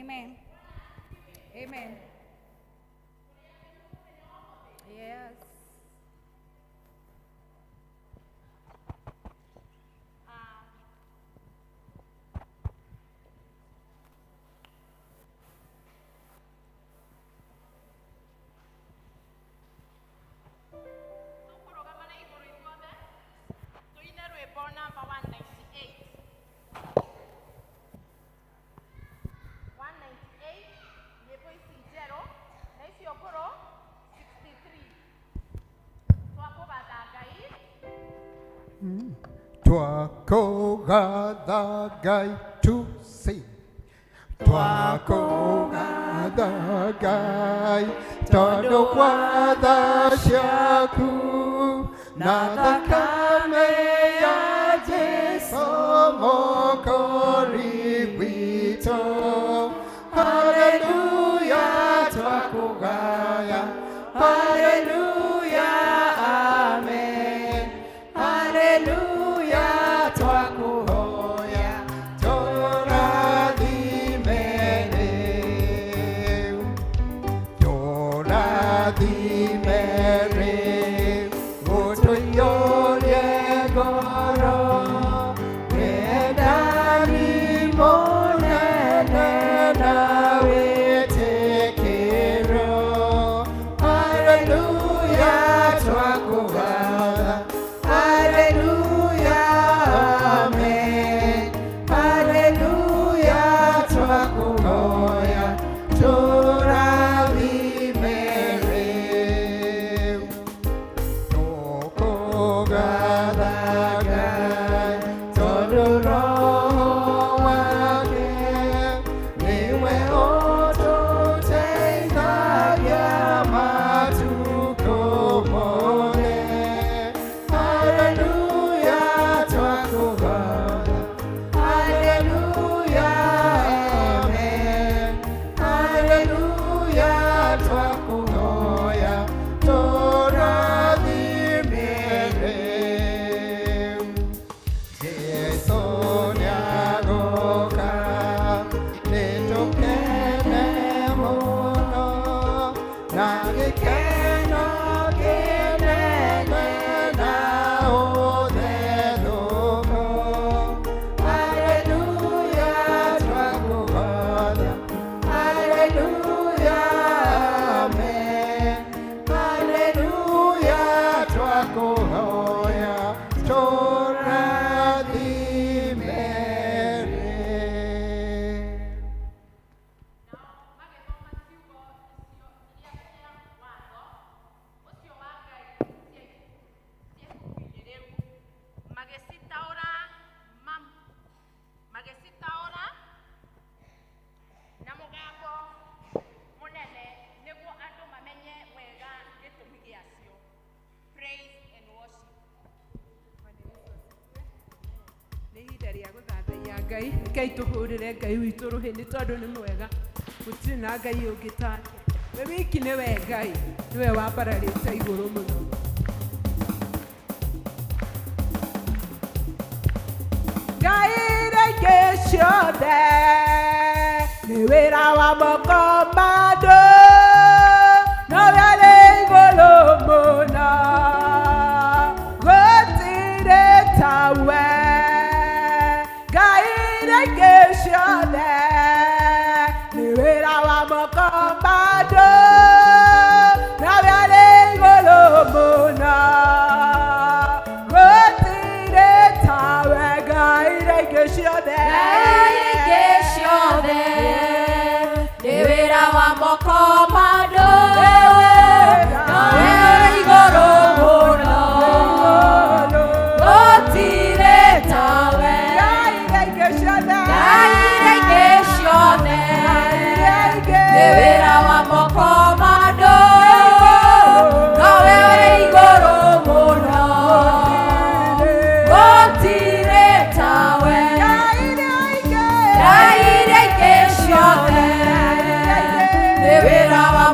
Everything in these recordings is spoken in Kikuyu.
Amen. Amen. Yes. Tũkũrũgama na igũrũ ithuothe tũine rwĩmbo namba 198. 198, nyĩmbo ici njerũ na icio ngũrũ 63, twakũgatha Ngai. Twakũgatha Ngai, to sing. Twakũgatha Ngai tondũ wa tha ciaku na thakame ya Jesu Mwokozi witũ. Haleluya, twakũgatha. Haleluya, amen. Haleluya, twakũhoya tũrathime rĩu, tũrathime rĩu, ũtũiyũrie ngoro wendani mũnene na wĩtĩkĩro. Haleluya, twakũgatha. Haleluya, amen. Haleluya, twakũhoya tũrathime rĩu. Tũkũgatha Ngai tondũ Roho wake nĩwe ũtũteithagia matukũ mothe. Haleluya, twakũgatha. Haleluya, amen. Haleluya, twakũhoya tũrathime rĩu. Jesu nĩagoka, nĩtũkene mũno na gĩkeno kĩnene na ũthetũko. Haleluya, twakũgatha. Haleluya, amen. Haleluya, twakũhoya tũrathime rĩu. Nao magĩthoma ciugo icio iria cia watho ũcio wa Ngai cia ibuku-inĩ rĩu, magĩcitaũra na mũgambo mũnene nĩguo andũ mamenye wega gĩtũmi gĩacio. Praise and worship. Nĩ ihinda rĩa gũthathaiya Ngai. Rekei tũhũrĩre Ngai witũ rũhĩ nĩ tondũ nĩ mwega, gũtirĩ na Ngai ũngĩ take. We wiki nĩwe Ngai, nĩwe wambararĩte igũrũ mũno. Ngai iria ingĩ ciothe nĩ wĩra wa moko ma andũ, no we arĩ igũrũ mũno, gũtirĩ tawe. Ngai iria ingĩ ciothe nĩ wĩra wa moko ma andũ, no we arĩ igũrũ mũno, gũtirĩ tawe. Ngai iria ingĩ ciothe, Ngai ingĩ ciothe nĩ wĩra wa moko ma andũ, no we ũrĩ igũrũ mũno, gũtirĩ tawe. Ngai iria ingĩ ciothe, Ngai iria ingĩ ciothe nĩ wĩra wa moko ma andũ, no we ũrĩ igũrũ mũno, gũtirĩ tawe. Ngai iria ingĩ, Ngai iria ingĩ ciothe nĩ wĩra wa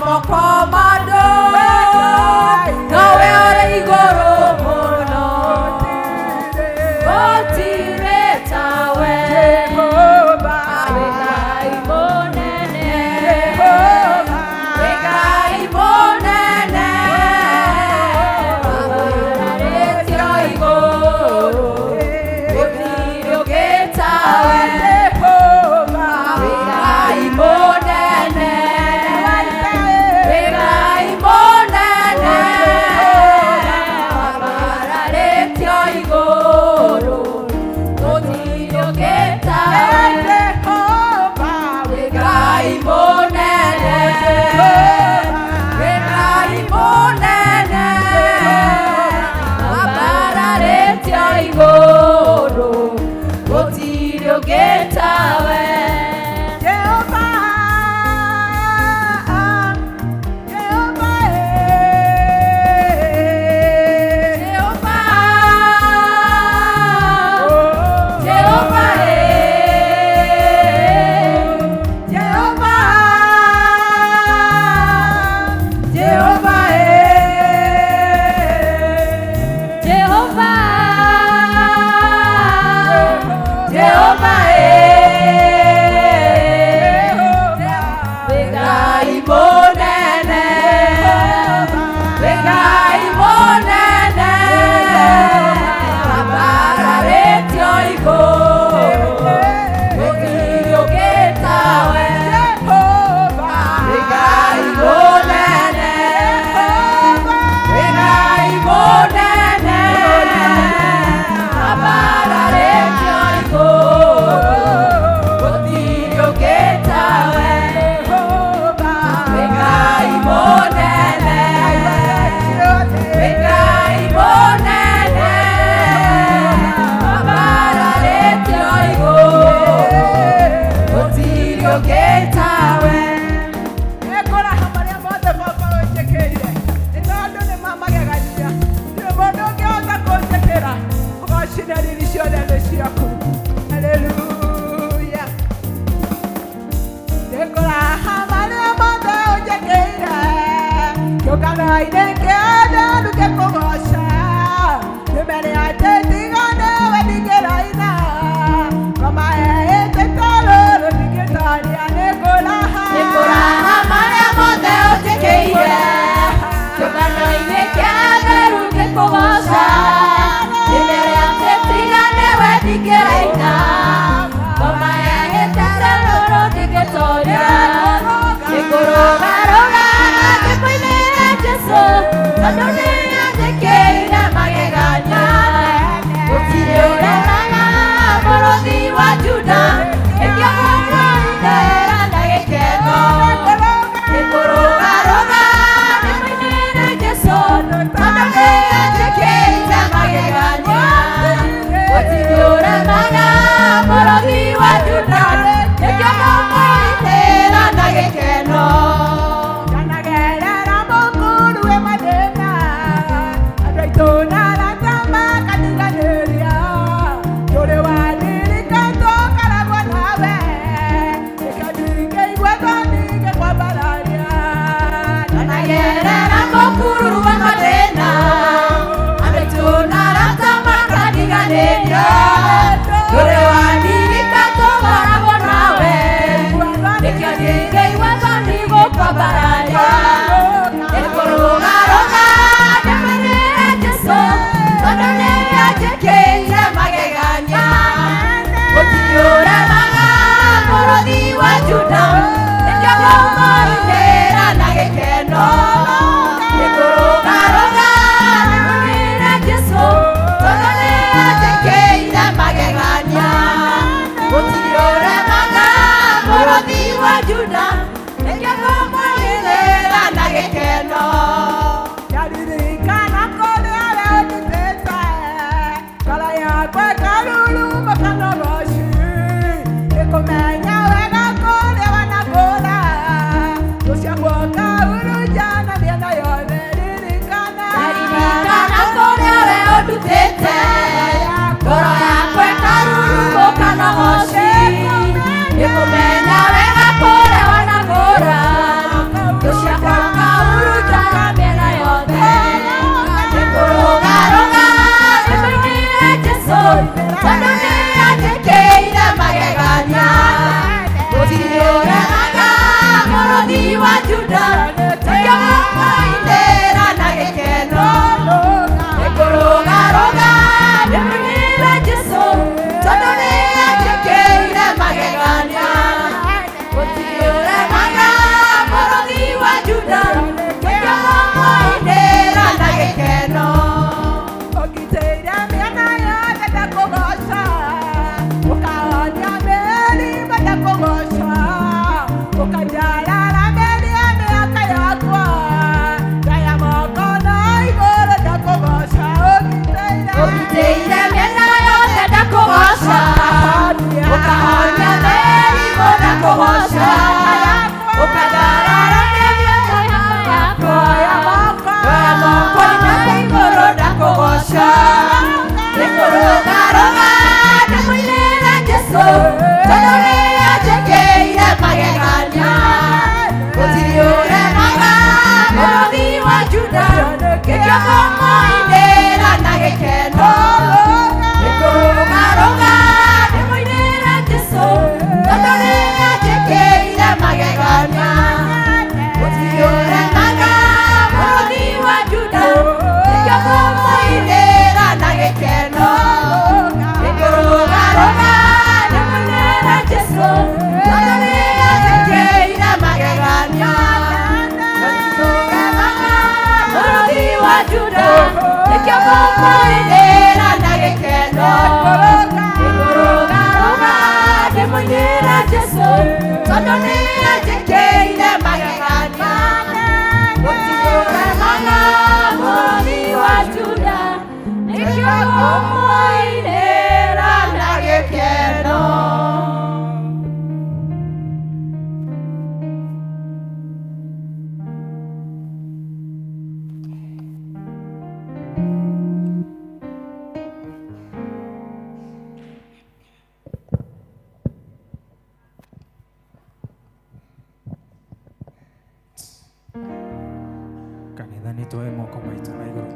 Kanitha Nĩ tuoe moko maitũ na igũrũ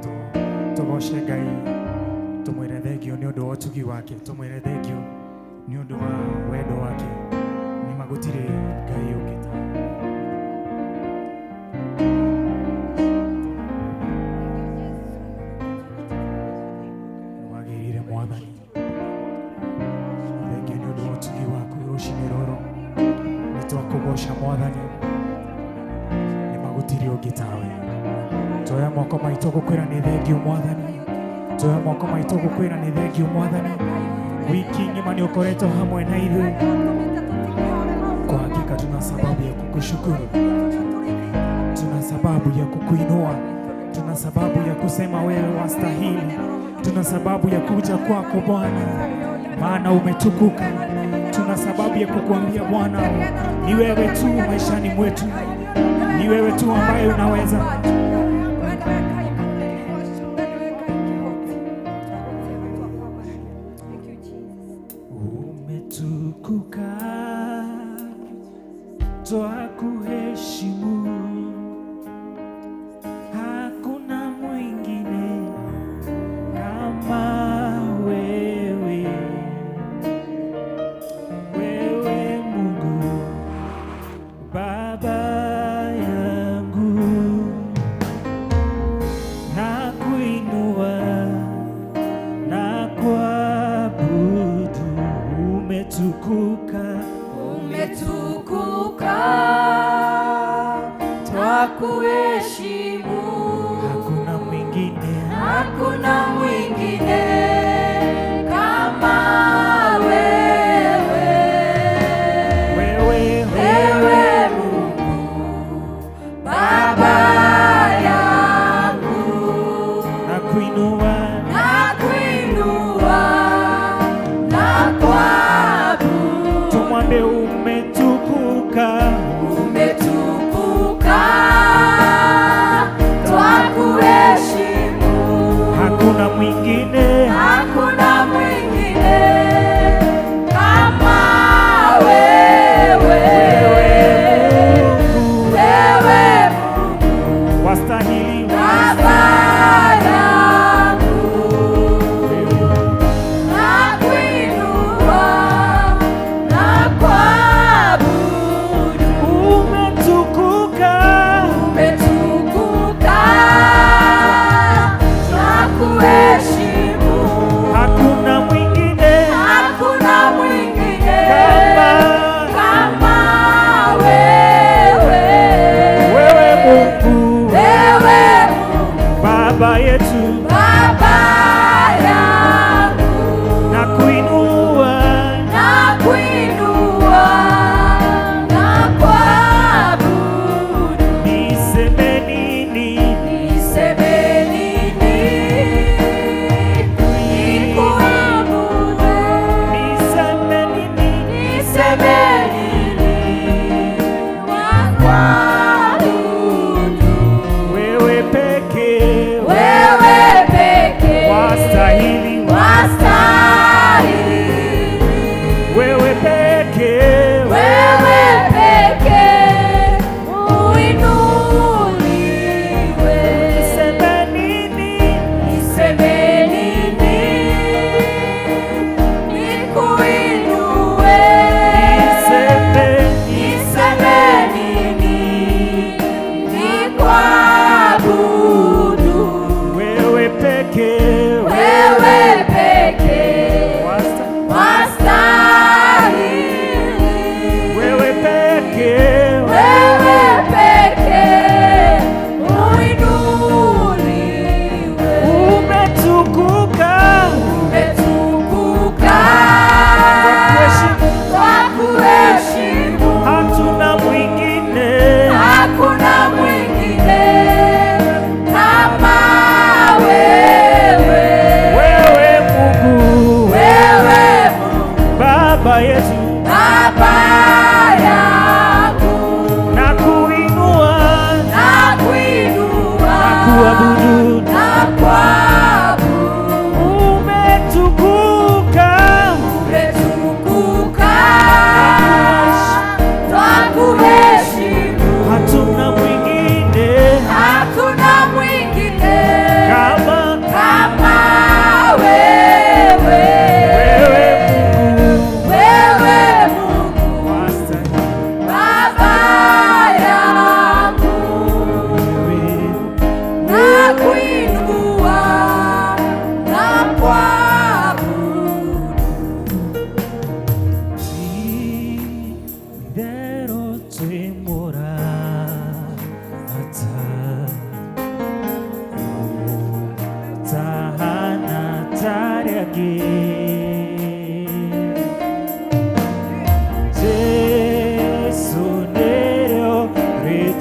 tũgoce Ngai, tũmwĩre thengio nĩ ũndũ wa ũtugi wake, tũmwĩre thengio nĩ ũndũ wa wendo wake. Nĩ ma gũtirĩ Ngai ũngĩ ta. Wagĩrĩire Mwathani, thengio nĩ ũndũ wa ũtugi waku rũcinĩ rũrũ. Nĩ twakũgoca Mwathani, nĩ ma gũtirĩ ũngĩ tawe. Tuoya moko maitũ gũkwĩra nĩ thengio Mwathani, tuoya moko maitũ gũkwĩra nĩ thengio Mwathani. Wiki ng'ima nĩ ũkoretwo hamwe na ithuĩ. Kwa hakika tuna sababu ya kukushukuru, tuna sababu ya kukuinua, tuna sababu ya kusema wewe wastahili, tuna sababu ya kuja kwako Bwana, maana umetukuka. Tuna sababu ya kukuambia Bwana, ni wewe tu maishani mwetu, ni wewe tu ambaye unaweza. Umetukuka, twakuheshimu, hakuna mwingine kama wewe. Wewe Mungu Baba yangu, nakuinua na kuabudu. Umetukuka, Umetukuka, twakuheshimu, hakuna mwingine, hakuna mwingine kama wewe. Wewe, Wewe Mungu Baba yangu, nakuinua, nakuinua na kuabudu. Tumwambie umetukuka, Umetukuka, twakuheshimu, hakuna mwingine, hakuna mwingine kama wewe. Mungu Wewe Mungu wastahili, Baba yangu, nakuinua na kuabudu.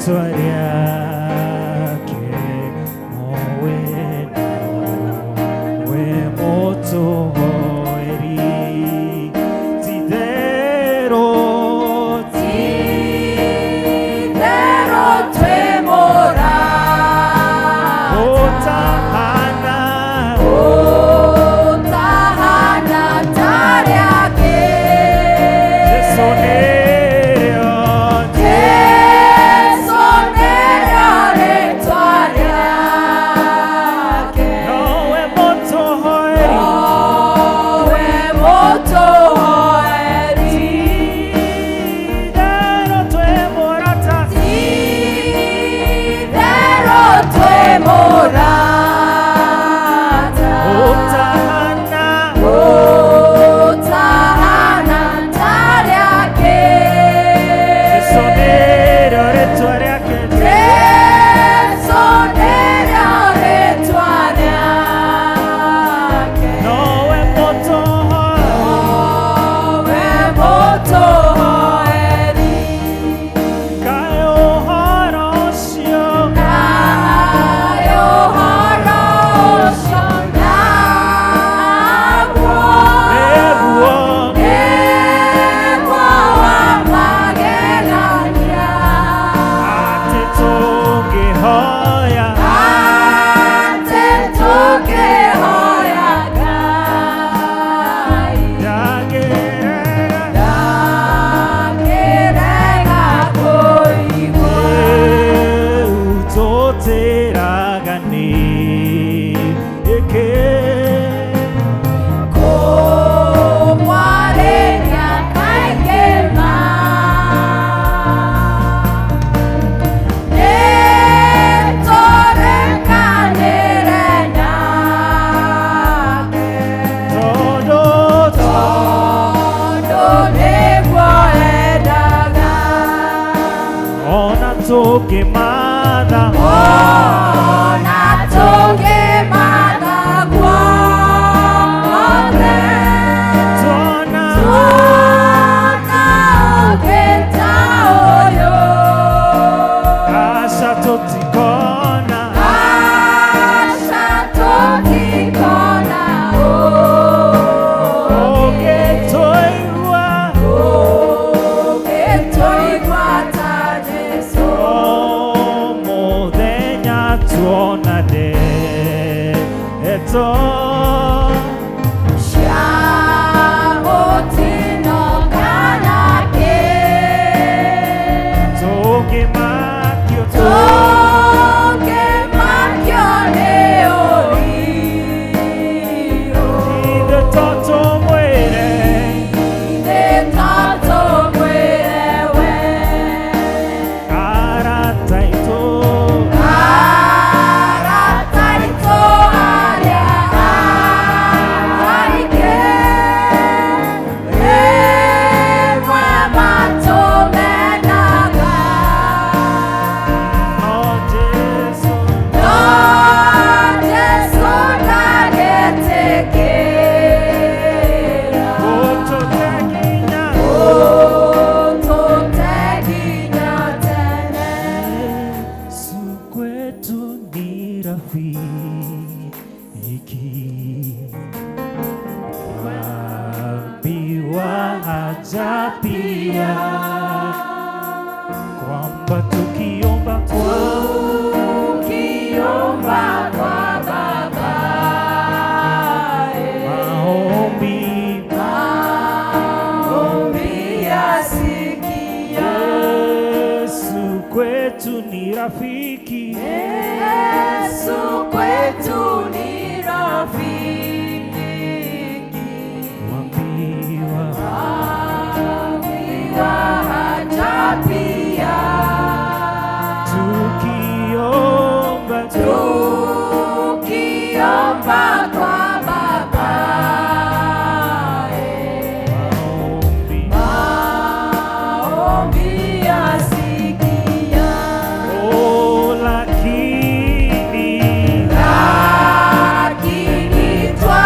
Rĩtwa rĩake nowe nowe mũtũhoeri ti-itherũ Ti-itherũ twĩ mũrata ũtahana ũtahana ta rĩake. Jesũ nĩrĩo Jesũ nĩrĩo rĩtwa rĩake. Nowe mũtũhoeri Nowe mũtũhoeri. Ti-itherũ twĩ mũrata Ti-itherũ twĩ mũrata. Ũtahana Ũtahana ta rĩake. Jesũ nĩrĩo rĩtwa rĩake Jesũ nĩrĩo rĩtwa rĩake. Nowe mũtũhoeri Nowe mũtũhoeri. Kaĩ ũhoro ũcio Kaĩ ũhoro ũcio naguo nĩguo nĩguo wa magegania. Atĩ tũngĩhoya Atĩ tũngĩhoya Ngai, ndangĩrega ndangĩrega kũigua. Rĩu tũtĩraga nĩkĩ Kũmwarĩria kaingĩ ma. Nĩtũrĩkanĩre nake. Tondũ Tondũ nĩguo endaga. ona tũngĩmatha Ona tũngĩmatha guothe, tuona tuona ũngĩ ta ũyũ. aca tũtikona Aca tũtikona ũngĩ. ũngĩtũigua Ũngĩtũigua ta Jesũ. o mũthenya tuona ndeto Cia mũtino kana kĩ. tũngĩmakio Tũngĩmakio nĩ ũrirũ. Ithe to tũmwĩre Ithe to tũmwĩre we. arata aitũ Arata aitũ arĩa aingĩ, rĩmwe matũmenaga. no Jesũ No Jesũ ndangĩtĩkĩra ũtũte nginya ũtũte nginya tene. Yesu kwetu ni rafiki, ambiwa haja pia kwamba tukiomba kwa Ukiomba kwa Baba, maombi maombi yasikia. Yesu kwetu ni rafiki, Yesu kwetu ni rafiki. ambiwa Ambiwa haja pia. tukiomba Tukiomba kwa Baba, maombi maombi yasikia. Oh, lakini Lakini twa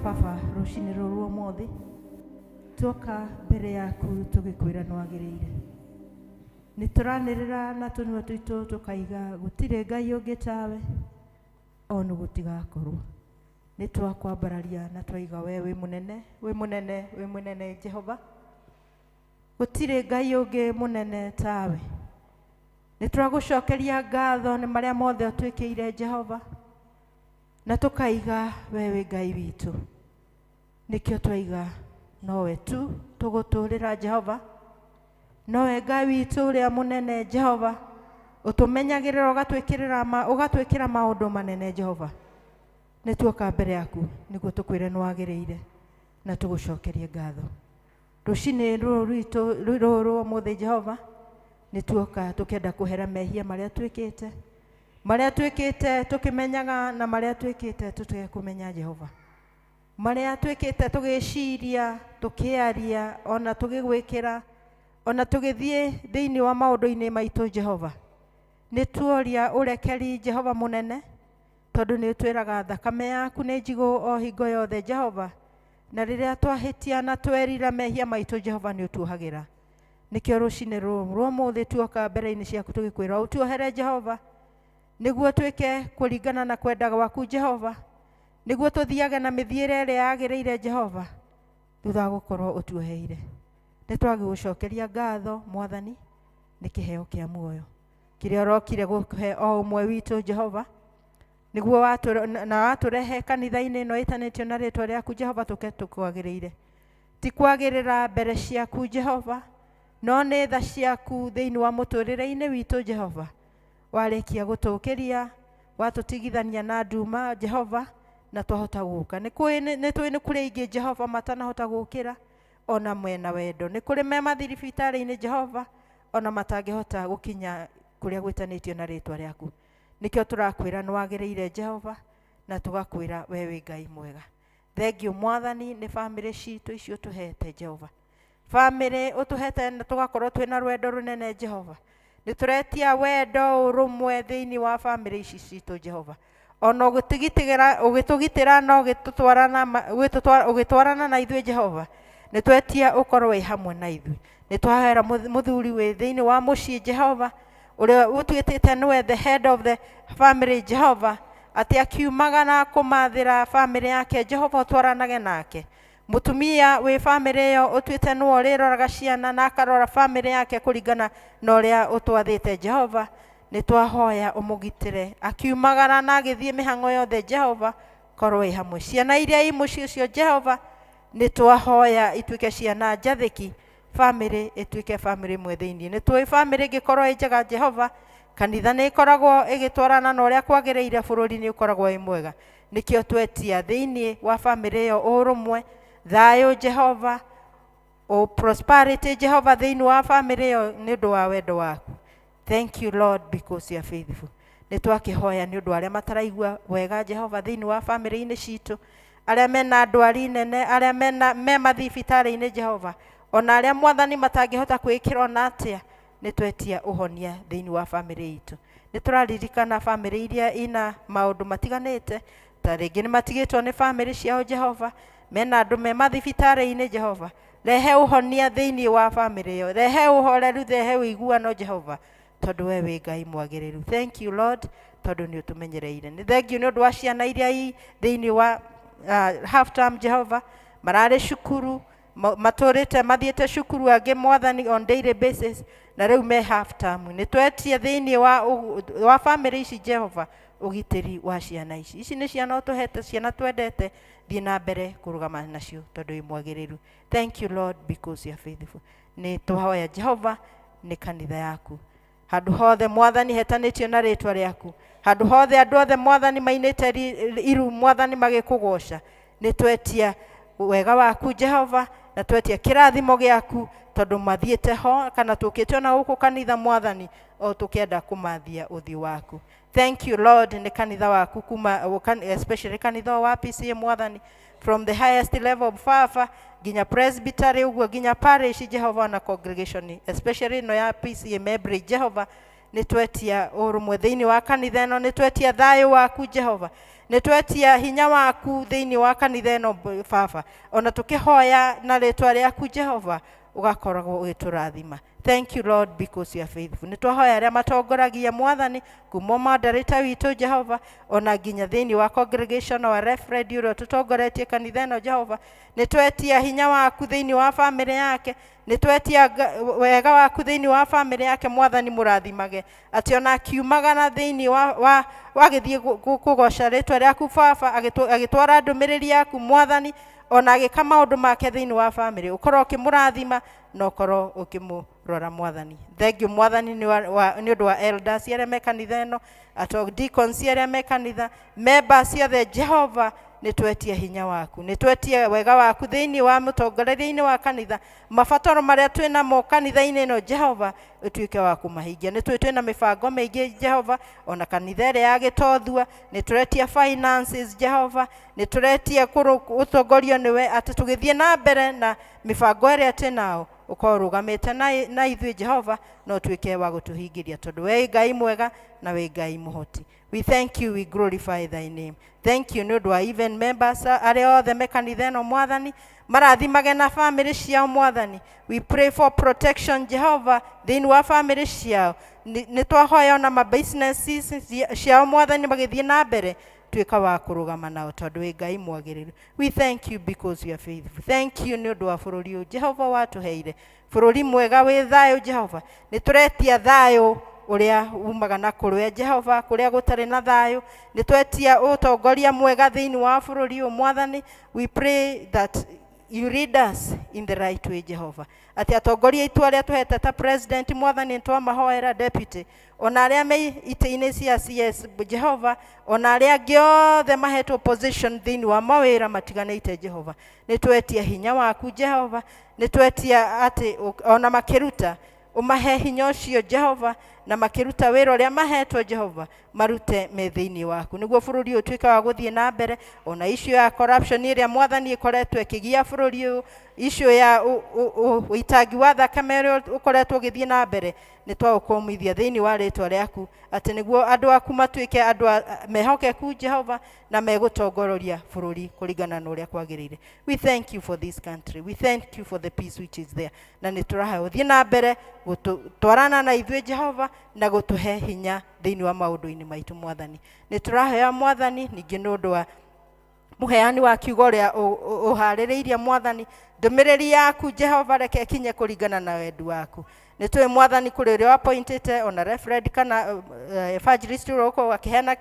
Baba, rũcinĩ rũrũ ũmũthĩ tuoka mbere yaku tũgĩkwĩra nĩ wagĩrĩire. Nĩ tũranĩrĩra na tũnua twitũ tũkaiga gũtirĩ Ngai ũngĩ tawe, ona gũtigakorwo. Nĩ twakwambararia na twaiga we wĩ mũnene, wĩ mũnene, wĩ mũnene Jehova. Gũtirĩ Ngai ũngĩ mũnene tawe. Nĩ tũragũcokeria ngatho nĩ marĩa mothe ũtwĩkĩire Jehova, na tũkaiga we wĩ Ngai witũ. Nĩkĩo twaiga nowe tu tũgũtũrĩra Jehova, nowe Ngai witũ ũrĩa mũnene Jehova, ũtũmenyagĩrĩra ũgatwĩkĩrĩra ũgatwĩkĩra maũndũ manene Jehova. Nĩ tuoka mbere yaku nĩguo tũkwĩre nĩ wagĩrĩire na tũgũcokerie ngatho. Rũcinĩ rũrũ rwitũ rũrũ ũmũthĩ Jehova, nĩ tuoka tũkĩenda kũhera mehia marĩa twĩkĩte, marĩa twĩkĩte tũkĩmenyaga na marĩa twĩkĩte tũtekũmenya Jehova, marĩa twĩkĩte tũgĩciria, tũkĩaria, ona tũgĩgwĩkĩra, ona tũgĩthiĩ thĩinĩ wa maũndũ-inĩ maitũ Jehova. Nĩ tuoria ũrekeri Jehova mũnene, tondũ nĩ ũtwĩraga thakame yaku nĩ njigũ o hingo yothe Jehova, na rĩrĩa twahĩtia na twerira mehia maitũ Jehova nĩ ũtuohagĩra. Nĩkĩo rũcinĩ rũrũ rwa ũmũthĩ tuoka mbere-inĩ ciaku tũgĩkwĩra ũtuohere Jehova, nĩguo twĩke kũringana na kwenda gwaku Jehova, nĩguo tũthiage na mĩthiĩre ĩrĩa yagĩrĩire Jehova, thutha wa gũkorwo ũtuoheire. Nĩ twagĩgũcokeria ngatho Mwathani nĩ kĩheo kĩa muoyo kĩrĩa ũrokire gũkũhe o ũmwe witũ Jehova, nĩguo na watũrehe kanitha-inĩ ĩno ĩtanĩtio na rĩtwa rĩaku Jehova, tũke tũkwagĩrĩire. Ti kwagĩrĩra mbere ciaku Jehova, no nĩ tha ciaku thĩinĩ wa mũtũrĩre-inĩ witũ Jehova. Warĩkia gũtũũkĩria, watũtigithania na nduma Jehova, na twahota gũka. Nĩ tũĩ nĩ kũrĩ aingĩ Jehova matanahota gũkĩra, ona mwena wendo. Nĩ kũrĩ me mathibitarĩ-inĩ Jehova, ona matangĩhota gũkinya kũrĩa gwĩtanĩtio na rĩtwa rĩaku. Nĩkĩo tũrakwĩra nĩ wagĩrĩire Jehova, na tũgakwĩra we wĩ Ngai mwega. Thengiũ Mwathani nĩ bamĩrĩ citũ icio ũtũhete Jehova, bamĩrĩ ũtũhete na tũgakorwo twĩna rwendo rũnene Jehova. Nĩ tũretia wendo ũrũmwe thĩinĩ wa bamĩrĩ ici citũ Jehova, ona ũgĩtũgitĩra na ũgĩtwarana na ithuĩ Jehova. Nĩ twetia ũkorwo wĩ hamwe na ithuĩ. Nĩ twahoera mũthuri wĩ thĩinĩ wa mũciĩ Jehova, ũrĩa ũtuĩtĩte nĩwe the head of the family Jehova, atĩ akiumaga na kũmathĩra bamĩrĩ yake Jehova ũtwaranage nake. Mũtumia wĩ bamĩrĩ ĩyo ũtuĩte nĩwe ũrĩroraga ciana na akarora bamĩrĩ yake kũringana na ũrĩa ũtwathĩte Jehova, nĩ twahoya ũmũgitĩre akiumagara na agĩthiĩ mĩhang'o yothe Jehova, korwo wĩ hamwe. Ciana iria i mũciĩ ũcio Jehova, nĩ twahoya ituĩke ciana njathĩki, bamĩrĩ ĩtuĩke bamĩrĩ ĩmwe thĩinĩ. Nĩ tũĩ bamĩrĩ ĩngĩkorwo ĩ njega Jehova, kanitha nĩ ĩkoragwo ĩgĩtwarana na ũrĩa kwagĩrĩire, bũrũri nĩ ũkoragwo wĩ mwega. Nĩkĩo twetia thĩinĩ wa bamĩrĩ ĩyo ũrũmwe, thayũ Jehova, o prosperity Jehova thĩinĩ wa bamĩrĩ ĩyo nĩ ũndũ wa wendo waku. Thank you Lord because you are faithful. Nĩ twakĩhoya nĩ ũndũ wa arĩa mataraigua wega Jehova thĩinĩ wa bamĩrĩ-inĩ citũ, arĩa mena ndwari nene, arĩa me mathibitarĩ-inĩ Jehova, ona arĩa Mwathani matangĩhota kwĩĩkĩra ona atĩa, nĩ twetia ũhonia thĩinĩ wa bamĩrĩ itũ. Nĩ tũraririkana bamĩrĩ iria ina maũndũ matiganĩte, ta rĩngĩ nĩ matigĩtwo nĩ bamĩrĩ ciao Jehova, mena andũ me mathibitarĩ-inĩ Jehova, rehe ũhonia thĩinĩ wa bamĩrĩ ĩyo, rehe ũhoreru, rehe ũiguano Jehova, tondũ we wĩ Ngai mwagĩrĩru. Thank you Lord tondũ nĩ ũtũmenyereire. Nĩ thengiũ nĩ ũndũ wa ciana iria i thĩinĩ wa half term Jehova, mararĩ cukuru, matũrĩte mathiĩte cukuru angĩ Mwathani on daily basis, na rĩu me half term. Nĩ twetie thĩinĩ wa bamĩrĩ ici Jehova ũgitĩri wa ciana ici. Ici nĩ ciana ũtũhete, ciana twendete, thiĩ na mbere kũrũgama nacio tondũ wĩ mwagĩrĩru. Thank you Lord because you are faithful. Nĩ twahoya Jehova nĩ kanitha yaku. Handũ hothe Mwathani hetanĩtio na rĩtwa rĩaku, handũ hothe andũ othe Mwathani mainĩte iru Mwathani magĩkũgoca, nĩ twetia wega waku Jehova, na twetia kĩrathimo gĩaku tondũ mathiĩte ho kana tũkĩte ona gũkũ kanitha Mwathani o tũkĩenda kũmathia ũthiũ waku. Thank you Lord nĩ kanitha waku kuma especially kanitha wa PCA Mwathani, from the highest level of Baba nginya presbytery ũguo nginya parish Jehova na congregation, especially ĩno ya PCA Membry Jehova, Nĩ twetia ũrũmwe thĩinĩ wa kanitha ĩno, nĩ twetia thayũ waku Jehova, nĩ twetia hinya waku thĩinĩ wa kanitha ĩno Baba, ona tũkĩhoya na rĩtwa rĩaku Jehova ũgakoragwo ũgĩtũrathima. Thank you Lord because you are faithful. Nĩ twahoya arĩa matongoragia Mwathani kuma moderator witũ Jehova, ona nginya thĩinĩ wa congregation wa reverend ũrĩa tũtongoretie kanitha ĩno Jehova, nĩ twetia hinya waku thĩinĩ wa famĩlĩ yake, nĩ twetia wega waku thĩinĩ wa famĩlĩ yake Mwathani, mũrathimage atĩ ona akiumagara thĩinĩ wa wagĩthiĩ kũgoca rĩtwa rĩaku Baba, agĩtwara ndũmĩrĩri yaku Mwathani, ona agĩka maũndũ make thĩinĩ wa famĩlĩ, ũkorwo ũkĩmũrathima na ũkorwo ũkĩmũrora Mwathani. Thank you Mwathani nĩ ũndũ wa elders arĩa me kanitha ĩno, deacons arĩa me kanitha, members othe Jehova, nĩ twetia hinya waku, nĩ twetia wega waku thĩinĩ wa mũtongoreria-inĩ wa kanitha, mabataro marĩa twĩ namo kanitha-inĩ ĩno Jehova ũtuĩke wa kũmahingia. Nĩ tũĩ twĩna mĩbango mĩingĩ Jehova, ona kanitha ĩrĩa ya Gĩtothua, nĩ tũretia finances Jehova, nĩ tũretia ũtongorio nĩwe atĩ tũgĩthiĩ na mbere na mĩbango ĩrĩa twĩ nao ũkorwo ũrũgamĩte na ithuĩ Jehova, na ũtuĩke wa gũtũhingĩria, tondũ we Ngai mwega na wĩ Ngai mũhoti. We thank you, we glorify thy name. Thank you nĩ ũndũ wa even members arĩa othe me kanitha ĩno Mwathani, marathimage na famĩlĩ ciao Mwathani. We pray for protection Jehova thĩinĩ wa famĩlĩ ciao. Nĩ twahoya ona ma businesses ciao Mwathani magĩthiĩ na mbere, tuĩka wa kũrũgama nao tondũ wĩ Ngai mwagĩrĩru. We thank you because you are faithful. Thank you nĩ ũndũ wa bũrũri ũyũ Jehova watũheire, bũrũri mwega wĩ thayũ Jehova. Nĩ tũretia thayũ ũrĩa umaga na kũrĩa Jehova, kũrĩa gũtarĩ na thayũ. Nĩ twetia ũtongoria mwega thĩinĩ wa bũrũri ũyũ Mwathani. We pray that you lead us in the right way Jehova, atĩ atongoria aitũ arĩa tũhete ta president Mwathani, nĩ twamahoera deputy, ona arĩa me itĩ-inĩ cia CS Jehova, ona arĩa angĩ othe mahetwo position thĩinĩ wa mawĩra matiganĩte Jehova, nĩ twetia hinya waku Jehova, nĩ twetia atĩ ona makĩruta ũmahe hinya ũcio Jehova, na makĩruta wĩra ũrĩa mahetwo Jehova marute me thĩinĩ waku, nĩguo bũrũri ũyũ ũtuĩke wa gũthiĩ na mbere. Ona issue ya corruption ĩrĩa Mwathani ĩkoretwo ĩkĩgia bũrũri ũyũ, issue ya ũitangi wa thakame ũrĩa ũkoretwo ũgĩthiĩ na mbere, nĩ twaũkũmithia thĩinĩ wa rĩtwa rĩaku, atĩ nĩguo andũ aku matuĩke andũ mehokeku Jehova, na megũtongoria bũrũri kũringana na ũrĩa kwagĩrĩire. We thank you for this country, we thank you for the peace which is there, na nĩ tũrahoya ũthiĩ na mbere gũtwarana na ithuĩ Jehova, na gũtũhe hinya thĩinĩ wa maũndũ-inĩ maitũ Mwathani. Nĩ tũrahoya Mwathani ningĩ nĩ ũndũ wa mũheani wa kiugo ũrĩa ũharĩrĩirie Mwathani, ndũmĩrĩri yaku Jehova reke ĩkinye kũringana na wendi waku. Nĩ tũĩ Mwathani kũrĩ ũrĩa appointĩte ona reverend kana evangelist ũrĩa ũkoragwo akĩheana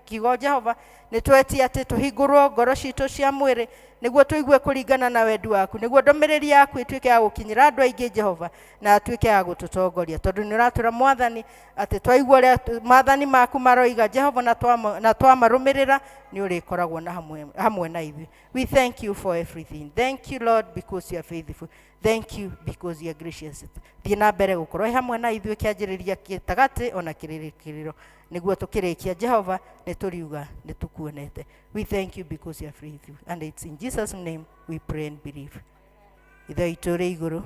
kiugo Jehova, nĩ twetia atĩ tũhingũrwo ngoro citũ cia mwĩrĩ nĩguo tũigue kũringana na wendi waku, nĩguo ndũmĩrĩri yaku ĩtuĩke ya gũkinyĩra andũ aingĩ Jehova, na atuĩke ya gũtũtongoria, tondũ nĩ ũratwĩra Mwathani atĩ twaigua ũrĩa maathani maku maroiga Jehova, na twamarũmĩrĩra nĩ ũrĩkoragwo na hamwe na ithuĩ. We thank you for everything. Thank you Lord because you are faithful. Thank you because you are gracious. Thiĩ na mbere gũkorwo hamwe na ithuĩ kĩanjĩrĩria gĩtagatĩ ona kĩrĩkĩrĩro, nĩguo tũkĩrĩkia Jehova nĩ tũriuga nĩ tũkuonete. We thank you because you are faithful, and it's in Jesus name we pray and believe. Ithe witũ ũrĩ igũrũ,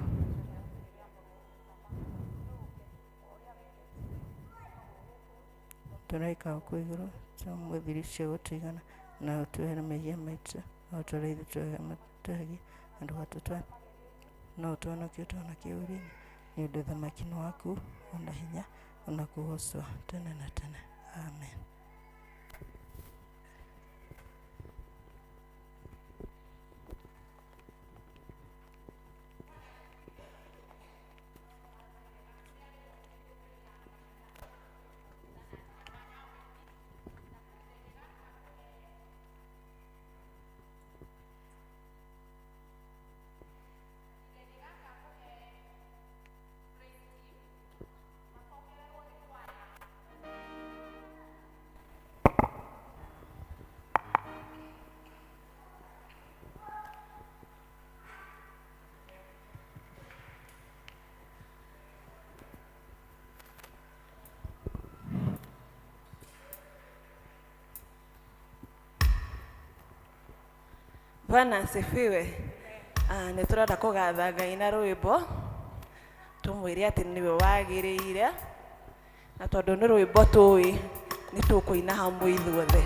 tũraika gũkũ igũrũ, tũmwĩthirie gũtũigana na ũtuohere mehia maitũ o ta ũrĩa ithuĩ tũhehagia na ndũgatũtware no ũtũhonokie ũtũhonokie ũũru-inĩ, nĩ ũndũ ũthamaki nĩ waku, ona hinya, ona kũgocwo tene na tene. Amen. Bwana asifiwe. Nĩ tũrenda kũgatha Ngai na rwĩmbo, tũmwĩre atĩ nĩwe wagĩrĩire, Na tondũ nĩ rwĩmbo tũĩ nĩ tũkũina hamwe ithuothe.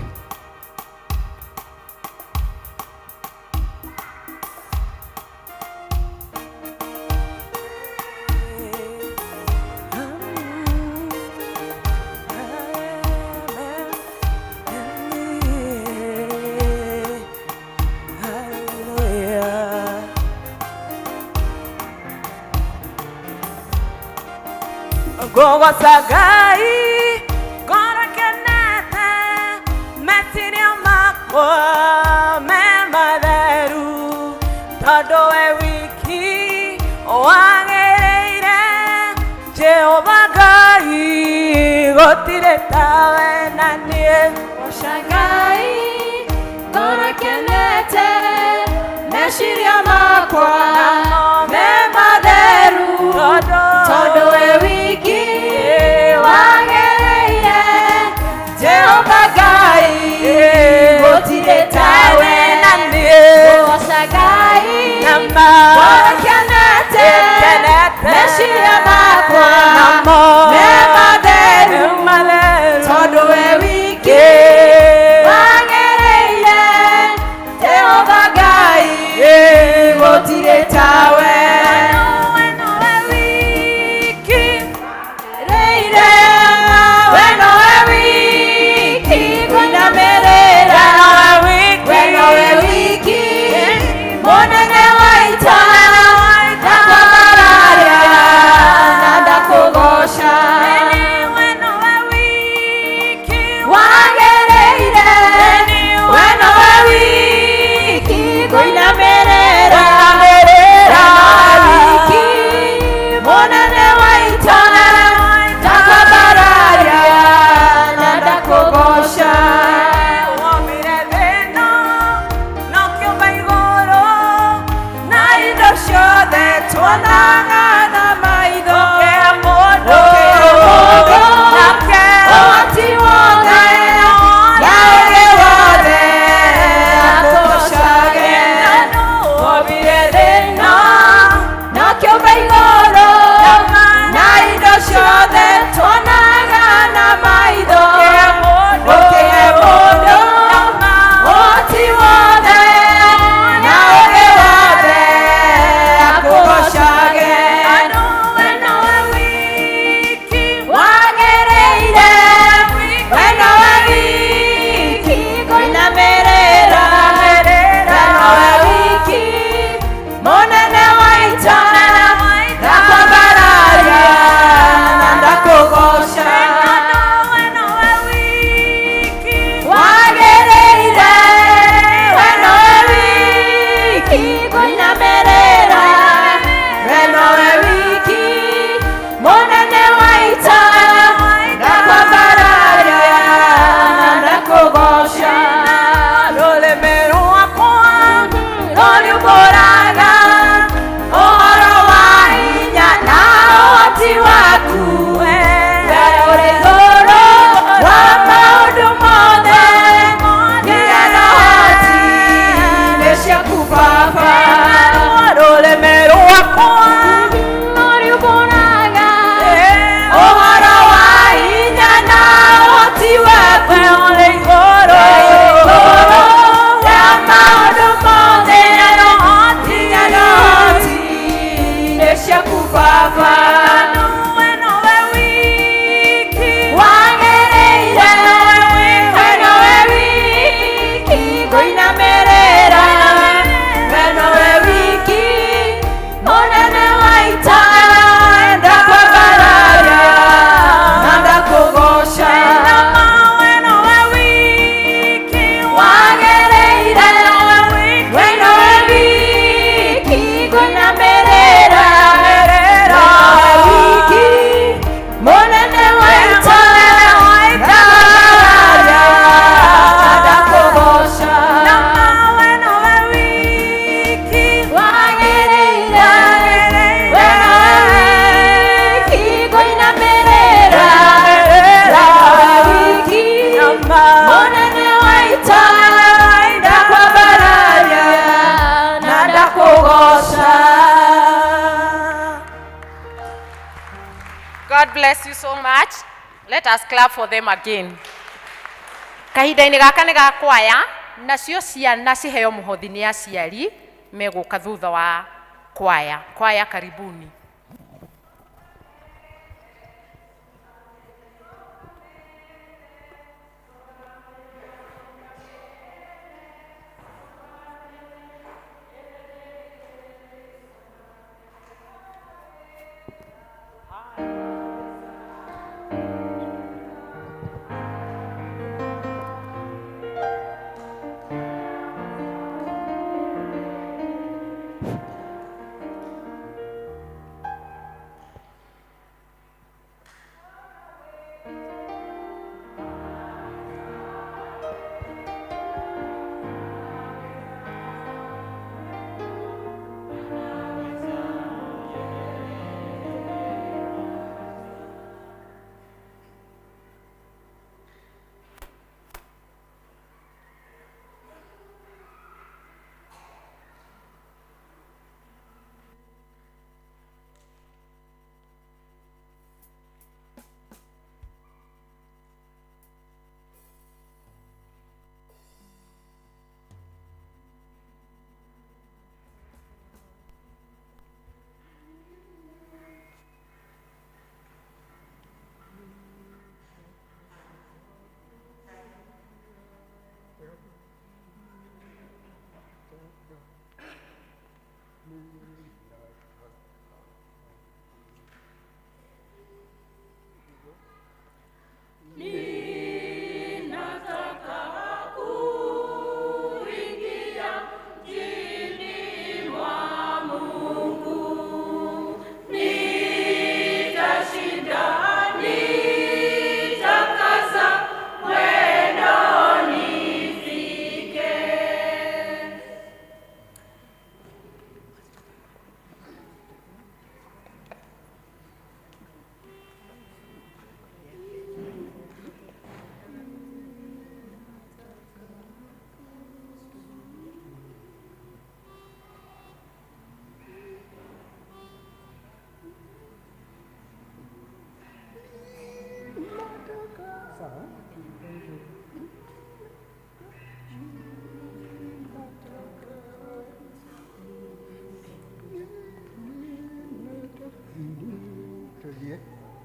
Ngũgoca Ngai ngoro kenete meciria makwa me matheru tondũ we wiki wagĩrĩire Jehova Ngai gũtirĩ tawe na niĩ. Goca Ngai ngoro kenete meciria makwa me matheru tondũ we wiki wagĩrĩire Jehova Ngai gũtirĩ tawe na niĩ. Goca Ngai ngoro kenete meciria makwa me matheru tondũ we wiki wagĩrĩire Jehova Ngai gũtirĩ tawe. God bless you so much. Let us clap for them again. Kahinda-inĩ gaka nĩ ga kwaya, nacio ciana ciheo mũhothi nĩ aciari megũka thutha wa kwaya. Kwaya karibuni. Nikichoka njiani.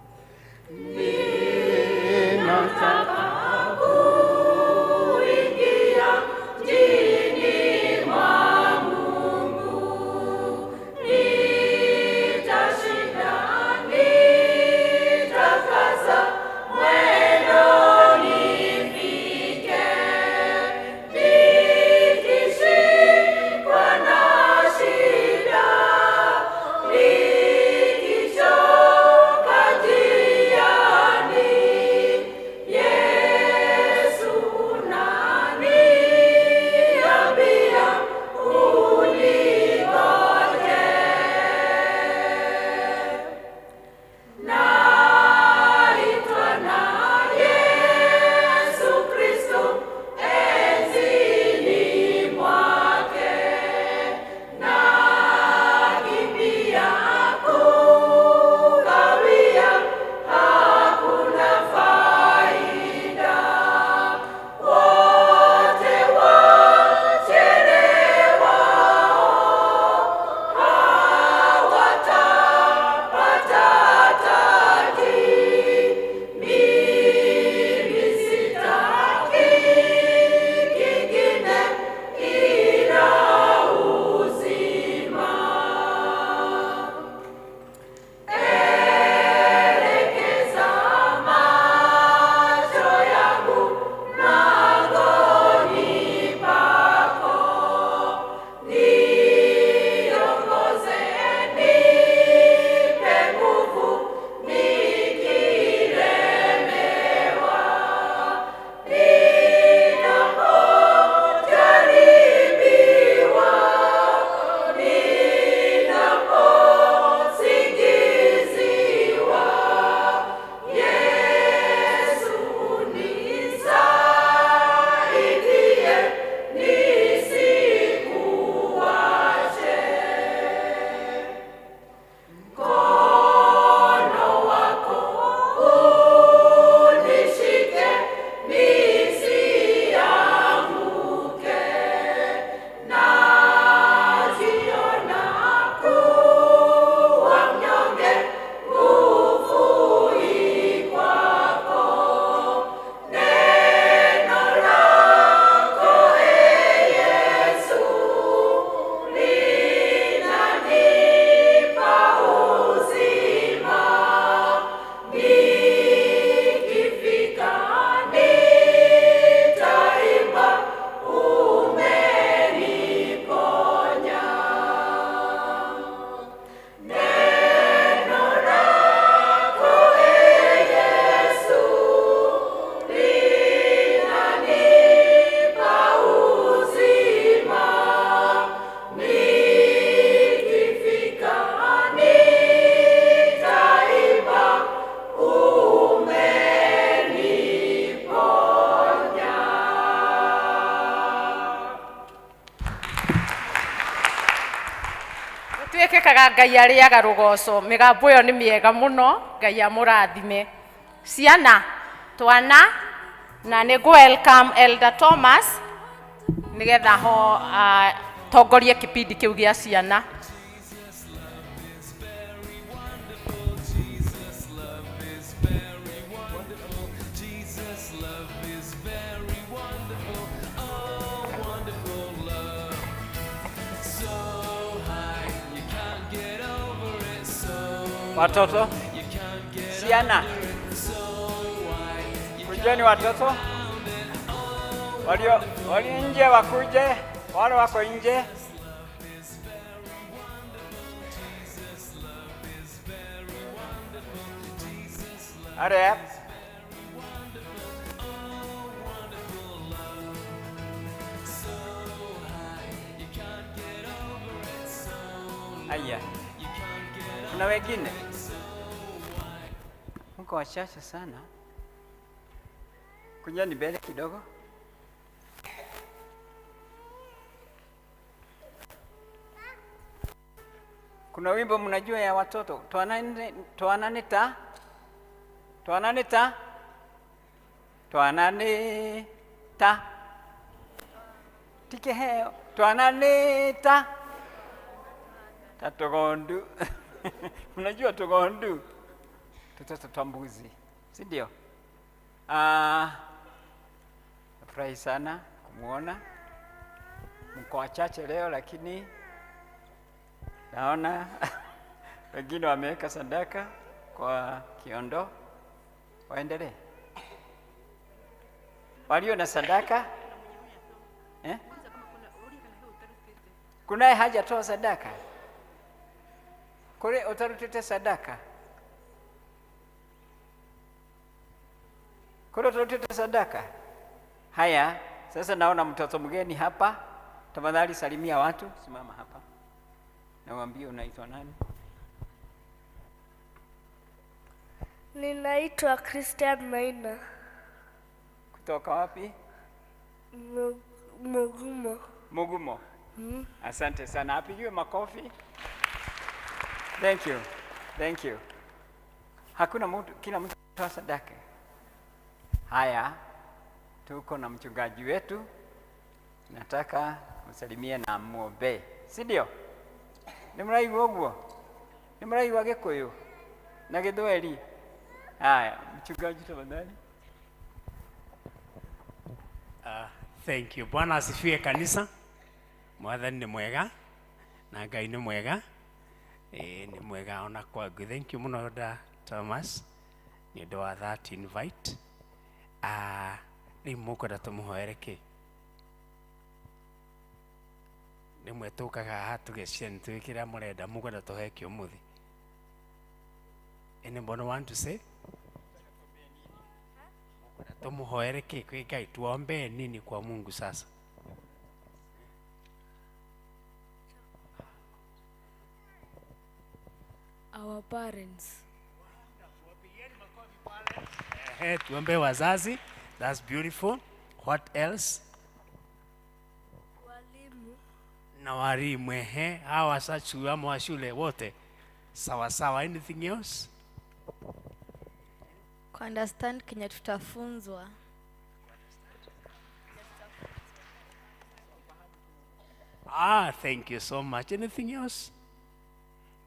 Maugaga Ngai arĩaga rũgoco. Mĩgambo ĩyo nĩ mĩega mũno, Ngai amũrathime. Ciana, twana, na nĩ ngũ welcome Elder Thomas nĩgetha ho tongorie kipindi kĩu gĩa ciana. Watoto, ciana, kujeni watoto walio nje wakuje, wale wako nje. Hurry up. Aya, kuna wengine mko wachache sana. Kujeni mbele kidogo. Kuna wimbo mnajua ya watoto, twanane twanane ta twanane ta twanane ta tikeheo twanane ta ta tugondu. Mnajua tugondu, tutoto twa mbuzi, si ndio? Nafurahi sana kumuona. Mko wachache leo, lakini naona wengine wameweka sadaka kwa kiondo. Waendelee walio na sadaka eh? Kunaye hajatoa sadaka? Kule utarutite sadaka? Kule utarutite sadaka? Haya, sasa naona mtoto mgeni hapa. Tafadhali salimia watu, simama hapa na waambie unaitwa nani. Ninaitwa Christian Maina. Kutoka wapi? Mugumo. Mugumo. Asante sana. Apigiwe makofi. Thank you. Thank you. Hakuna mtu, kila mtu toa sadaka. Haya, tuko na mchungaji wetu. Nataka msalimie na muombe. Si ndio? Nĩ mũraigua ũguo? Nĩ mũraigua Gĩkũyũ na Gĩthweri? Haya, mchungaji tafadhali. Thank you. Bwana asifiwe kanisa. Mwathani nĩ mwega na Ngai nĩ mwega. Nĩ mwega ona kwangu. Thank you mũno da Thomas nĩ ũndũ wa that invite. Rĩu mũkwenda tũmũhoere kĩ? Rĩmwe tũkaga haha tũgeciria nĩ tũĩ kĩrĩa mũrenda, mũkwenda tũhe kĩ ũmũthĩ? Anybody want to say? Tũmũhoere kĩ kwĩ Ngai? Tuombee nini kwa Mungu sasa? Our parents. Tuombe wazazi. That's beautiful. What else? Walimu. Na walimu, hawa sachu ama wa shule wote. Sawa sawa. Anything else? Understand kenye tutafunzwa. Thank you so much. Anything else?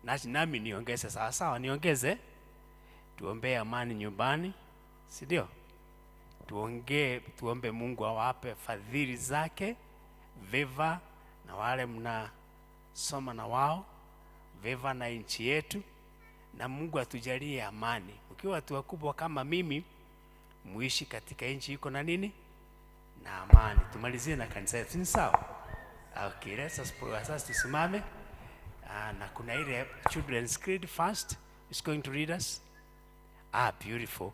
Nasi nami niongeze. Sawa sawa, niongeze. Tuombee amani nyumbani, si ndio? Tuombe Mungu awape fadhili zake, veva na wale mnasoma na wao, veva na nchi yetu, na Mungu atujalie amani. Ukiwa watu wakubwa kama mimi, muishi katika nchi iko na nini? Na amani. Tumalizie na kanisa yetu, ni sawa? Okay, let's us pray. Sasa tusimame. Na kuna ile children's creed first is going to read us. Beautiful.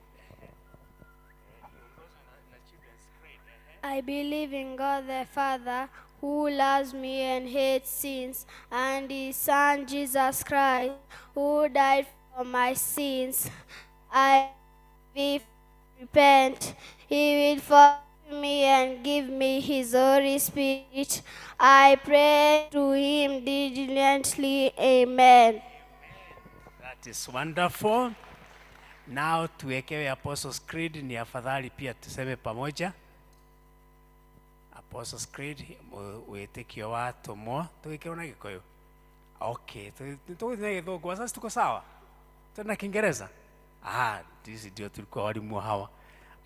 I believe in God the Father, who loves me and hates sins, and His Son Jesus Christ, who died for my sins. I will repent. He will forgive me and give me His Holy Spirit. I pray to Him diligently. Amen. That is wonderful. Now tuwekewe Apostles Creed, ni afadhali pia tuseme pamoja. Apostles Creed, wĩtĩkio wa atũmwo, tũgĩkĩrwo na Gĩkũyũ. Okay, tũgũthiĩ na Gĩthũngũ, sasa tuko sawa? Tuna na Kiingereza? Ah, this ndio tulikuwa walimu hawa.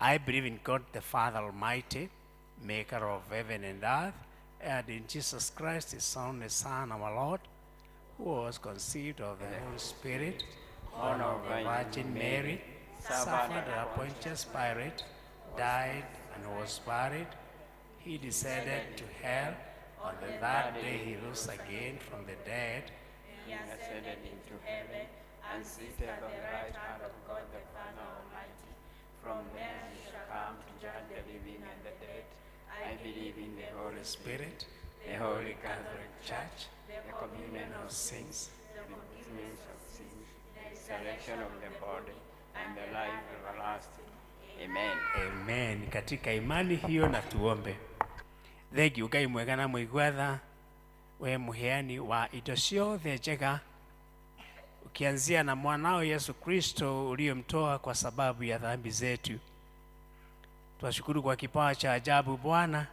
I believe in God the Father Almighty, maker of heaven and earth, and in Jesus Christ, his only Son, our Lord, who was conceived of the Holy Spirit, born of the Virgin Mary, suffered under Pontius Pilate, died and was buried. He descended to hell. On the third day he rose again from the dead. He ascended into heaven and seated on the right hand of God the Father Almighty. From there he shall come to judge the living and the dead. I believe in the Holy Spirit, the Holy Catholic Church, the communion of saints, the forgiveness of sins, the resurrection of the body, and the life everlasting. Amen. Amen. Katika imani hiyo na tuombe. Thengiũ Ngai mwega na mũigua tha, we mũheani wa indo ciothe njega, ukianzia na mwanao Yesu Kristo uliyemtoa kwa sababu ya dhambi zetu. Twashukuru kwa kipawa cha ajabu Bwana,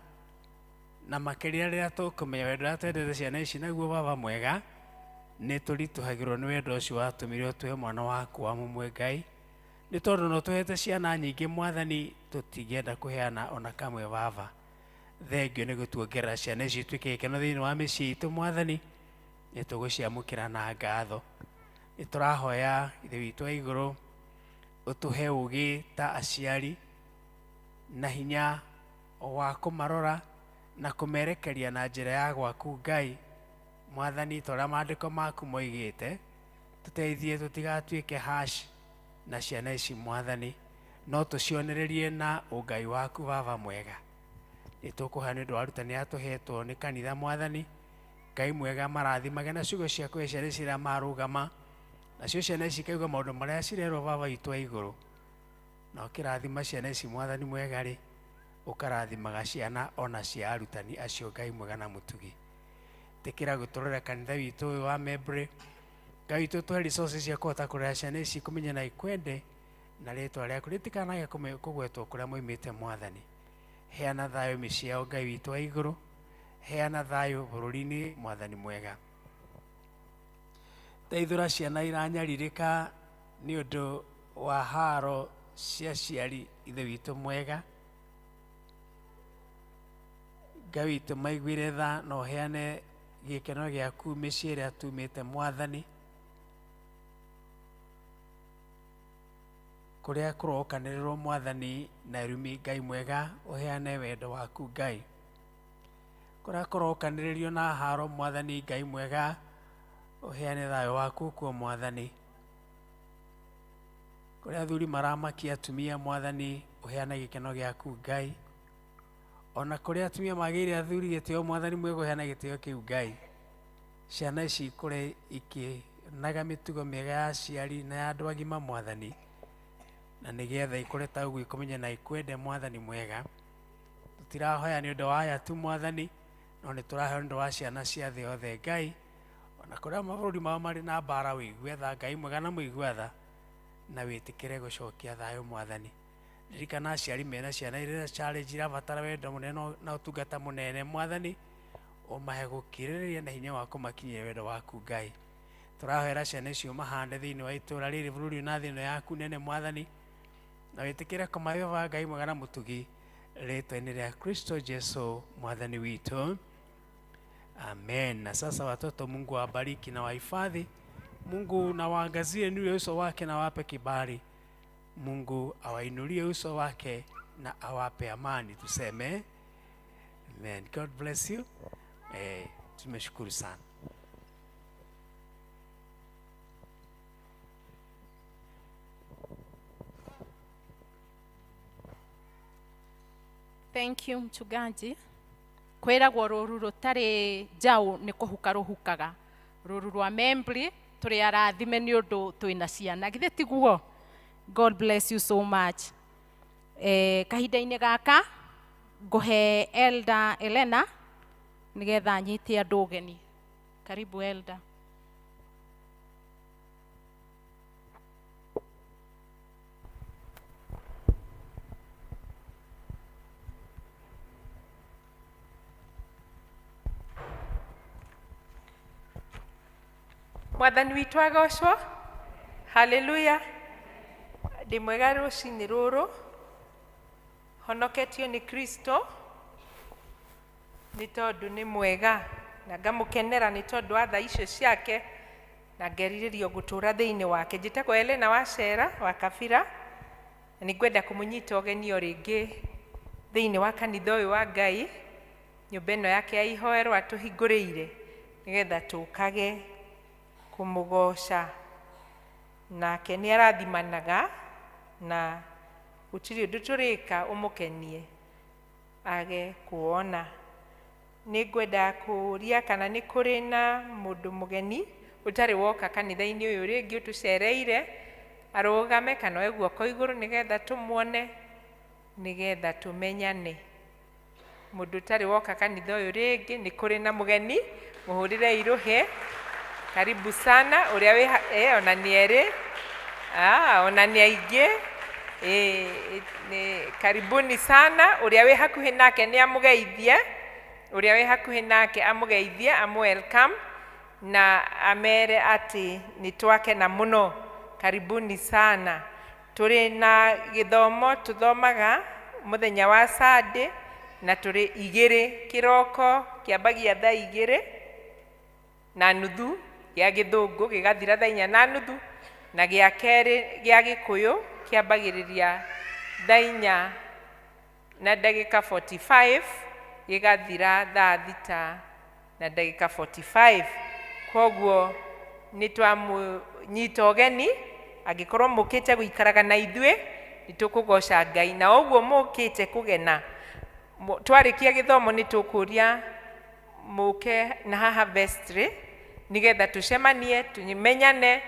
na makĩria rĩrĩa tũkũmenya wendo ũrĩa twendete ciana ici naguo Baba mwega, nĩ tũritũhagĩrwo nĩ wendo ũcio watũmire ũtũhe mwana waku wa mũmwe Ngai, nĩ tondũ no tũhete ciana nyingĩ Mwathani, tũtingĩenda kũheana ona kamwe Baba. Thengio nĩ gũtuongerera ciana ici ituĩke gĩkeno thĩinĩ wa mĩciĩ itũ Mwathani, nĩ tũgũciamũkĩra na ngatho. Nĩ tũrahoya Ithe witũ wa igũrũ ũtũhe ũũgĩ ta aciari na hinya wa kũmarora na kũmerekeria na njĩra ya gwaku Ngai. Mwathani, ta ũrĩa maandĩko maku moigĩte, tũteithie tũtigatuĩke harsh na ciana ici Mwathani, no tũcionererie na ũngai waku Baba mwega. Nĩ tũkũhoya nĩ ũndũ wa arutani arĩa tũhetwo nĩ kanitha Mwathani, Ngai mwega marathimage na ciugo ciaku he ciana ici rĩrĩa marũgama, nacio ciana ici ikaigua maũndũ marĩa cirerwo Baba witũ wa igũrũ. Na ũkĩrathima ciana ici Mwathani mwega rĩ, ũkarathimaga ciana ona cia arutani acio Ngai mwega na mũtugi. Tĩkĩra gũtũrora kanitha witũ ũyũ wa Membre, Ngai witũ tũhe resources cia kũhota kũrera ciana ici kũmenya na ikwende, na rĩtwa rĩaku rĩtikanage kũgwetwo kũrĩa moimĩte Mwathani. Heana thayũ mĩciĩ yao Ngai witũ wa igũrũ, heana thayũ bũrũri-inĩ Mwathani mwega. Teithũra ciana iranyarirĩka nĩ ũndũ wa haro cia aciari Ithe witũ mwega. Ngai witũ maiguĩre tha na ũheane gĩkeno gĩaku mĩciĩ ĩrĩa tumĩte Mwathani, kũrĩa kũrokanĩrĩrwo Mwathani na irumi Ngai mwega ũheane wendo waku Ngai, kũrĩa kũrokanĩrĩrio na haro Mwathani Ngai mwega ũheane thayũ waku kuo Mwathani, kũrĩa athuri maramakia atumia Mwathani ũheane gĩkeno gĩaku Ngai, ona kũrĩa atumia magĩire athuri gĩtĩo Mwathani mwega ũheane gĩtĩo kĩu Ngai. Ciana ici ikũre ikĩonaga mĩtugo mĩega ya aciari na ya andũ agima Mwathani, na nĩgetha ikũre ta ũguo ikũmenye na ikwende Mwathani mwega. Tũtirahoya nĩ ũndũ wa aya tu Mwathani, no nĩ tũrahoya nĩ ũndũ wa ciana cia thĩ yothe Ngai, ona kũrĩa mabũrũri mao marĩ na mbara wĩigue tha Ngai mwega na mũigua tha, na wĩtĩkĩre gũcokia thayũ Mwathani. Ririkana aciari mena ciana iria challenge irabatara wendo mũnene na ũtungata mũnene Mwathani, ũmahe gũkirĩrĩria na hinya wa kũmakinyĩria wendo waku Ngai. Tũrahoera ciana icio mahande thĩinĩ wa itũũra rĩrĩ bũrũri na thĩ ĩno yaku nene Mwathani, na wĩtĩkĩre kũmahe Baba Ngai mwega na mũtugi, rĩtwa-inĩ rĩa Kristo Jesu Mwathani witũ. Amen. Na sasa watoto, Mungu awabariki na wahifadhi. Mungu na waangazie nuru ya uso wake na wape kibali. Mungu awainulie uso wake na awape amani. Tuseme amen. God bless you. Tumeshukuru sana. Thank you mchungaji. Kwĩragwo rũru rũtarĩ njaũ nĩ kũhuka rũhukaga. Rũru rwa Membri tũrĩ arathime nĩ ũndũ twĩna ciana. Githĩ tiguo? God bless you so much. Kahinda-inĩ gaka Ngũhe Elder Elena nĩgetha anyite andũ ũgeni. Karibu Elder. Mwathani witũ agocwo. Haleluya. Ndĩ mwega rũcinĩ rũrũ, honoketio nĩ Kristo nĩ tondũ nĩ mwega, na ngamũkenera nĩ tondũ wa tha icio ciake, na ngerirĩrio gũtũũra thĩinĩ wake. Njĩtagwo Elena Wacera wa Kabira, na nĩngwenda kũmũnyita ũgeni o rĩngĩ thĩinĩ wa kanitha ũyũ wa Ngai, nyũmba ĩno yake ya ihoero atũhingũrĩire nĩgetha tũkage kũmũgoca. Nake nĩ arathimanaga na gũtirĩ ũndũ tũrĩka ũmũkenie age kuona. Nĩ ngwenda kũũria kana nĩ kũrĩ na mũndũ mũgeni ũtarĩ woka kanitha-inĩ ũyũ rĩngĩ ũtũcereire, arũgame kana oe guoko igũrũ nĩgetha tũmuone, nĩgetha tũmenyane. Mũndũ ũtarĩ woka kanitha ũyũ rĩngĩ, nĩ kũrĩ na mũgeni, mũhũrĩre irũhĩ. Karibu sana ũrĩa wĩ ona nĩ erĩ, ona nĩ aingĩ. Karibuni sana. Ũrĩa wĩ hakuhĩ nake nĩ amũgeithie, ũrĩa wĩ hakuhĩ nake amũgeithie, amũ welcome na amere atĩ nĩ twakena mũno. Karibuni sana. Tũrĩ na gĩthomo tũthomaga mũthenya wa Sunday, na tũrĩ igĩrĩ kĩroko, kĩambagia thaa 2:30 gĩa gĩthũngũ gĩgathira thaa 4:30, na gĩa kerĩ gĩa gĩkũyũ kĩambagĩrĩria thaa 4:45 gĩgathira thaa 6:45. Koguo nĩ twamũnyita ũgeni, angĩkorwo mũkĩte gũikaraga na ithuĩ nĩ tũkũgoca Ngai, na ũguo mũkĩte kũgena twarĩkia gĩthomo nĩ tũkũria mũke na haha vestry nĩgetha tũcemanie, tũmenyane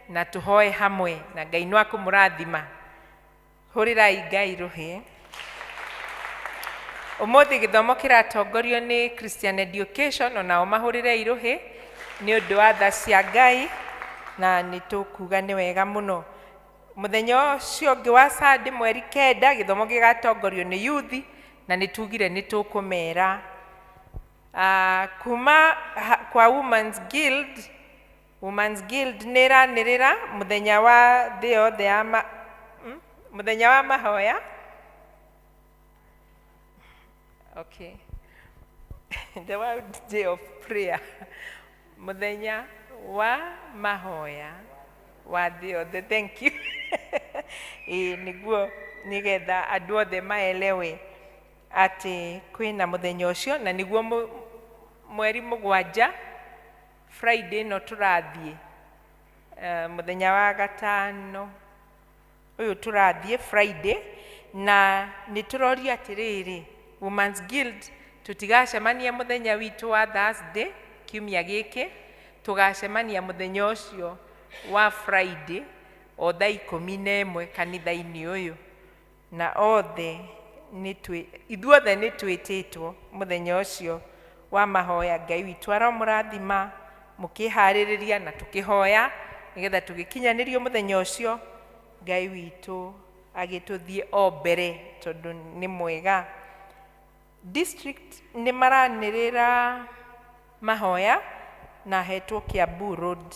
na tũhoe hamwe, na Ngai no akũmũrathima. Hũrĩrai Ngai rũhĩ. Ũmũthĩ gĩthomo kĩratongorio nĩ Christian Education, onao mahũrĩre irũhĩ nĩ ũndũ wa tha cia Ngai, na nĩ tũkuga nĩ wega mũno. Mũthenya ũcio ũngĩ wa Sunday mweri 9 gĩthomo gĩgatongorio nĩ youth, na nĩ tugire nĩ tũkũmera. Kuma kwa Women's Guild, Women's Guild nĩ ĩranĩrĩra mũthenya wa thĩ yothe ya mũthenya wa mahoya. Okay. The World Day of Prayer. Mũthenya wa mahoya wa thĩ yothe. Thank you. Nĩguo nĩgetha andũ othe maelewe atĩ kwĩna mũthenya ũcio, na nĩguo mweri 7 Friday ĩno tũrathiĩ, mũthenya wa gatano ũyũ tũrathiĩ Friday, na nĩ tũroria atĩrĩrĩ, Women's Guild tũtigacemania mũthenya witũ wa Thursday kiumia gĩkĩ, tũgacemania mũthenya ũcio wa Friday o thaa 11 kanitha-inĩ ũyũ, na othe ithuothe nĩ twĩtĩtwo mũthenya ũcio wa mahoya. Ngai witũ aromũrathima mũkĩharĩrĩria na tũkĩhoya nĩgetha tũgĩkinyanĩrio mũthenya ũcio, Ngai witũ agĩtũthiĩ o mbere tondũ nĩ mwega. District nĩ maranĩrĩra mahoya na hetwo Kiambu Road.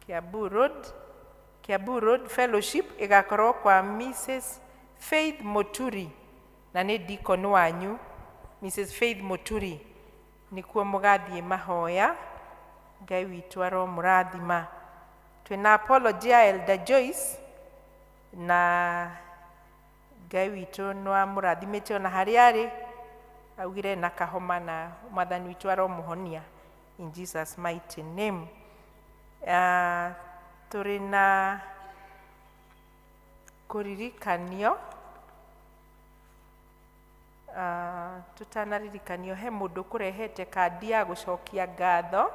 Kiambu Road, Kiambu Road Fellowship ĩgakorwo kwa Mrs. Faith Muturi, na nĩ deacon wanyu Mrs. Faith Muturi, nĩkuo mũgathiĩ mahoya. Ngai witũ aromũrathima. Twĩna apology ya Elder Joyce, na Ngai witũ no amũrathimĩte ona harĩa arĩ, augire na kahoma, na Mwathani witũ aromũhonia in Jesus mighty name. Tũrĩ na kũririkanio, tũtanaririkanio he mũndũ kũrehete kandi ya gũcokia ngatho,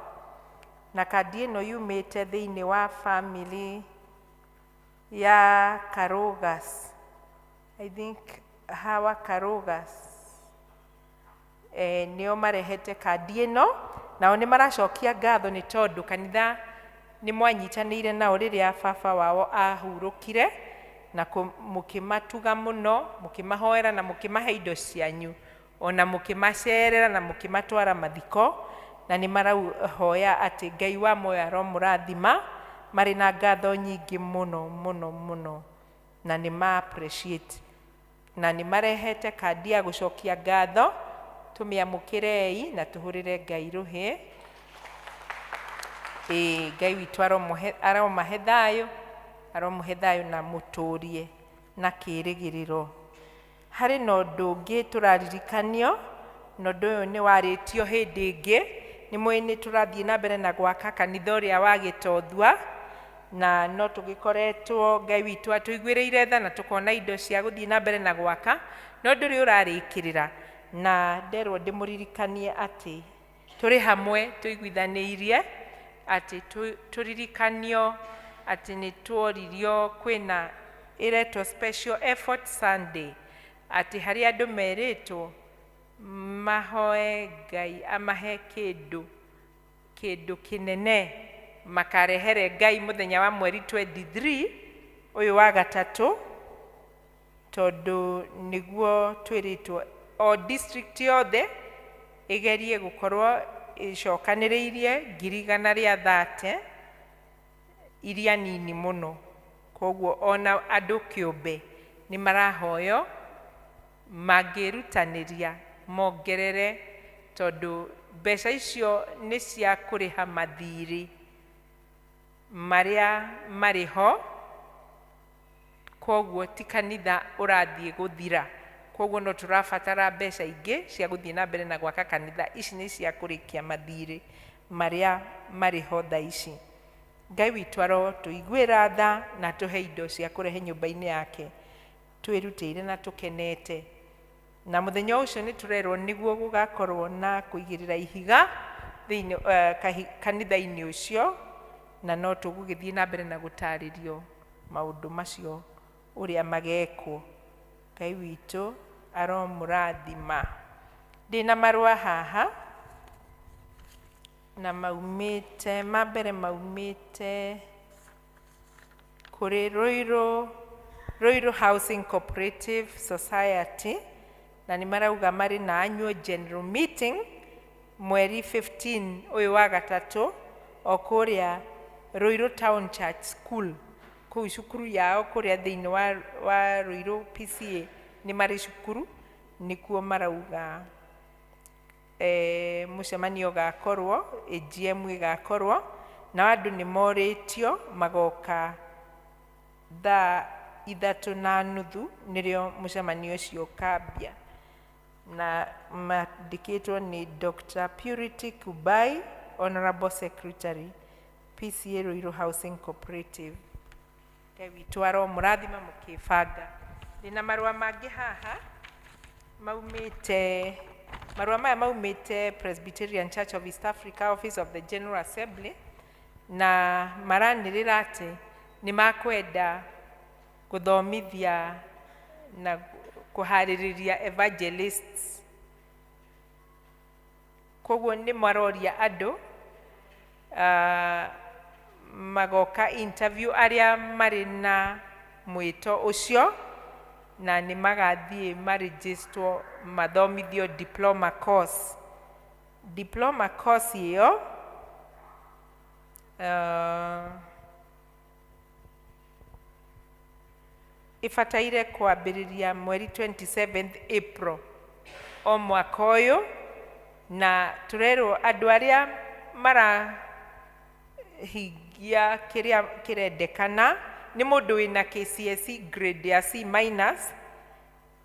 na kandi ĩno yumĩte thĩinĩ wa family Ya Karugas. I think hawa Karugas nĩo marehete kandi ĩno, nao nĩ maracokia ngatho nĩ tondũ kanitha nĩ mwanyitanĩire nao rĩrĩa baba wao ahurũkire, na mũkĩmatuga mũno, mũkĩmahoera na mũkĩmahe indo cianyu, ona mũkĩmacerera na mũkĩmatwara mathiko, na nĩ marahoya atĩ Ngai wa muoyo aromũrathima, marĩ na ngatho nyingĩ mũno mũno mũno, na nĩ ma appreciate, na nĩ marehete kandi ya gũcokia ngatho. Tũmĩamũkĩrei na tũhũrĩre Ngai rũhĩ. Ĩĩ, Ngai witũ aromahe thayũ, aromũhe thayũ na mũtũrie na kĩĩrĩgĩrĩro. Harĩ na ũndũ ũngĩ tũraririkanio, na ũndũ ũyũ nĩ warĩtio hĩndĩ ĩngĩ. Nĩ mũĩ nĩ tũrathiĩ na mbere na gwaka kanitha ũrĩa wa Gĩtothua, na no tũgĩkoretwo Ngai witũ atũiguĩrĩire tha na tũkona indo cia gũthiĩ na mbere na gwaka, no ndũrĩ ũrarĩkĩrĩra. Na nderwo ndĩmũririkanie atĩ tũrĩ hamwe tũiguithanĩirie atĩ tũririkanio atĩ nĩ tuoririo kwĩna ĩretwo Special Effort Sunday, atĩ harĩ andũ merĩtwo mahoe Ngai amahe kĩndũ kĩndũ kĩnene makarehere Ngai mũthenya wa mweri 23 ũyũ wa gatatũ, tondũ nĩguo twĩrĩtwo o district yothe ĩgerie gũkorwo ĩcokanĩrĩirie 130,000 iria nini mũno. Koguo ona andũ kĩũmbe nĩ marahoywo mangĩrutanĩria mongerere, tondũ mbeca icio nĩ cia kũrĩha mathirĩ marĩa marĩ ho, koguo ti kanitha ũrathiĩ gũthira. Koguo no tũrabatara mbeca ingĩ cia gũthiĩ na mbere na gwaka kanitha. Ici nĩ cia kũrĩkia mathirĩ marĩa marĩ ho thaa ici. Ngai witũ arotũiguĩra tha na tũhe indo cia kũrehe nyũmba-inĩ yake twĩrutĩire na tũkenete. Na mũthenya ũcio nĩ tũrerwo nĩguo gũgakorwo na kũigĩrĩra ihiga thĩinĩ kanitha-inĩ ũcio, na no tũgũgĩthiĩ na mbere na gũtarĩrio maũndũ macio ũrĩa magekwo. Ngai witũ aromũrathima. Ndĩna marũa haha na maumĩte, ma mbere maumĩte kũrĩ Ruiru Housing Cooperative Society, na nĩ marauga marĩ na annual general meeting mweri 15 ũyũ wa gatatũ o kũrĩa Ruiru Town Church School, kũu cukuru yao kũrĩa thĩinĩ wa Ruiru PCA nĩ marĩ cukuru, nĩkuo marauga mũcemanio ũgakorwo, AGM ĩgakorwo, na andũ nĩ morĩtio magoka thaa 3:30 nĩrĩo mũcemanio ũcio ũkambia. Na mandĩkĩtwo nĩ Dr. Purity Kubai, Honorable Secretary, PCA Ruiru Housing Cooperative. Ngai witũ aromũrathima mũkĩbanga. Ndĩna marũa mangĩ haha maumĩte, marũa maya maumĩte Presbyterian Church of East Africa, Office of the General Assembly, na maranĩrĩra atĩ nĩ makwenda gũthomithia na kũharĩrĩria evangelists. Koguo nĩ maroria andũ magoka interview arĩa marĩ na mwĩto ũcio, na nĩ magathiĩ marejistwo mathomithio diploma course. Diploma course ĩyo ĩbataire kwambĩrĩria mweri 27 April o mwaka ũyũ, na tũrerwo andũ arĩa marahingia kĩrĩa kĩrendekana nĩ mũndũ wĩna KCSE grade ya C minus,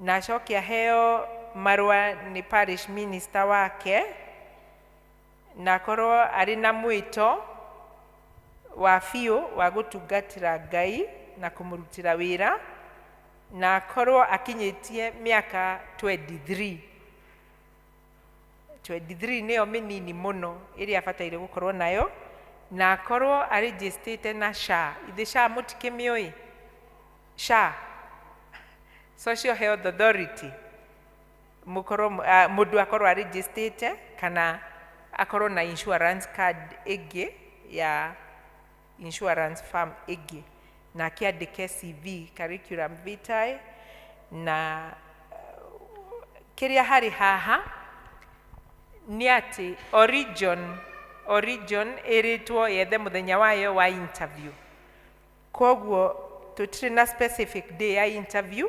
na acoke aheo marũa nĩ parish minister wake, na akorwo arĩ na mwĩto wa biũ wa gũtungatĩra Ngai na kũmũrutĩra wĩra, na akorwo akinyĩtie mĩaka 23. 23 nĩyo mĩnini mũno ĩrĩa abataire gũkorwo nayo, na akorwo arĩnjĩstĩte na SHA. Ithe SHA mũtikĩmĩũĩ? SHA, Social Health Authority, mukorwo mundu akorwo arejistĩte kana akorwo na insurance card ĩngĩ ya insurance firm ĩngĩ, na akĩandĩke CV, curriculum vitae, na kĩrĩa harĩ haha nĩ atĩ Origion ĩrĩtwo yethe mũthenya wayo wa interview. Koguo tũtirĩ na specific day ya interview,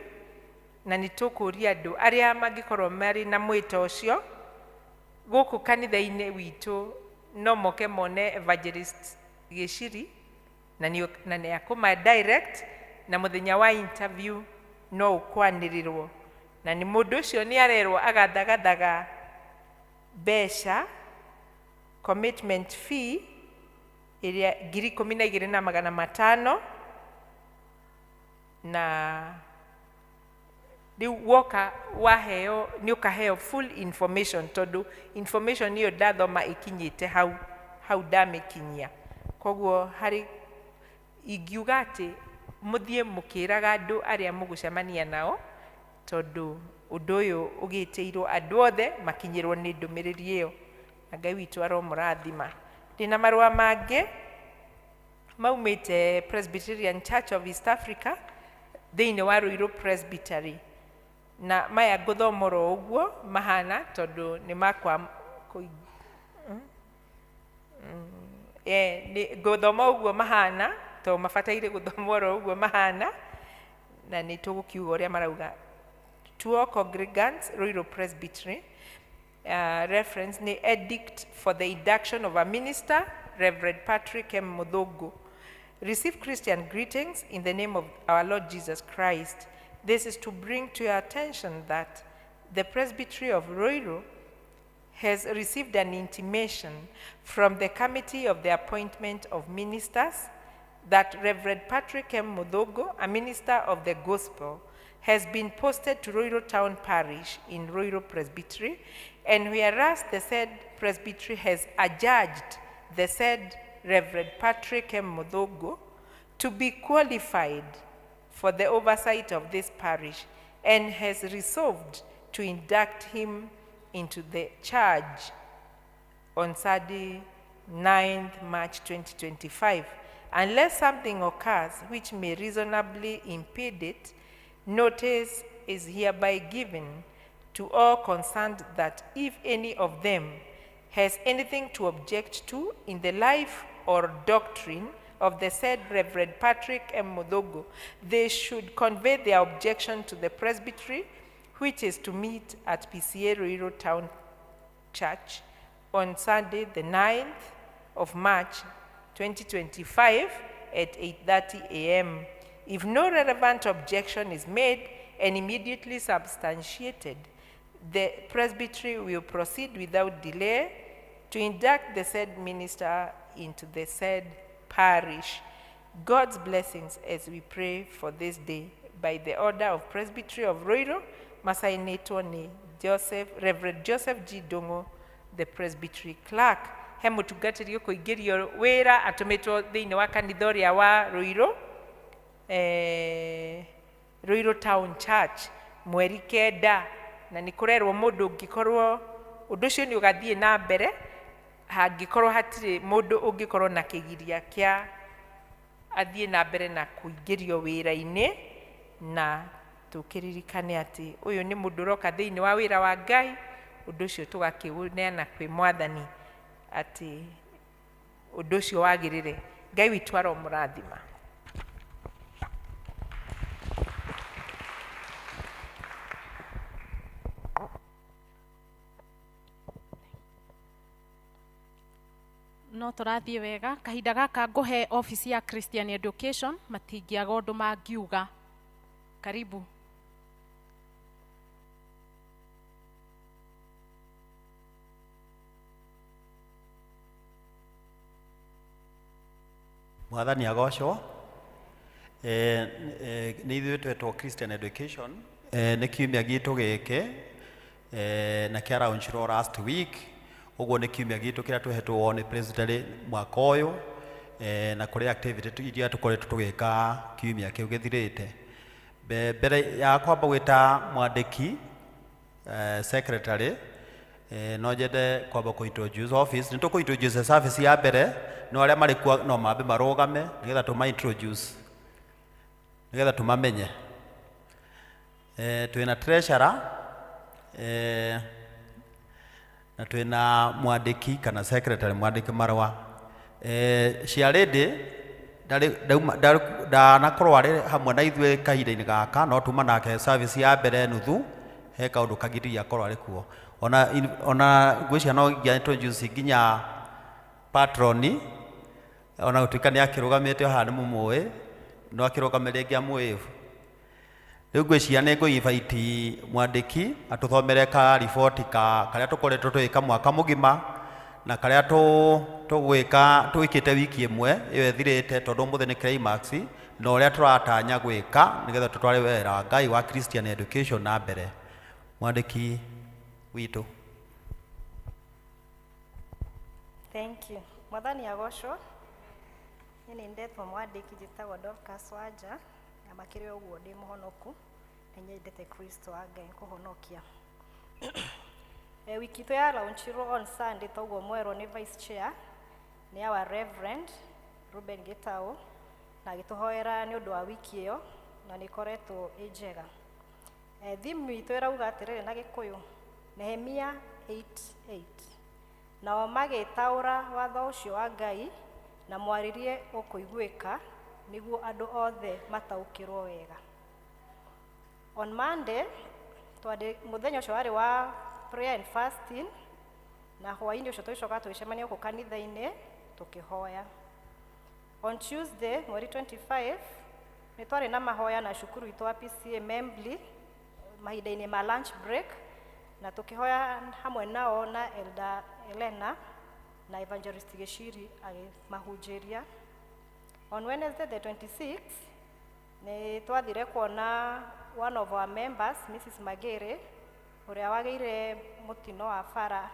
na nĩ tũkũria andũ arĩa mangĩkorwo marĩ na mwĩto ũcio gũkũ kanitha-inĩ witũ no moke mone Evangelist Gĩciri, na nĩ akũma direct, na mũthenya wa interview no ũkwanĩrĩrwo, na nĩ mũndũ ũcio nĩ arerwo agathagathaga mbeca commitment fee ĩrĩa 12,500, na rĩu woka waheo nĩ ũkaheo full information, tondũ information ĩyo ndathoma ĩkinyĩte hau ndamĩkinyia. Koguo harĩ ingiuga atĩ mũthiĩ mũkĩraga andũ arĩa mũgũcemania nao, tondũ ũndũ ũyũ ũgĩtĩirwo andũ othe makinyĩrwo nĩ ndũmĩrĩri ĩyo, na Ngai witũ aromũrathima. Ndĩna marũa mangĩ maumĩte Presbyterian Church of East Africa thĩinĩ wa Ruiru Presbytery, na maya ngũthoma oro ũguo mahana tondũ nĩ makwa ngũthoma ũguo mahana tondũ mabataire gũthoma oro ũguo mahana, na nĩ tũgũkiuga ũrĩa marauga. To all congregants, Ruiru Presbytery, reference nĩ edict for the induction of a minister, Reverend Patrick M. Muthungu. Receive Christian greetings in the name of our Lord Jesus Christ. This is to bring to your attention that the Presbytery of Ruiru has received an intimation from the Committee of the Appointment of Ministers that Reverend Patrick M. Muthungu, a minister of the gospel, has been posted to Ruiru Town Parish in Ruiru Presbytery, and whereas the said presbytery has adjudged the said Reverend Patrick M. Muthungu to be qualified for the oversight of this parish and has resolved to induct him into the charge on Saturday, 9th March 2025. Unless something occurs which may reasonably impede it, notice is hereby given to all concerned that if any of them has anything to object to in the life or doctrine of the said Reverend Patrick M. Muthungu, they should convey their objection to the presbytery, which is to meet at PCA Ruiru Town Church on Sunday, the 9th of March, 2025 at 8:30 a.m. If no relevant objection is made and immediately substantiated, the presbytery will proceed without delay to induct the said minister into the said parish. God's blessings as we pray for this day. By the order of Presbytery of Ruiru, masainĩtwo nĩ Joseph, Reverend Joseph G. Dongo, the presbytery clerk. He mũtungatĩri ũkũingĩrio wĩra atũmĩtwo thĩinĩ wa kanitha ũrĩa wa Ruiru, Ruiru Town Church mweri 9, na nĩ kũrerwo mũndũ ũngĩkorwo ũndũ ũcio nĩ ũgathiĩ na mbere hangĩkorwo hatirĩ mũndũ ũngĩkorwo na kĩgiria kĩa athiĩ na mbere na kũingĩrio wĩra-inĩ, na tũkĩririkane atĩ ũyũ nĩ mũndũ ũroka thĩinĩ wa wĩra wa Ngai, ũndũ ũcio tũgakĩũneana kwĩ Mwathani atĩ ũndũ ũcio wagĩrĩre. Ngai witũ aromũrathima. No tũrathiĩ wega. Kahinda gaka ngũhe office ya Christian Education, matingĩaga ũndũ mangiuga. Karibu. Mwathani agocwo. Nĩ ithuĩ twetwo Christian Education, nĩ kiumia gitũ gĩkĩ, na kĩa launchirwo last week, ũguo nĩ kiumia gitũ kĩrĩa tũhetwo nĩ presbytery mwaka ũyũ, na kũrĩ activity iria tũkoretwo tũgĩka kiumia kĩu gĩthirĩte. Mbere ya kwamba gwĩta mwandĩki, secretary, no nyende kwamba kũ introduce office. Nĩ tũkũ introduce service ya mbere, no arĩa marĩ kuo no mambe marũgame nĩgetha tũma introduce, nĩgetha tũmamenye. Twĩna treasurer, na twĩna mwandĩki kana secretary, mwandĩki marũa. Ciarĩndĩ ndanakorwo arĩ hamwe na ithuĩ kahinda-inĩ gaka, no tuma nake service ya mbere nuthu, he kaũndũ kagiririe akorwo arĩ kuo. Ona ngwĩciria no nginya introduce nginya patroni, ona gũtuĩka nĩ akĩrũgamĩte haha nĩ mũmũĩ, no akĩrũgame rĩngĩ amwĩvu. Rĩu ngwĩciria nĩ ngũ-invite mwandĩki atũthomere ka riboti ka karĩa tũkoretwo tũgĩka mwaka mũgima na karĩa tũgwĩka twĩkĩte wiki ĩmwe ĩyo ĩthirĩte, tondũ ũmũthĩ nĩ climax, na ũrĩa tũratanya gwĩka nĩgetha tũtware wĩra wa Ngai wa Christian education na mbere. Mwandĩki witũ. Thank you. Mwathani agocwo. Niĩ nĩ ndetwo mwandĩki, njĩtagwo Dorcas Wanja, na makĩria ũguo ndĩ mũhonoku, nĩ nyendete Kristo wa Ngai kũhonokia. Wiki itũ ya launchirwo on Sunday, toguo mwerwo nĩ vice chair, nĩ our Reverend Ruben Gitau, na agĩtũhoera nĩ ũndũ wa wiki ĩyo, na nĩ ĩkoretwo ĩ njega. Theme itũ ĩrauga atĩrĩrĩ na Gĩkũyũ, Nehemia 8:8. Nao magĩtaũra watho ũcio wa Ngai na mwarĩrie ũkũiguĩka nĩguo andũ othe mataũkĩrwo wega. On Monday, mũthenya ũcio warĩ wa prayer and fasting, na hwaĩ-inĩ ũcio tũgĩcoka tũgĩcemania gũkũ kanitha-inĩ tũkĩhoya. On Tuesday, mweri 25, nĩ twarĩ na mahoya na cukuru itũ wa PCA Membly mahinda-inĩ ma lunch break, na tũkĩhoya hamwe nao na Elder Elena na Evangelist Gĩciri agĩmahunjĩria. On Wednesday the 26th, nĩ twathire kuona one of our members, Mrs. Magere, ũrĩa wagĩire mũtino wa bara,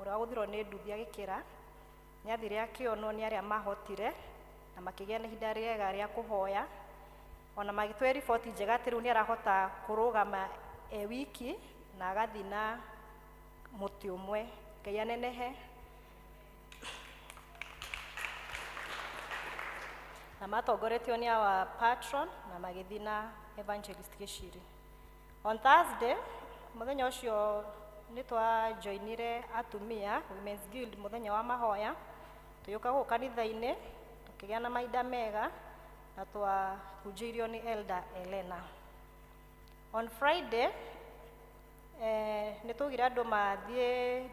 ũrĩa wagũthirwo nĩ nduthi agĩkĩra. Nĩ athire akĩonwo nĩ arĩa mahotire na makĩgĩa na ihinda rĩega rĩa kũhoya. Ona magĩtũhe riboti njega atĩ rĩu nĩ arahota kũrũgama e wiki na agathiĩ na mũtĩ ũmwe. Ngai anenehe. Na matongoretio nĩ our patron na magĩthiĩ na Evangelist Gĩciri. On Thursday, mũthenya ũcio nĩ twajoinire atumia Women's Guild mũthenya wa mahoya, tũgĩũka gũkũ kanitha-inĩ tũkĩgĩa na mahinda mega na twahunjĩirio nĩ Elder Elena. On Friday, nĩ twaugire andũ mathiĩ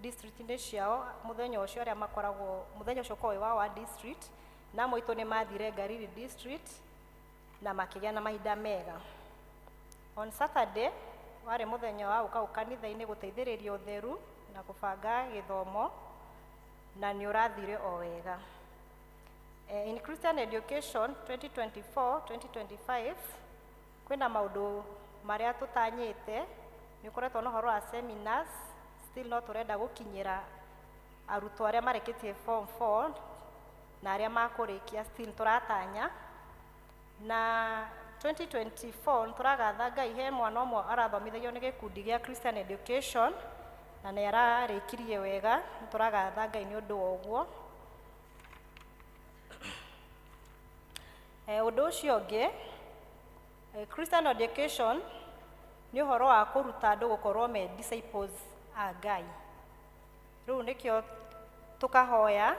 district-inĩ ciao mũthenya ũcio, arĩa makoragwo mũthenya ũcio ũkoragwo wĩ wa district, na amwe aitũ nĩ mathire Ngariri district na makĩgĩa na mahinda mega. On Saturday, warĩ mũthenya wa gũka kanitha-inĩ gũteithĩrĩria ũtheru na kũbanga gĩthomo, na nĩ ũrathire o wega. In Christian Education 2024-2025, kwĩna maũndũ marĩa tũtanyĩte, nĩ ũkoretwo na ũhoro wa seminars, still no tũrenda gũkinyĩra arutwo arĩa marĩkĩtie form 4 na arĩa makũrĩkia, still tũratanya. Na 2024 tũragatha Ngai, he mwana ũmwe arathomithagio nĩ gĩkundi gĩa Christian Education na nĩ ararĩkirie wega, tũragatha Ngai nĩ ũndũ wa ũguo. Ũndũ ũcio ũngĩ, Christian Education nĩ ũhoro wa kũruta andũ gũkorwo me disciples a Ngai. Rĩu nĩkĩo tũkahoya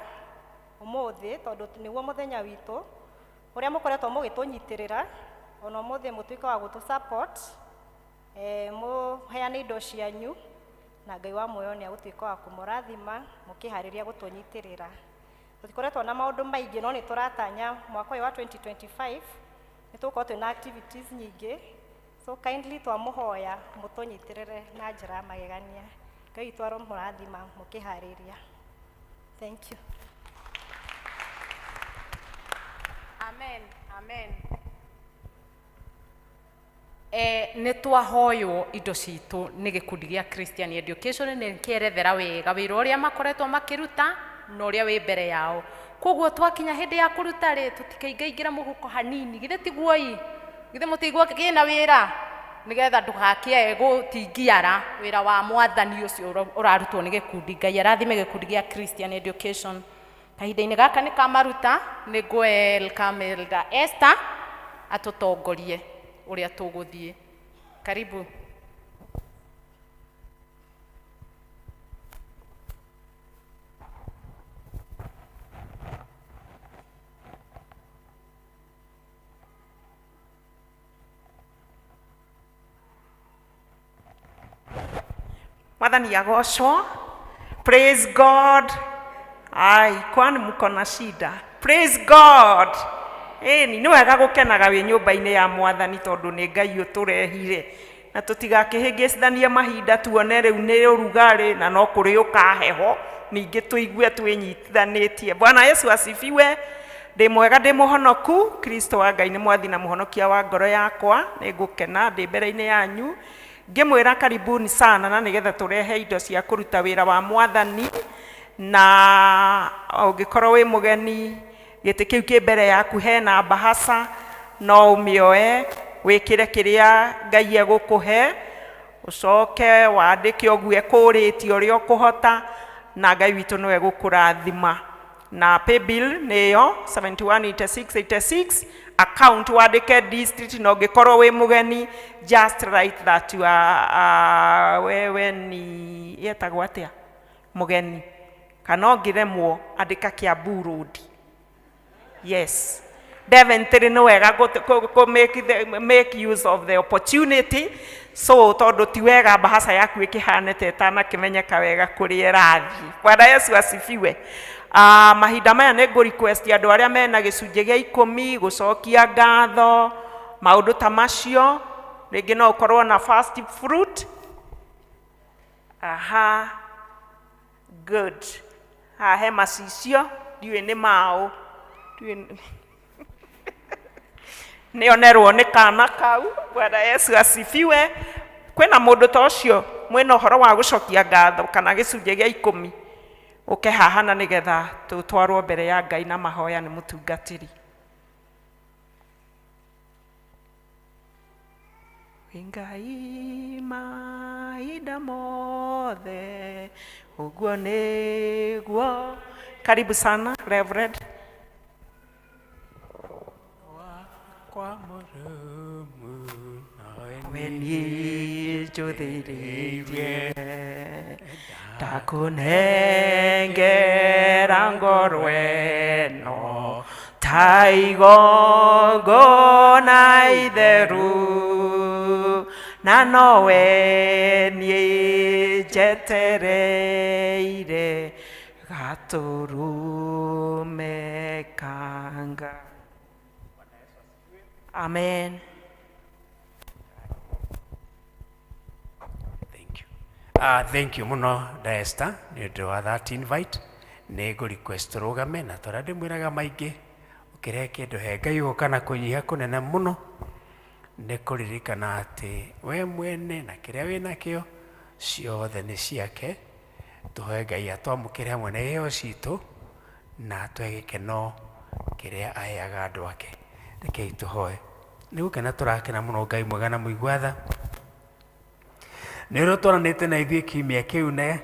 ũmũthĩ, tondũ nĩguo mũthenya witũ, ũrĩa mũkoretwo mũgĩtũnyitĩrĩra, ona ũmũthĩ mũtuĩke wa gũtũ support, mũheane indo cianyu, na Ngai wa muoyo nĩ agũtuĩka wa kũmũrathima mũkĩharĩria gũtũnyitĩrĩra. Tũtikoretwo na maũndũ maingĩ, no nĩ tũratanya mwaka ũyũ wa 2025 nĩ tũgũkorwo twĩna activities nyingĩ, so kindly twamũhoya mũtũnyitĩrĩre na njĩra ya magegania. Ngai witũ aromũrathima mũkĩharĩria. Thank you. Amen. Amen. Nĩ twahoywo indo citũ nĩ gĩkundi gĩa Christian Education, nĩ kĩerethera wega wĩra ũrĩa makoretwo makĩruta na ũrĩa wĩ mbere yao. Koguo twakinya hĩndĩ ya kũruta rĩ, tũtikaingaingĩra mũhuko hanini, githĩ tiguo ĩ? Githĩ mũtigua kĩna wĩra nĩgetha ndũgakĩae gũtingiara wĩra wa mwathani ũcio ũrarutwo nĩ gĩkundi. Ngai arathime gĩkundi gĩa Christian Education. Kahinda-inĩ gaka nĩ kamaruta, nĩ ngũ welcome Elder Esther atũtongorie ũrĩa tũgũthiĩ. Karibu. Mwathani agocwo. Praise God. Ai, kwani mko na shida? Praise God. Ĩni, nĩ wega gũkenaga wĩ nyũmba-inĩ ya mwathani tondũ nĩ Ngai ũtũrehire. Na tũtigakĩhĩngĩcithanie mahinda tuone rĩu nĩ ũrugarĩ na no kũrĩ ũkaheho, ningĩ tũigue twĩnyitithanĩtie. Bwana Yesu asifiwe. Ndĩ mwega, ndĩ mũhonoku. Kristo wa Ngai nĩ mwathi na mũhonokia wa ngoro yakwa. Nĩ ngũkena ndĩ mbere-inĩ yanyu. Ngĩmwĩra karibuni sana na nĩgetha tũrehe indo cia kũruta wĩra wa mwathani. Na ũngĩkorwo wĩ mũgeni, gĩtĩ kĩu kĩ mbere yaku hena bahasa, no ũmĩoe wĩkĩre kĩrĩa Ngai egũkũhe, ũcoke wandĩke ũguo ekũrĩtie ũrĩa ũkũhota, na Ngai witũ nĩwe egũkũrathima. Na paybill nĩyo 718686, account wandĩke district, na ũngĩkorwo wĩ mũgeni just write that you are, wewe ni yetagwo atĩa, mũgeni, kana ũngĩremwo andĩka Kiambu Road. Yes, definitely nĩ wega make use of the opportunity, so tondũ ti wega bahasa yaku ĩkĩhane ta ĩtanakĩmenyeka wega kũrĩa ĩrathiĩ. Bwana Yesu asifiwe. Mahinda maya nĩ ngũ request andũ arĩa mena gĩcunjĩ gĩa 10 gũcokia ngatho, maũndũ ta macio. Rĩngĩ no ũkorwo na first fruit. Aha, good. Haha he macicio, ndiũĩ nĩ maũ. Nĩonerwo nĩ kana kau. Bwana Yesu asifiwe. Kwĩna mũndũ ta ũcio mwĩna ũhoro wa gũcokia ngatho kana gĩcunjĩ gĩa 10, ũke haha na nĩgetha tũtwarwo mbere ya Ngai na mahoya nĩ mũtungatĩri. Wĩ Ngai mahinda mothe, ũguo nĩguo. Karibu sana Reverend. Kwa mũrũmu we niĩ njũthĩrĩirie, ndakũnengera ngoro ĩno ta igongona itheru, na nowe niĩ njetereire gatũrũme kanga. Amen. Thank you muno Esther nĩ ũndũ wa that invite. Nĩ ngũ request rũgame na tondũ ndĩmwĩraga maingĩ ũkĩrehe kĩndũ he Ngai ũgũka na kũnyiha kũnene mũno, nĩ kũririkana atĩ we mwene na kĩrĩa wĩnakĩo ciothe nĩ ciake. Tũhoe Ngai atwamũkĩre hamwe na iheo citũ na atũhe gĩkeno kĩrĩa aheaga andũ ake. Rekei tũhoe. Nĩ gũkena tũrakena mũno Ngai mwega na mũigua tha, nĩ ũrĩa ũtwaranĩte na ithuĩ kiumia kĩu na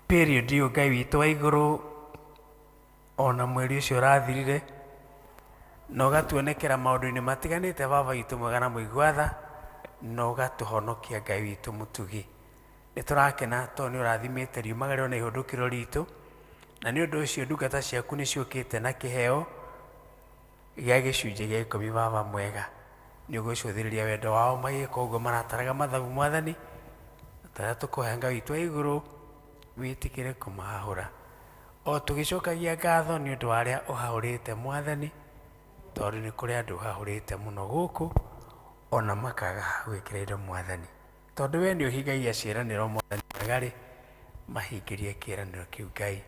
period ĩyo Ngai witũ wa igũrũ, ona mweri ũcio ũrathirire, na ũgatuonekera maũndũ-inĩ matiganĩte Baba witũ mwega na mũigua tha, na ũgatũhonokia Ngai witũ mũtugi. Nĩ tũrakena tondũ nĩ ũrathimĩte riumagario na ihũndũkĩro ritũ, na nĩ ũndũ ũcio ndungata ciaku nĩ ciũkĩte na kĩheo gĩa gĩcunjĩ gĩa 10. Baba mwega, nĩ ũgũcũthĩrĩria wendo wao magĩka ũguo marataraga mathabu mwathani, na tũrĩa tũkũhe Ngai witũ wa igũrũ wĩtĩkĩre kũmahahũra. O tũgĩcokagia ngatho nĩ ũndũ wa arĩa ũhahũrĩte mwathani, tondũ nĩ kũrĩ andũ ũhahũrĩte mũno gũkũ ona makaga gwĩkĩra indo mwathani, tondũ we nĩ ũhingagia ciĩranĩro mwathani mwega rĩ, mahingĩrie kĩĩranĩro kĩu Ngai.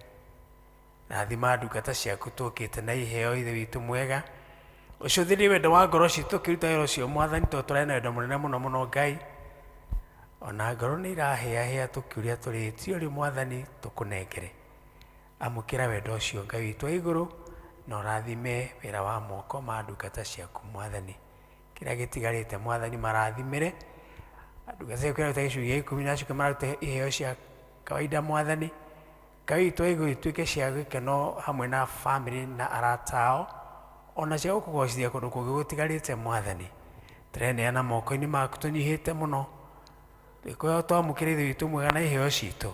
Rathima ndungata ciaku tũkĩte na iheo Ithe witũ mwega, ũcũthĩrĩrie wendo wa ngoro citũ tũkĩruta wĩra ũcio mwathani, tondũ tũrarĩ na wendo mũnene mũno mũno Ngai. Ona ngoro nĩ irahĩahĩa tũkĩũria tũrĩtio rĩ mwathani tũkũnengere. Amũkĩra wendo ũcio Ngai witũ wa igũrũ, Na ũrathime wĩra wa moko ma ndungata ciaku Mwathani. Kĩrĩa gĩtigarĩte Mwathani marathimĩre. Ndungata ciaku iraruta gĩcunjĩ gĩa ikũmi na acio mararuta iheo cia kawaida Mwathani. Ngai witũ wa igũrũ ituĩke cia gĩkeno hamwe na bamĩrĩ na arata ao, ona cia gũkũgocithia kũndũ kũngĩ gũtigarĩte Mwathani. Tũreneana moko-inĩ maku tũnyihĩte mũno, tũgĩkũhoya twamũkĩre Ithe witũ mwega na iheo citũ,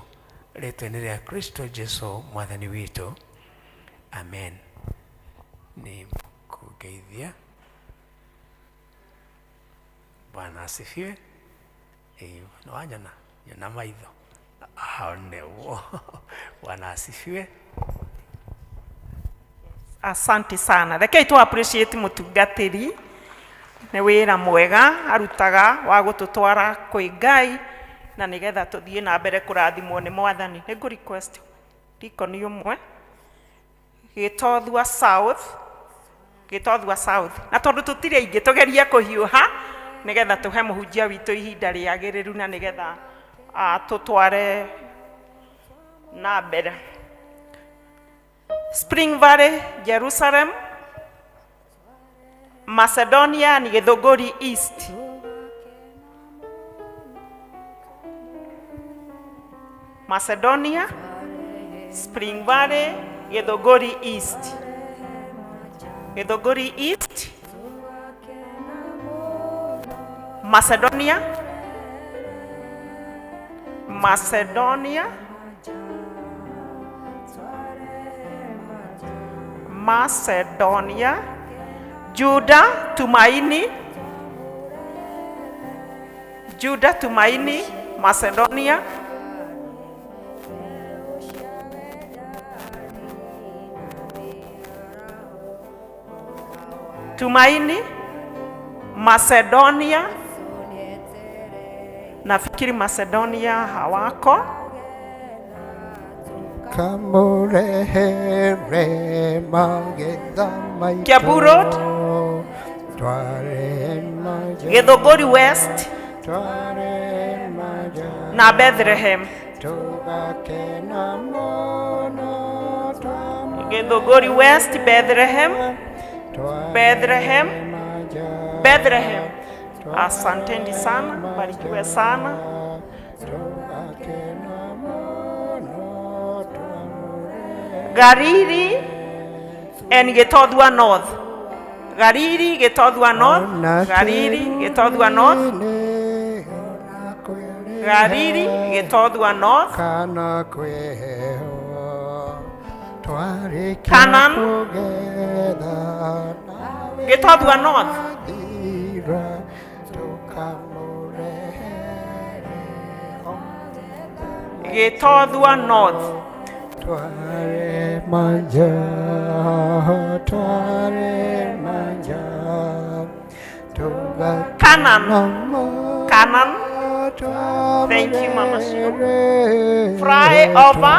rĩtwa-inĩ rĩa Kristo Jesu Mwathani witũ, amen. Nĩ kũngeithia. Bwana asifiwe. Nĩ wanyona? Nyona maitho. Aonewo. Bwana asifiwe. Asante sana. Rekei tu appreciate mutungatiri nĩ wĩra mwega arutaga wa gũtũtwara kwĩ Ngai na nĩgetha tũthiĩ na mbere kũrathimwo nĩ Mwathani. Nĩ ngũ request dikoni ũmwe Gĩtothua South, Gĩtothua South, na tondũ tũtirĩ aingĩ tũgerie kũhiũha nĩgetha tũhe mũhunjia witũ ihinda rĩagĩrĩru na nĩgetha tũtware na mbere. Spring Valley, Jerusalem, Macedonia ni Githunguri East. Macedonia, Spring Valley, Githunguri East. Githunguri East, Macedonia, Macedonia, Macedonia, Juda Tumaini, Juda Tumaini, Macedonia, Tumaini, Macedonia. Nafikiri Macedonia hawako. Kamurehere magetha maitũ. Kiambu Road, Tware maja. Githunguri West Tware maja. na Bethlehem. Tũgakena mũno Githunguri West, Bethlehem, Bethlehem, Bethlehem. Asanteni sana, barikiwe sana. Gariri and Gitothua North. Gariri, Gitothua North. Gariri, Gitothua North. Gariri, Gitothua North. Kana kwĩheo twarĩkia Canaan. kũgetha Gitothua North. thira tũkamũrehere Gitothua North. Tware manja, tware manja, Canaan. Canaan. Thank you, Mama Sue. Fly over.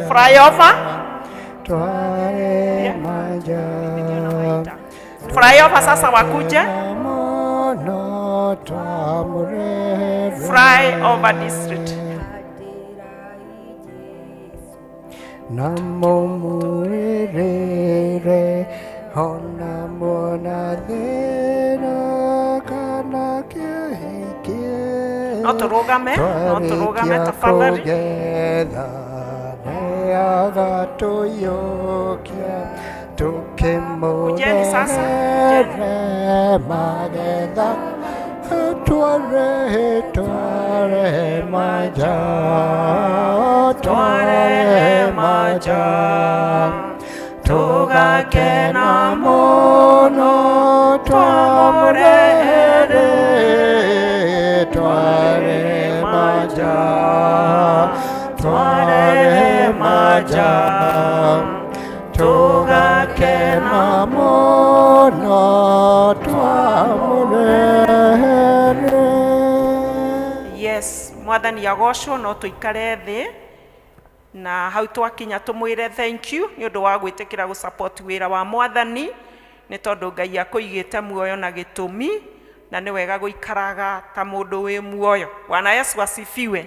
Fly over. Tware manja, Fly over sasa wakuje. mono twamũrehere. Fly over district. Namomurere ona mona thĩna kana kĩhiki. No tũrũgame, no tũrũgame tafadhali. Kũgetha nĩagatũiyũkia Kujeni sasa, tũkĩmũrehere magetha tware tware maja tware maja tũgakena mũno twamũrehere tware maja tware maja tũgakena mũno twamũrehere. Yes, Mwathani agocwo no tũikare thĩ na hau twakinya tũmwĩre thank you nĩ ũndũ wa gwĩtĩkĩra gũ support wĩra wa Mwathani nĩ tondũ Ngai akũigĩte muoyo na gĩtũmi na nĩ wega gũikaraga ta mũndũ wĩ muoyo. Bwana Yesu asifiwe.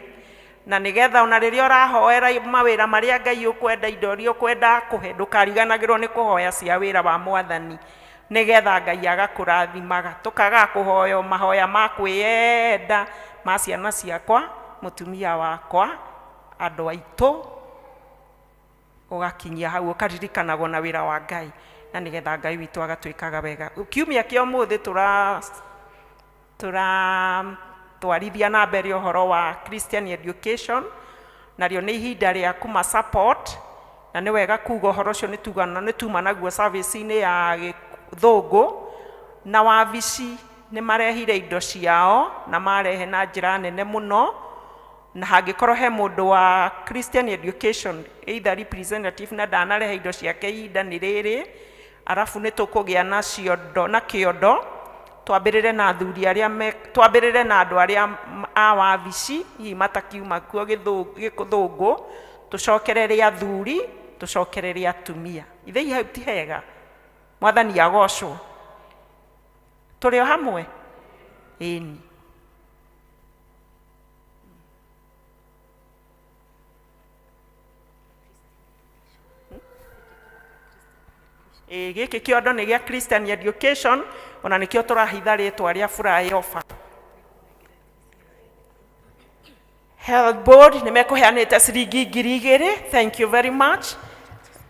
Na nĩgetha ona rĩrĩa ũrahoera mawĩra marĩa Ngai ũkwenda, indo iria ũkwenda akũhe, ndũkariganagĩrwo nĩ kũhoya cia wĩra wa mwathani, nĩgetha Ngai agakũrathimaga. Tũkagaga kũhoya mahoya ma kwĩyenda ma ciana ciakwa, mũtumia wakwa, andũ aitũ, ũgakinyia hau ũkaririkanagwo na wĩra wa Ngai, na nĩgetha Ngai witũ agatwĩkaga wega. Kiumia kĩa ũmũthĩ tũratwarithia na mbere ũhoro wa Christian education, narĩo nĩ ihinda rĩa kũma support, na nĩ wega kuga ũhoro ũcio nĩ tuma naguo service-inĩ ya gĩthũngũ, na wabici nĩ marehire indo ciao na marehe na njĩra nene mũno. Na hangĩkorwo he mũndũ wa Christian education either representative na ndanarehe indo ciake ihinda nĩ rĩrĩ, arabu nĩ tũkũgĩa na ciondo na kĩondo, twambĩrĩre na athuri arĩa me, twambĩrĩre na andũ arĩa a wabici hihi matakiuma kuo gĩthũngũ, tũcokerere athuri, tũcokerere atumia. Ithe hau ti hega? Mwathani agocwo. Tũrĩ o hamwe? Ĩni. Gĩkĩ kĩondo nĩ gĩa Christian education, ona nĩkĩo tũrahitha rĩtwa rĩa flyover. Health board nĩ mekũheanĩte ciringi ngiri igĩrĩ, thank you very much.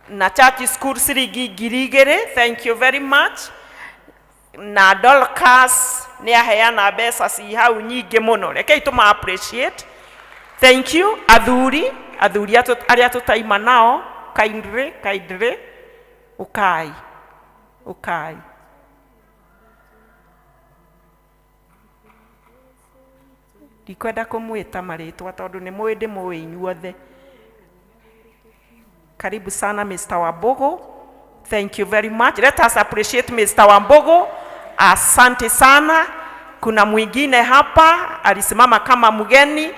Na church school ciringi ngiri igĩrĩ, thank you very much. Na Dorcas nĩ aheana mbeca ci hau nyingĩ mũno, rekei tũma appreciate. Thank you athuri, athuri arĩa tũtaima nao, kindly, kindly, ũkai, ũkai. Ndikwenda kũmwĩta marĩtwa tondũ nĩ mũĩ ndĩmũĩ inyuothe. Karibu sana Mr. Wambugu. Thank you very much. Let us appreciate Mr. Wambugu. Asante sana. Kuna mwingine hapa alisimama kama mgeni.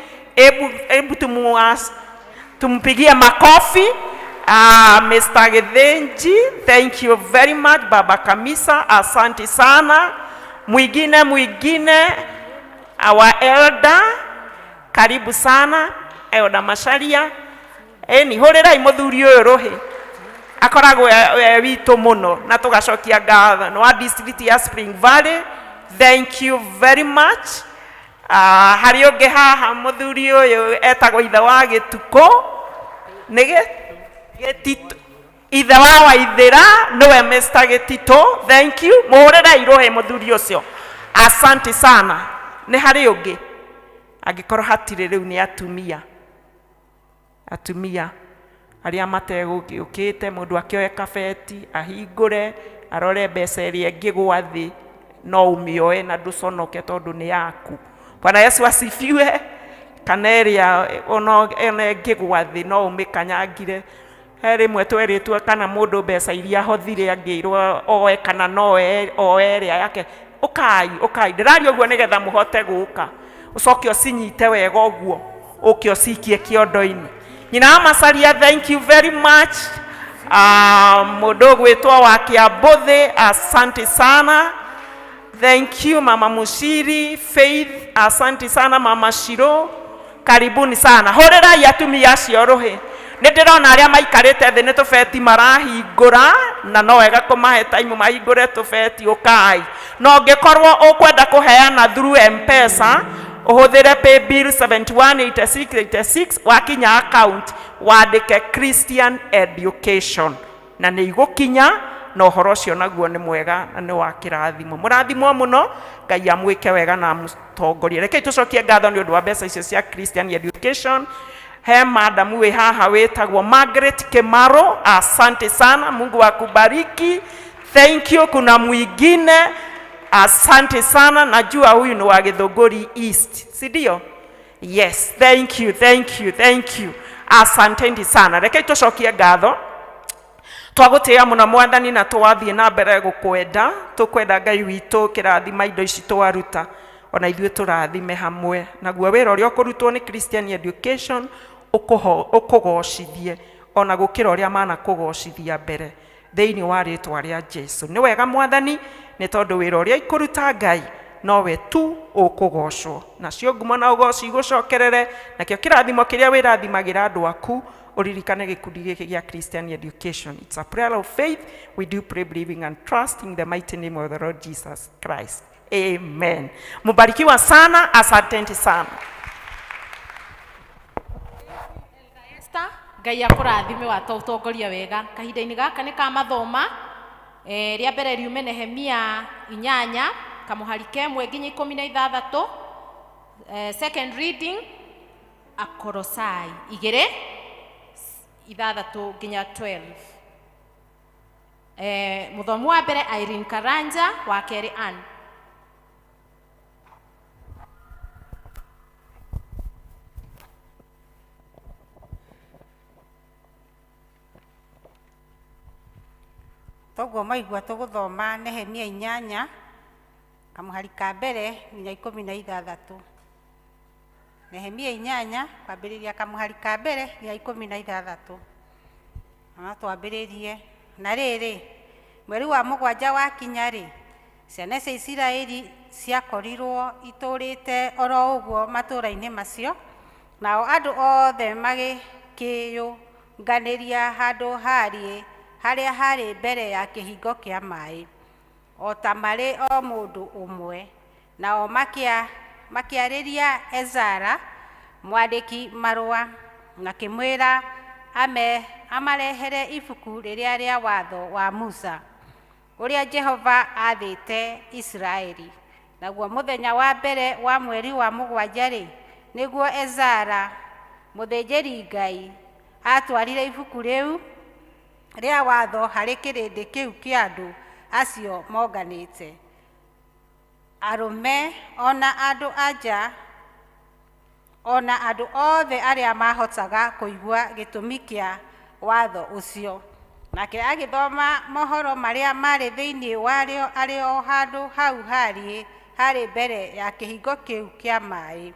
Ebu tumpigie makofi. Mr. Githinji, thank you very much. Baba Kamisa, asante sana. Mwingine, our elder, karibu sana. Elder Macharia. Eni, hũrĩrai mũthuri ũyũ rũhĩ. Akoragwo e witũ mũno na tũgacokia ngatho. Nĩ wa district ya Spring Valley. Thank you very much. Harĩ ũngĩ haha mũthuri ũyũ etagwo ithe wa Gĩtukũ. Nĩ Gĩtitũ. Ithe wa Waithĩra nĩwe Mr. Gĩtitũ. Thank you. Mũhũrĩrai rũhĩ mũthuri ũcio. Asante sana. Nĩ harĩ ũngĩ? Angĩkorwo hatirĩ rĩu nĩ atumia. Atumia arĩa mategũkĩte, mũndũ akĩoe kabeti ahingũre arore mbeca ĩrĩa ĩngĩgwa thĩ, no ũmĩoe na ndũconoke tondũ nĩ yaku. Bwana Yesu asifiwe. Kana ĩrĩa ona ĩngĩgwa thĩ no ũmĩkanyangire. He rĩmwe twerĩtwo kana mũndũ mbeca iria ahothire angĩirwo oe kana no oe ĩrĩa yake. Ũkai, ũkai, ndĩraria ũguo nĩgetha mũhote gũka. Ũcoke ũcinyite wega ũguo, ũke ũcikie kĩondo-inĩ. Nyina wa Macharia, thank you very much. Mũndũ ũgwĩtwo wa Kĩambũthĩ, asante sana. Thank you Mama Mushiri, Faith, asante sana Mama Shiro. Karibuni sana. Hũrĩrai atumia acio rũhĩ. Nĩ ndĩrona arĩa maikarĩte thĩ nĩ tũbeti marahingũra, na no wega kũmahe time mahingũre tũbeti, ũkai. Na ũngĩkorwo ũkwenda kũheana through M-Pesa, ũhũthĩre paybill 718686, wakinya account wandĩke Christian Education, na nĩ igũkinya, na ũhoro ũcio naguo nĩ mwega na nĩ wa kĩrathimo. Mũrathimwo mũno, Ngai amwĩke wega na amũtongorie. Rekei tũcokie ngatho nĩ ũndũ wa mbeca icio cia Christian Education. He madam wĩ haha wĩtagwo Margaret Kimaro, asante sana, Mungu akubariki. Thank you. Kuna mwingine, asante sana, najua huyu ni wa Githunguri East, si ndio? Yes, thank you, thank you, thank you. Asanteni sana. Rekei tũcokie ngatho. Twagũtĩĩa mũno mwathani na twathiĩ na mbere gũkwenda, tũkwenda Ngai witũ kĩrathima indo ici twaruta, ona ithuĩ tũrathime hamwe. Naguo wĩra ũrĩa ũkũrutwo nĩ Christian Education ũkũgocithie ona gũkĩra ũrĩa manakũgocithia mbere, thĩinĩ wa rĩtwa rĩa Jesu. Nĩ wega mwathani, nĩ tondũ wĩra ũrĩa ikũruta Ngai Nowe tu ũkũgocwo, nacio ngumo na ũgoci igũcokerere, nakĩo kĩrathimo kĩrĩa wĩrathimagĩra andũ aku ũririkane gĩkundi gĩkĩ gĩa Christian Education. It's a prayer of faith. We do pray believing and trusting the mighty name of the Lord Jesus Christ. Amen. Mubarikiwa sana, asanteni sana. Esther, Ngai akũrathime watũtongoria wega. Kahinda-inĩ gaka nĩ ka mathoma. Rĩa mbere riume Nehemia 8 kamuhari kemwe nginya 16. Second reading Akolosai 2 6 nginya 12. Mũthomi wa mbere Irene Karanja, wa kerĩ Ann. Toguo maigua tũgũthoma Nehemia 8 kamuhari ka mbere nginya 16. Nehemia 8 kwambĩrĩria kamuhari ka mbere nginya 16. Na twambĩrĩrie na rĩrĩ, mweri wa 7 wakinya rĩ, ciana cia Isiraeli ciakorirwo itũrĩte oro ũguo matũũra-inĩ macio, nao andũ othe magĩkĩyũnganĩria handũ harĩ harĩa harĩ mbere ya kĩhingo kĩa maĩ, o ta marĩ o mũndũ ũmwe. Nao makĩarĩria Ezara mwandĩki marũa, makĩmwĩra amarehere ibuku rĩrĩa rĩa watho wa Musa ũrĩa Jehova aathĩte Isiraeli. Naguo mũthenya wa mbere wa mweri wa 7 rĩ, nĩguo Ezara mũthĩnjĩri-Ngai atwarire ibuku rĩu rĩa watho harĩ kĩrĩndĩ kĩu kĩa andũ acio monganĩte, arũme ona andũ anja, ona andũ othe arĩa mahotaga kũigua gĩtũmi kĩa watho ũcio. Nake agĩthoma mohoro marĩa marĩ thĩinĩ warĩo arĩ o handũ hau harĩ mbere ya kĩhingo kĩu kĩa maĩ,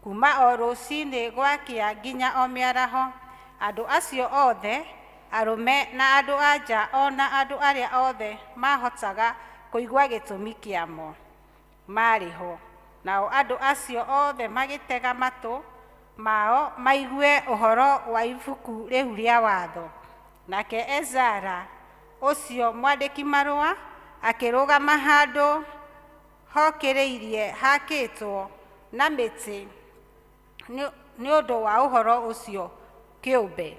kuma o rũcinĩ gwakĩa nginya o mĩaraho. Andũ acio othe, arũme na andũ anja, ona andũ arĩa othe mahotaga kũigua gĩtũmi kĩamo, marĩ ho. Nao andũ acio othe magĩtega matũ mao maigue ũhoro wa ibuku rĩu rĩa watho. Nake Ezara ũcio mwandĩki marũa akĩrũgama handũ hokĩrĩirie hakĩtwo na mĩtĩ nĩ ũndũ wa ũhoro ũcio kĩũmbe.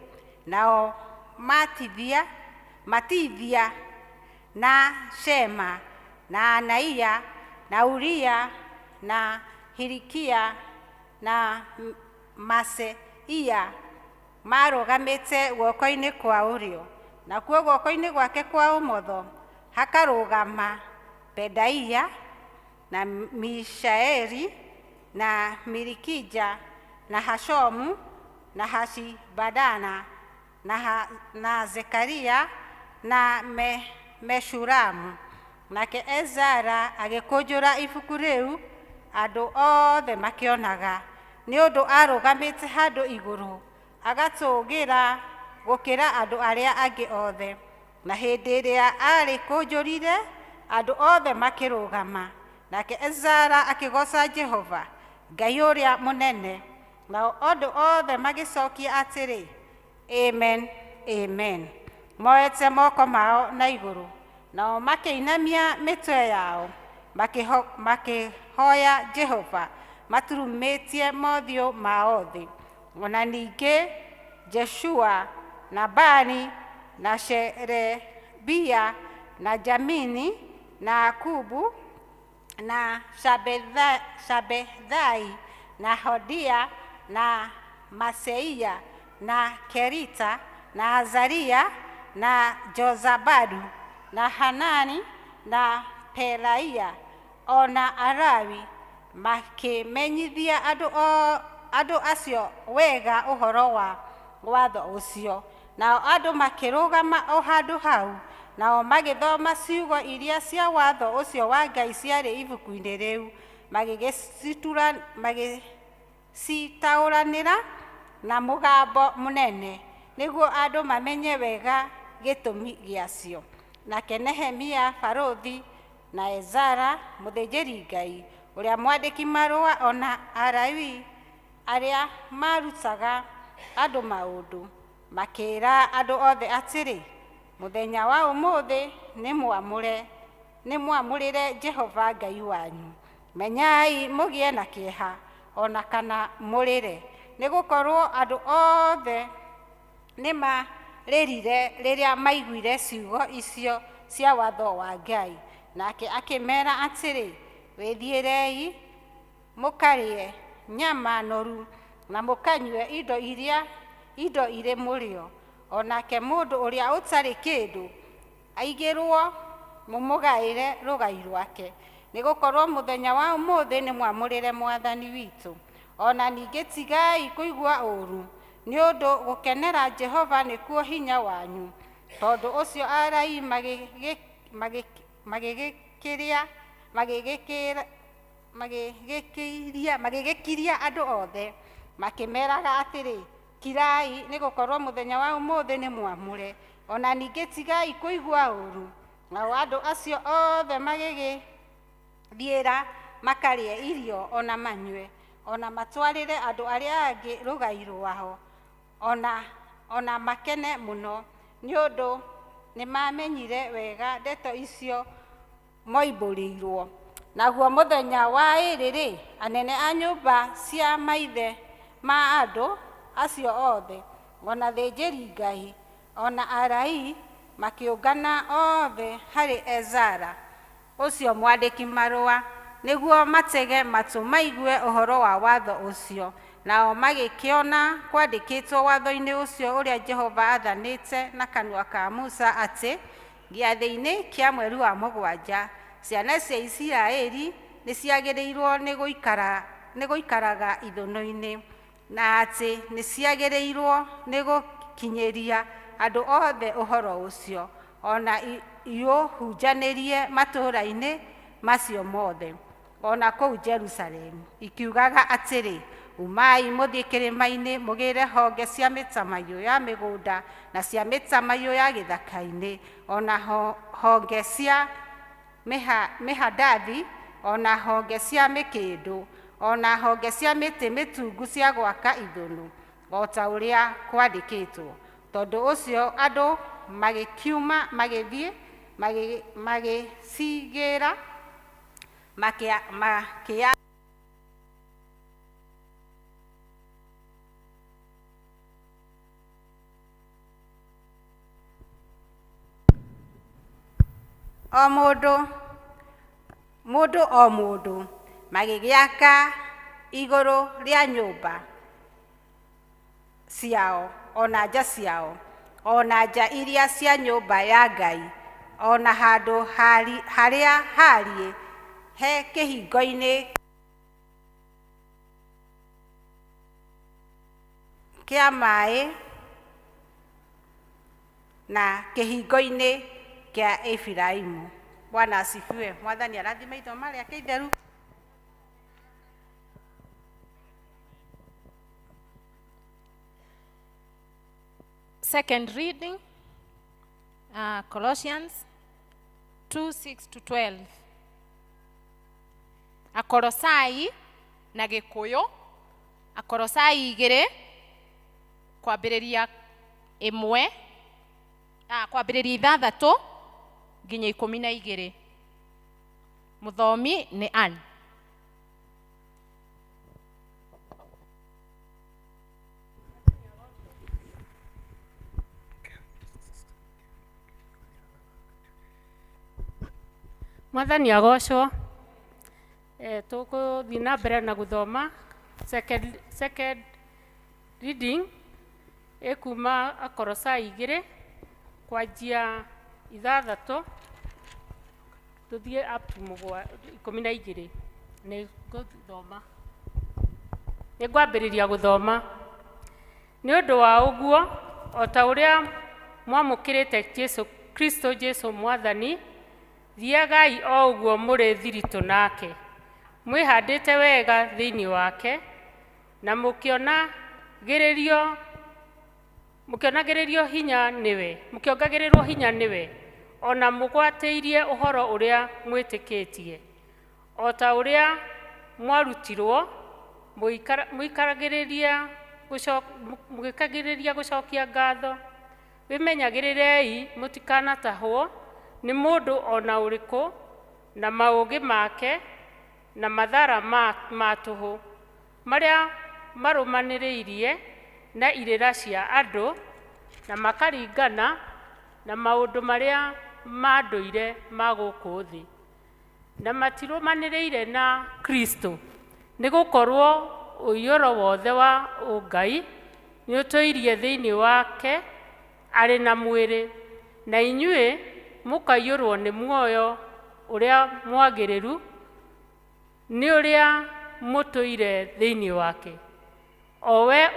Nao Matithia na Shema na Anaia na Uria na Hilikia na Maseia marũgamĩte guoko-inĩ kwa ũrĩo, nakuo guoko-inĩ gwake kwa ũmotho hakarũgama Pedaia na Mishaeli na Milikija na Hashomu na Hashibadana na Zekaria na Meshulamu. Nake Ezara agĩkũnjũra ibuku rĩu andũ othe makĩonaga, nĩ ũndũ arũgamĩte handũ igũrũ agatũgĩra gũkĩra andũ arĩa angĩ othe. Na hĩndĩ ĩrĩa arĩkũnjũrire, andũ othe makĩrũgama. Nake Ezara akĩgooca Jehova Ngai ũrĩa mũnene. Nao andũ othe magĩcokia atĩrĩ, Amen, amen, moete moko mao na igũrũ. Nao makĩinamia mĩtwe yao makĩhoya Jehova maturumĩtie mothiũ mao thĩ. Ona ningĩ Jeshua na Bani na Sherebia na Jamini na Akubu na Shabethai na Hodia na Maseia na Kerita na Azaria na Jozabadu na Hanani na Pelaia ona Arawi makĩmenyithia andũ acio wega ũhoro wa watho ũcio. Nao andũ makĩrũgama o handũ hau, nao magĩthoma ciugo iria cia watho ũcio wa Ngai ciarĩ ibuku-inĩ rĩu, magĩcitaũranĩra na mũgambo mũnene nĩguo andũ mamenye wega gĩtũmi gĩacio. Nake Nehemia barũthi Na Ezara mũthĩnjĩri-Ngai ũrĩa mwandĩki marũa ona Alawii arĩa maarutaga andũ maũndũ makĩĩra andũ othe atĩrĩ, mũthenya wa ũmũthĩ nĩ mwamũrĩre Jehova Ngai wanyu. Menyai mũgĩe na kĩeha ona kana mũrĩre, nĩgũkorwo andũ othe nĩmarĩrire rĩrĩa maiguire ciugo icio cia watho wa Ngai. Nake akĩmeera atĩrĩ, wĩthiĩrei mũkarĩe nyama noru na mũkanyue indo irĩ mũrĩo, onake mũndũ ũrĩa ũtarĩ kĩndũ aigĩrwo mũmũgaĩre rũgai rwake, nĩgũkorwo mũthenya wa ũmũthĩ nĩ mwamũrĩre Mwathani witũ. Ona ningĩ tigai kũigua ũũru, nĩ ũndũ gũkenera Jehova nĩkuo hinya wanyu. Tondũ ũcio Alawii magĩgĩkiria andũ othe makĩmeraga atĩrĩ, kirai, nĩgũkorwo mũthenya wa ũmũthĩ nĩ mwamũre, ona ningĩ tigai kũigua ũũru. Nao andũ acio othe magĩgĩthiĩra makarĩe irio ona manyue, ona matwarĩre andũ arĩa angĩ rũgai rwao, ona makene mũno, nĩ ũndũ nĩmamenyire wega ndeto icio moimbũrĩirwo. Naguo mũthenya wa ĩĩrĩ-rĩ, anene a nyũmba cia maithe ma andũ acio othe, ona thĩnjĩri-Ngai, ona Alawii makĩũngana othe harĩ Ezara ũcio mwandĩki marũa, nĩguo matege matũ maigue ũhoro wa watho ũcio. Nao magĩkĩona kwandĩkĩtwo watho-inĩ ũcio ũrĩa Jehova aathanĩte na kanua ka Musa atĩ gĩathĩ-inĩ kĩa mweri wa mũgwanja ciana cia Isiraeli nĩciagĩrĩirwo nĩ gũikaraga ithũnũ-inĩ, na atĩ nĩciagĩrĩirwo nĩ gũkinyĩria andũ othe ũhoro ũcio, ona iũhunjanĩrie matũũra-inĩ macio mothe, ona kũu Jerusalemu, ikiugaga atĩrĩ, umai mũthiĩ kĩrĩma-inĩ mũgĩre honge cia mĩtamaiyũ ya mĩgũnda na cia mĩtamaiyũ ya gĩthaka-inĩ, ona honge cia mĩhandathi, ona honge cia mĩkĩndũ, ona honge cia mĩtĩ mĩtungu cia gwaka ithũnũ, o ta ũrĩa kwandĩkĩtwo. Tondũ ũcio andũ magĩkiuma magĩthiĩ magĩcigĩra makĩa o mũndũ o mũndũ magĩgĩaka igũrũ rĩa nyũmba ciao, ona nja ciao, ona nja iria cia nyũmba ya Ngai, ona handũ harĩa hariĩ he kĩhingo-inĩ kĩa maĩ na kĩhingo-inĩ kĩa Efiraimu. Bwana asifiwe. Mwathani arathime ithoma rĩake itheru. Second reading, Colossians 2:6-12. Akolosai na Gĩkũyũ, Akolosai 2 kwambĩrĩria 1, kwambĩrĩria 6 nginya 12. Mũthomi nĩ Ann. Mwathani agocwo. Tũgũthiĩ na mbere na gũthoma second reading ĩkuma Akolosai 2 kwanjia 6 tũthiĩ up to 12. Nĩ ngũthoma, nĩ ngwambĩrĩria gũthoma. Nĩ ũndũ wa ũguo, o ta ũrĩa mwamũkĩrĩte Jesũ Kristo Jesũ Mwathani, thiagai o ũguo mũrĩ thiritũ nake, mwĩhandĩte wega thĩinĩ wake, na mũkĩonagĩrĩrio hinya nĩwe, mũkĩongagĩrĩrwo hinya nĩwe, o na mũgwatĩirie ũhoro ũrĩa mwĩtĩkĩtie, o ta ũrĩa mwarutirwo, mũgĩkagĩrĩria gũcokia ngatho. Wĩmenyagĩrĩrei mũtikanatahwo nĩ mũndũ o na ũrĩkũ na maũgĩ make na mathara ma tũhũ marĩa marũmanĩrĩirie na irĩra cia andũ na makaringana na maũndũ marĩa ma ndũire ma gũkũ thĩ, na matirũmanĩrĩire na Kristo, nĩ gũkorwo ũiyũro wothe wa ũngai nĩũtũirie thĩinĩ wake arĩ na mwĩrĩ, na inyuĩ mũkaiyũrwo nĩ muoyo ũrĩa mwagĩrĩru nĩ ũrĩa mũtũire thĩinĩ wake, o we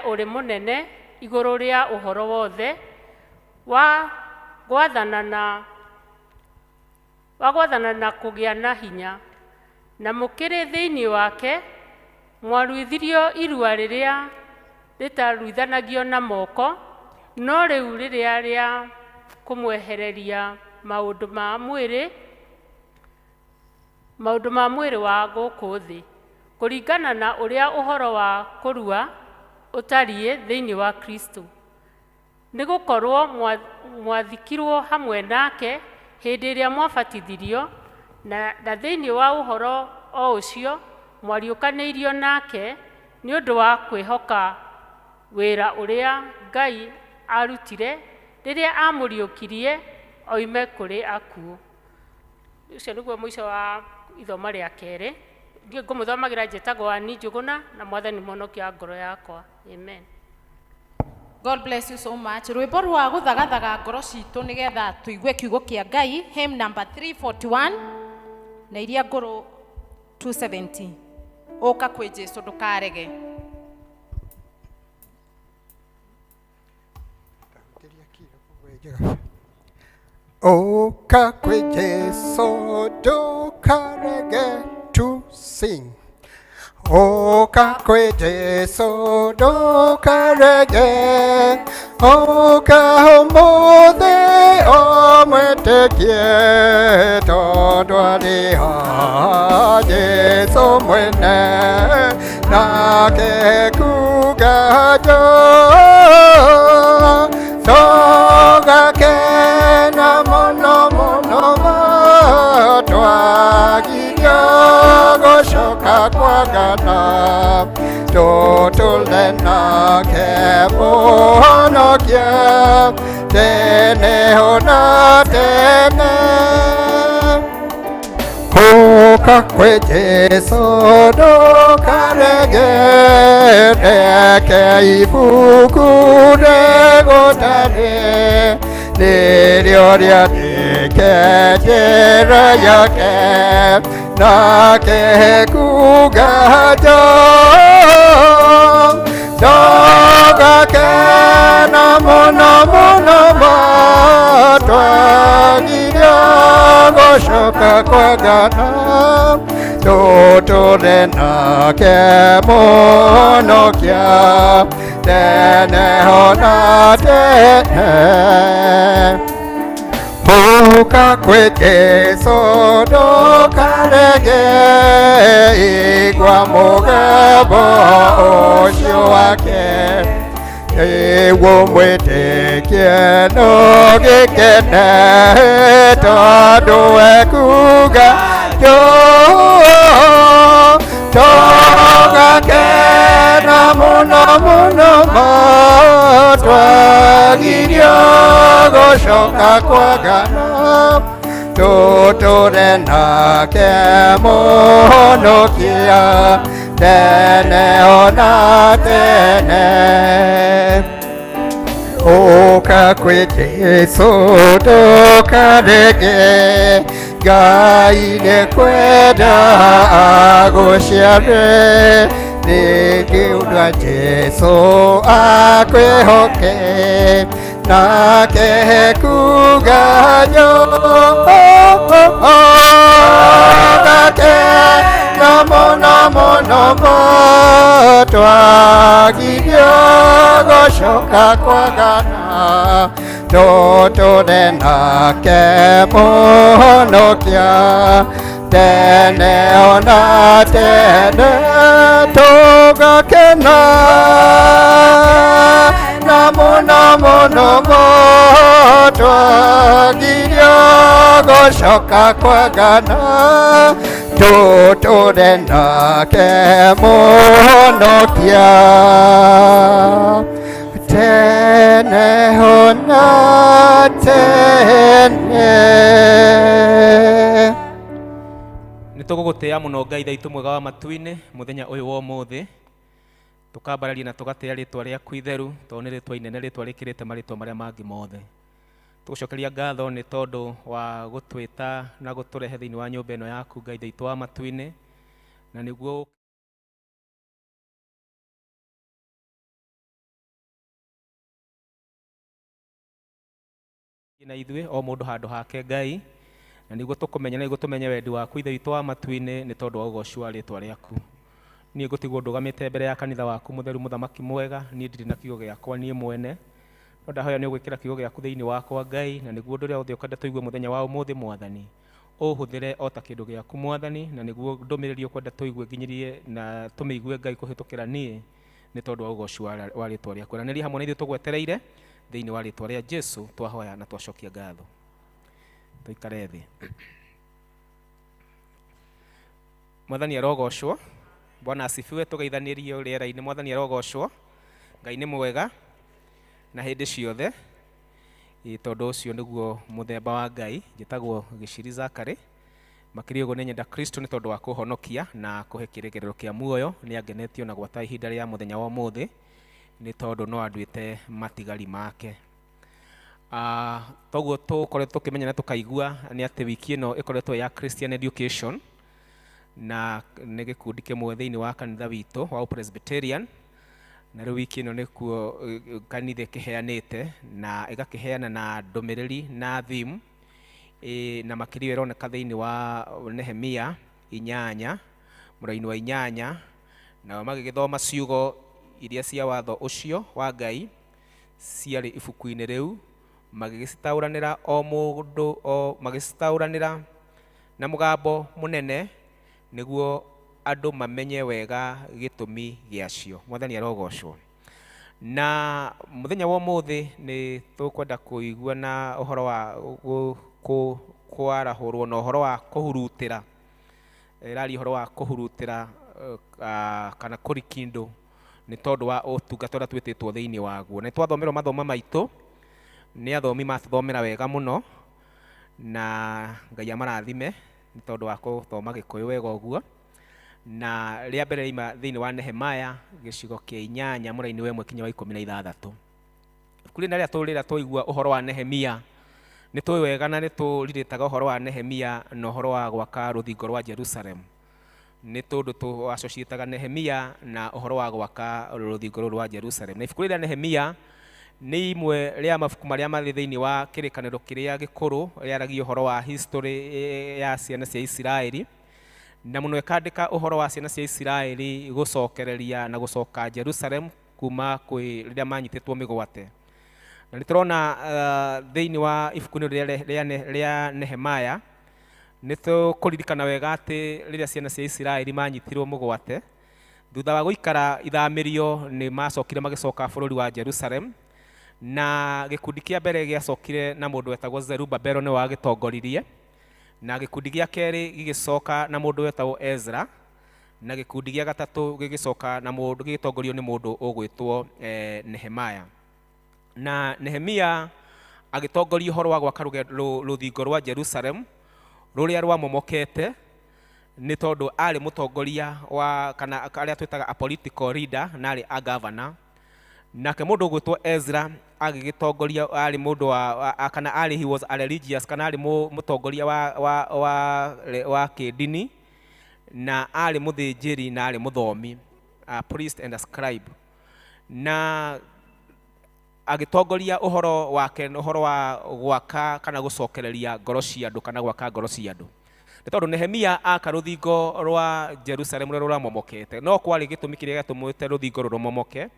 ũrĩ mũnene igũrũ rĩa ũhoro wothe wa gwathana na kũgĩa na hinya. Na mũkĩrĩ thĩinĩ wake mwaruithirio irua rĩrĩa rĩtaruithanagio na moko, no rĩu rĩrĩa rĩa kũmwehereria maũndũ ma mwĩrĩ wa gũkũ thĩ, kũringana na ũrĩa ũhoro wa kũrua ũtariĩ thĩinĩ wa Kristo. Nĩ gũkorwo mwathikirwo hamwe nake hĩndĩ ĩrĩa mwabatithirio, na thĩinĩ wa ũhoro o ũcio mwariũkanĩirio nake nĩ ũndũ wa kwĩhoka wĩra ũrĩa Ngai aarutire rĩrĩa aamũriũkirie oime kũrĩ akuũ. Ũcio nĩguo mũico wa ithoma rĩa kerĩ. Ndiĩ ngũmũthomagĩra, njĩtagwo Ann Njũgũna, na Mwathani mũhonokia wa ngoro yakwa. Amen. God bless you so much. Rwĩmbo rwa gũthagathaga ngoro citũ nĩgetha tũigue kiugo kĩa Ngai, hymn number 341 na iria ngũrũ 270. Ũka kwĩ Jesũ ndũkarege. Ũka kwĩ Jesũ ndũkarege to sing. Ũka kwĩ Jesũ ndũkarege, ũka ũmũthĩ ũmwĩtĩkie, tondũ arĩ haha Jesũ mwene, nake kuga njoo, tũgakena mũno mũno ma, twagirio gũcoka kwagana, tũtũle nake mũhonokia tene ona tene. Ũka kwĩ Jesũ ndũkarege, reke ibuku rĩgũtare, nĩrĩo rĩandĩke njĩra yake, nake kuga njoo, tũgakena mũno mũno ma, twagirio gũcoka kwagana, tũtũre nake mũhonokia tene ona tene. Ũka kwĩ Jesũ ndũkarege, igua mũgambo ũcio wake, nĩguo mwĩtĩkie nũgĩkene, tondũ ekuga njoo, tũgakena mũno mũno ma, twagirio gũcoka kwagana, tũtũre nake mũhonokia tene ona tene. Ũka kwĩ Jesũ ndũkarege, Ngai nĩkwenda agũciare, ningĩ ũndũ Jesũ akwĩhoke, nake kuga njoo, tũgakena mũno mũno ma, twagirio gũcoka kwagana, Tũtũre nake Mũhonokia tene ona tene tũgakena na mũno mũno twagirio gũcoka kwagana tũtũre nake Mũhonokia tene ona tene. Nĩ tũgũgũtĩa mũno Ngai thaitũ mwega wa matu-inĩ mũthenya ũyũ wa ũmũthĩ, tũkambararia na tũgatĩa rĩtwa rĩaku itheru, tondũ nĩ rĩtwa inene, rĩtwa rĩkĩrĩte marĩtwa marĩa mangĩ mothe. Tũgũcokeria ngatho nĩ tondũ wa gũtwĩta na gũtũrehe thĩinĩ wa nyũmba ĩno yaku Ngai thaitũ wa matu-inĩ, na nĩguo na ithuĩ o mũndũ handũ hake Ngai, na nĩguo tũkũmenya na nĩguo tũmenye wendi waku Ithe witũ wa matu-inĩ, nĩ tondũ wa ũgoci wa rĩtwa rĩaku. Niĩ ngũtigwo ndũgamĩte mbere ya kanitha waku mũtheru, mũthamaki mwega, niĩ ndirĩ na kiugo gĩakwa niĩ mwene, no ndahoya nĩ ũgwĩkĩra kiugo gĩaku thĩinĩ wakwa Ngai, na nĩguo ũndũ ũrĩa wothe ũkwenda tũigue mũthenya wa ũmũthĩ Mwathani, ũhũthĩre o ta kĩndũ gĩaku Mwathani, na nĩguo ndũmĩrĩri ũkwenda tũigue nginyĩrie na tũmĩigue Ngai kũhĩtũkĩra niĩ, nĩ tondũ wa ũgoci wa rĩtwa rĩaku. Aranĩria hamwe na ithuĩ tũgwetereire thĩinĩ wa rĩtwa rĩa Jesu twahoya na twacokia ngatho. Tũikare thĩ. Mwathani arogocwo. Bwana asifiwe. Tũgeithanĩrio rĩera-inĩ. Mwathani arogocwo. Ngai nĩ mwega na hĩndĩ ciothe. Tondũ ũcio nĩguo mũthemba wa Ngai. Njĩtagwo Gĩciri Zakary. Makĩria ũguo nĩ nyenda Kristo nĩ tondũ wa kũhonokia na kũhe kĩrĩgĩrĩro kĩa muoyo. Nĩ angenetio na gwata ihinda rĩa mũthenya wa ũmũthĩ nĩ tondũ no anduĩte matigari make. Toguo tũkoretwo tũkĩmenya na tũkaigua nĩ atĩ wiki ĩno ĩkoretwo ya Christian Education, na nĩ gĩkundi kĩmwe thĩinĩ wa kanitha witũ wa Presbyterian, na rĩu wiki ĩno nĩkuo kanitha ĩkĩheanĩte na ĩgakĩheana na ndũmĩrĩri na theme, na makĩria ĩroneka thĩinĩ wa Nehemia 8 mũraini wa 8, nao magĩgĩthoma ciugo iria cia watho ũcio wa Ngai ciarĩ ibuku-inĩ rĩu, magĩgĩcitaũranĩra o mũndũ o magĩcitaũranĩra na mũgambo mũnene nĩguo andũ mamenye wega gĩtũmi gĩacio. Mwathani arogocwo. Na mũthenya wa ũmũthĩ nĩ tũkwenda kũigua na ũhoro wa kwarahũrwo na ũhoro wa kũhurutĩra, ĩraria ũhoro wa kũhurutĩra kana kũrikindũ nĩ tondũ wa ũtungata ũrĩa twĩtĩtwo thĩinĩ waguo. Nĩ twathomerwo mathomo maitũ nĩ athomi matũthomera wega mũno, na Ngai amarathime nĩ tondũ wa gũthoma Gĩkũyũ wega ũguo. Na rĩa mbere rĩima thĩinĩ wa Nehemaya gĩcigo kĩa 8 mũraini wa 1 kinya wa 16. Ibuku rĩrĩa rĩa tũigua ũhoro wa Nehemia nĩ tũĩ wega na nĩ tũrirĩtaga ũhoro wa Nehemia na ũhoro wa gwaka rũthingo rwa Jerusalem, nĩ tondũ tũassociataga Nehemia na ũhoro wa gwaka rũthingo rũrũ rwa Jerusalem. Na ibuku rĩrĩa Nehemia nĩ imwe rĩa mabuku marĩa marĩ thĩinĩ wa kĩrĩkanĩro kĩrĩa gĩkũrũ, rĩaragia ũhoro wa history ya ciana cia Isiraeli, na mũno ĩkandĩka ũhoro wa ciana cia Isiraeli gũcokereria na gũcoka Jerusalem kuma kwĩ rĩrĩa manyitĩtwo mĩgwate. Na nĩ tũrona thĩinĩ wa ibuku rĩa Nehemaya nĩ tũkũririkana wega atĩ rĩrĩa ciana cia Isiraeli manyitirwo mũgwate thutha wa gũikara ithamĩrio nĩ macokire magĩcoka bũrũri wa Jerusalem, na gĩkundi kĩa mbere gĩacokire na mũndũ wetagwo Zerubabelo nĩwe wagĩtongoririe, na gĩkundi gĩa kerĩ gĩgĩcoka na mũndũ wetagwo Ezra, na gĩkundi gĩa gatatũ gĩgĩcoka na mũndũ gĩgĩtongorio nĩ mũndũ ũgwĩtwo Nehemaya. Na Nehemia agĩtongoria ũhoro wa gwaka rũthingo rwa Jerusalem rũrĩa rwamomokete, nĩ tondũ arĩ mũtongoria wa kana arĩa twĩtaga a political leader na arĩ a governor. Nake mũndũ ũgwĩtwo Ezra agĩgĩtongoria arĩ mũndũ wa kana arĩ he was a religious kana arĩ mũtongoria wa kĩndini, na arĩ mũthĩnjĩri na arĩ mũthomi, a priest and a scribe. Na agĩtongoria ũhoro wake ũhoro wa gwaka kana gũcokereria ngoro cia andũ kana gwaka ngoro cia andũ. Nĩ tondũ Nehemia aka rũthingo rwa Jerusalem rũrĩa rũramomokete, no kwarĩ gĩtũmi kĩrĩa gĩatũmĩte rũthingo rũrũmomoke,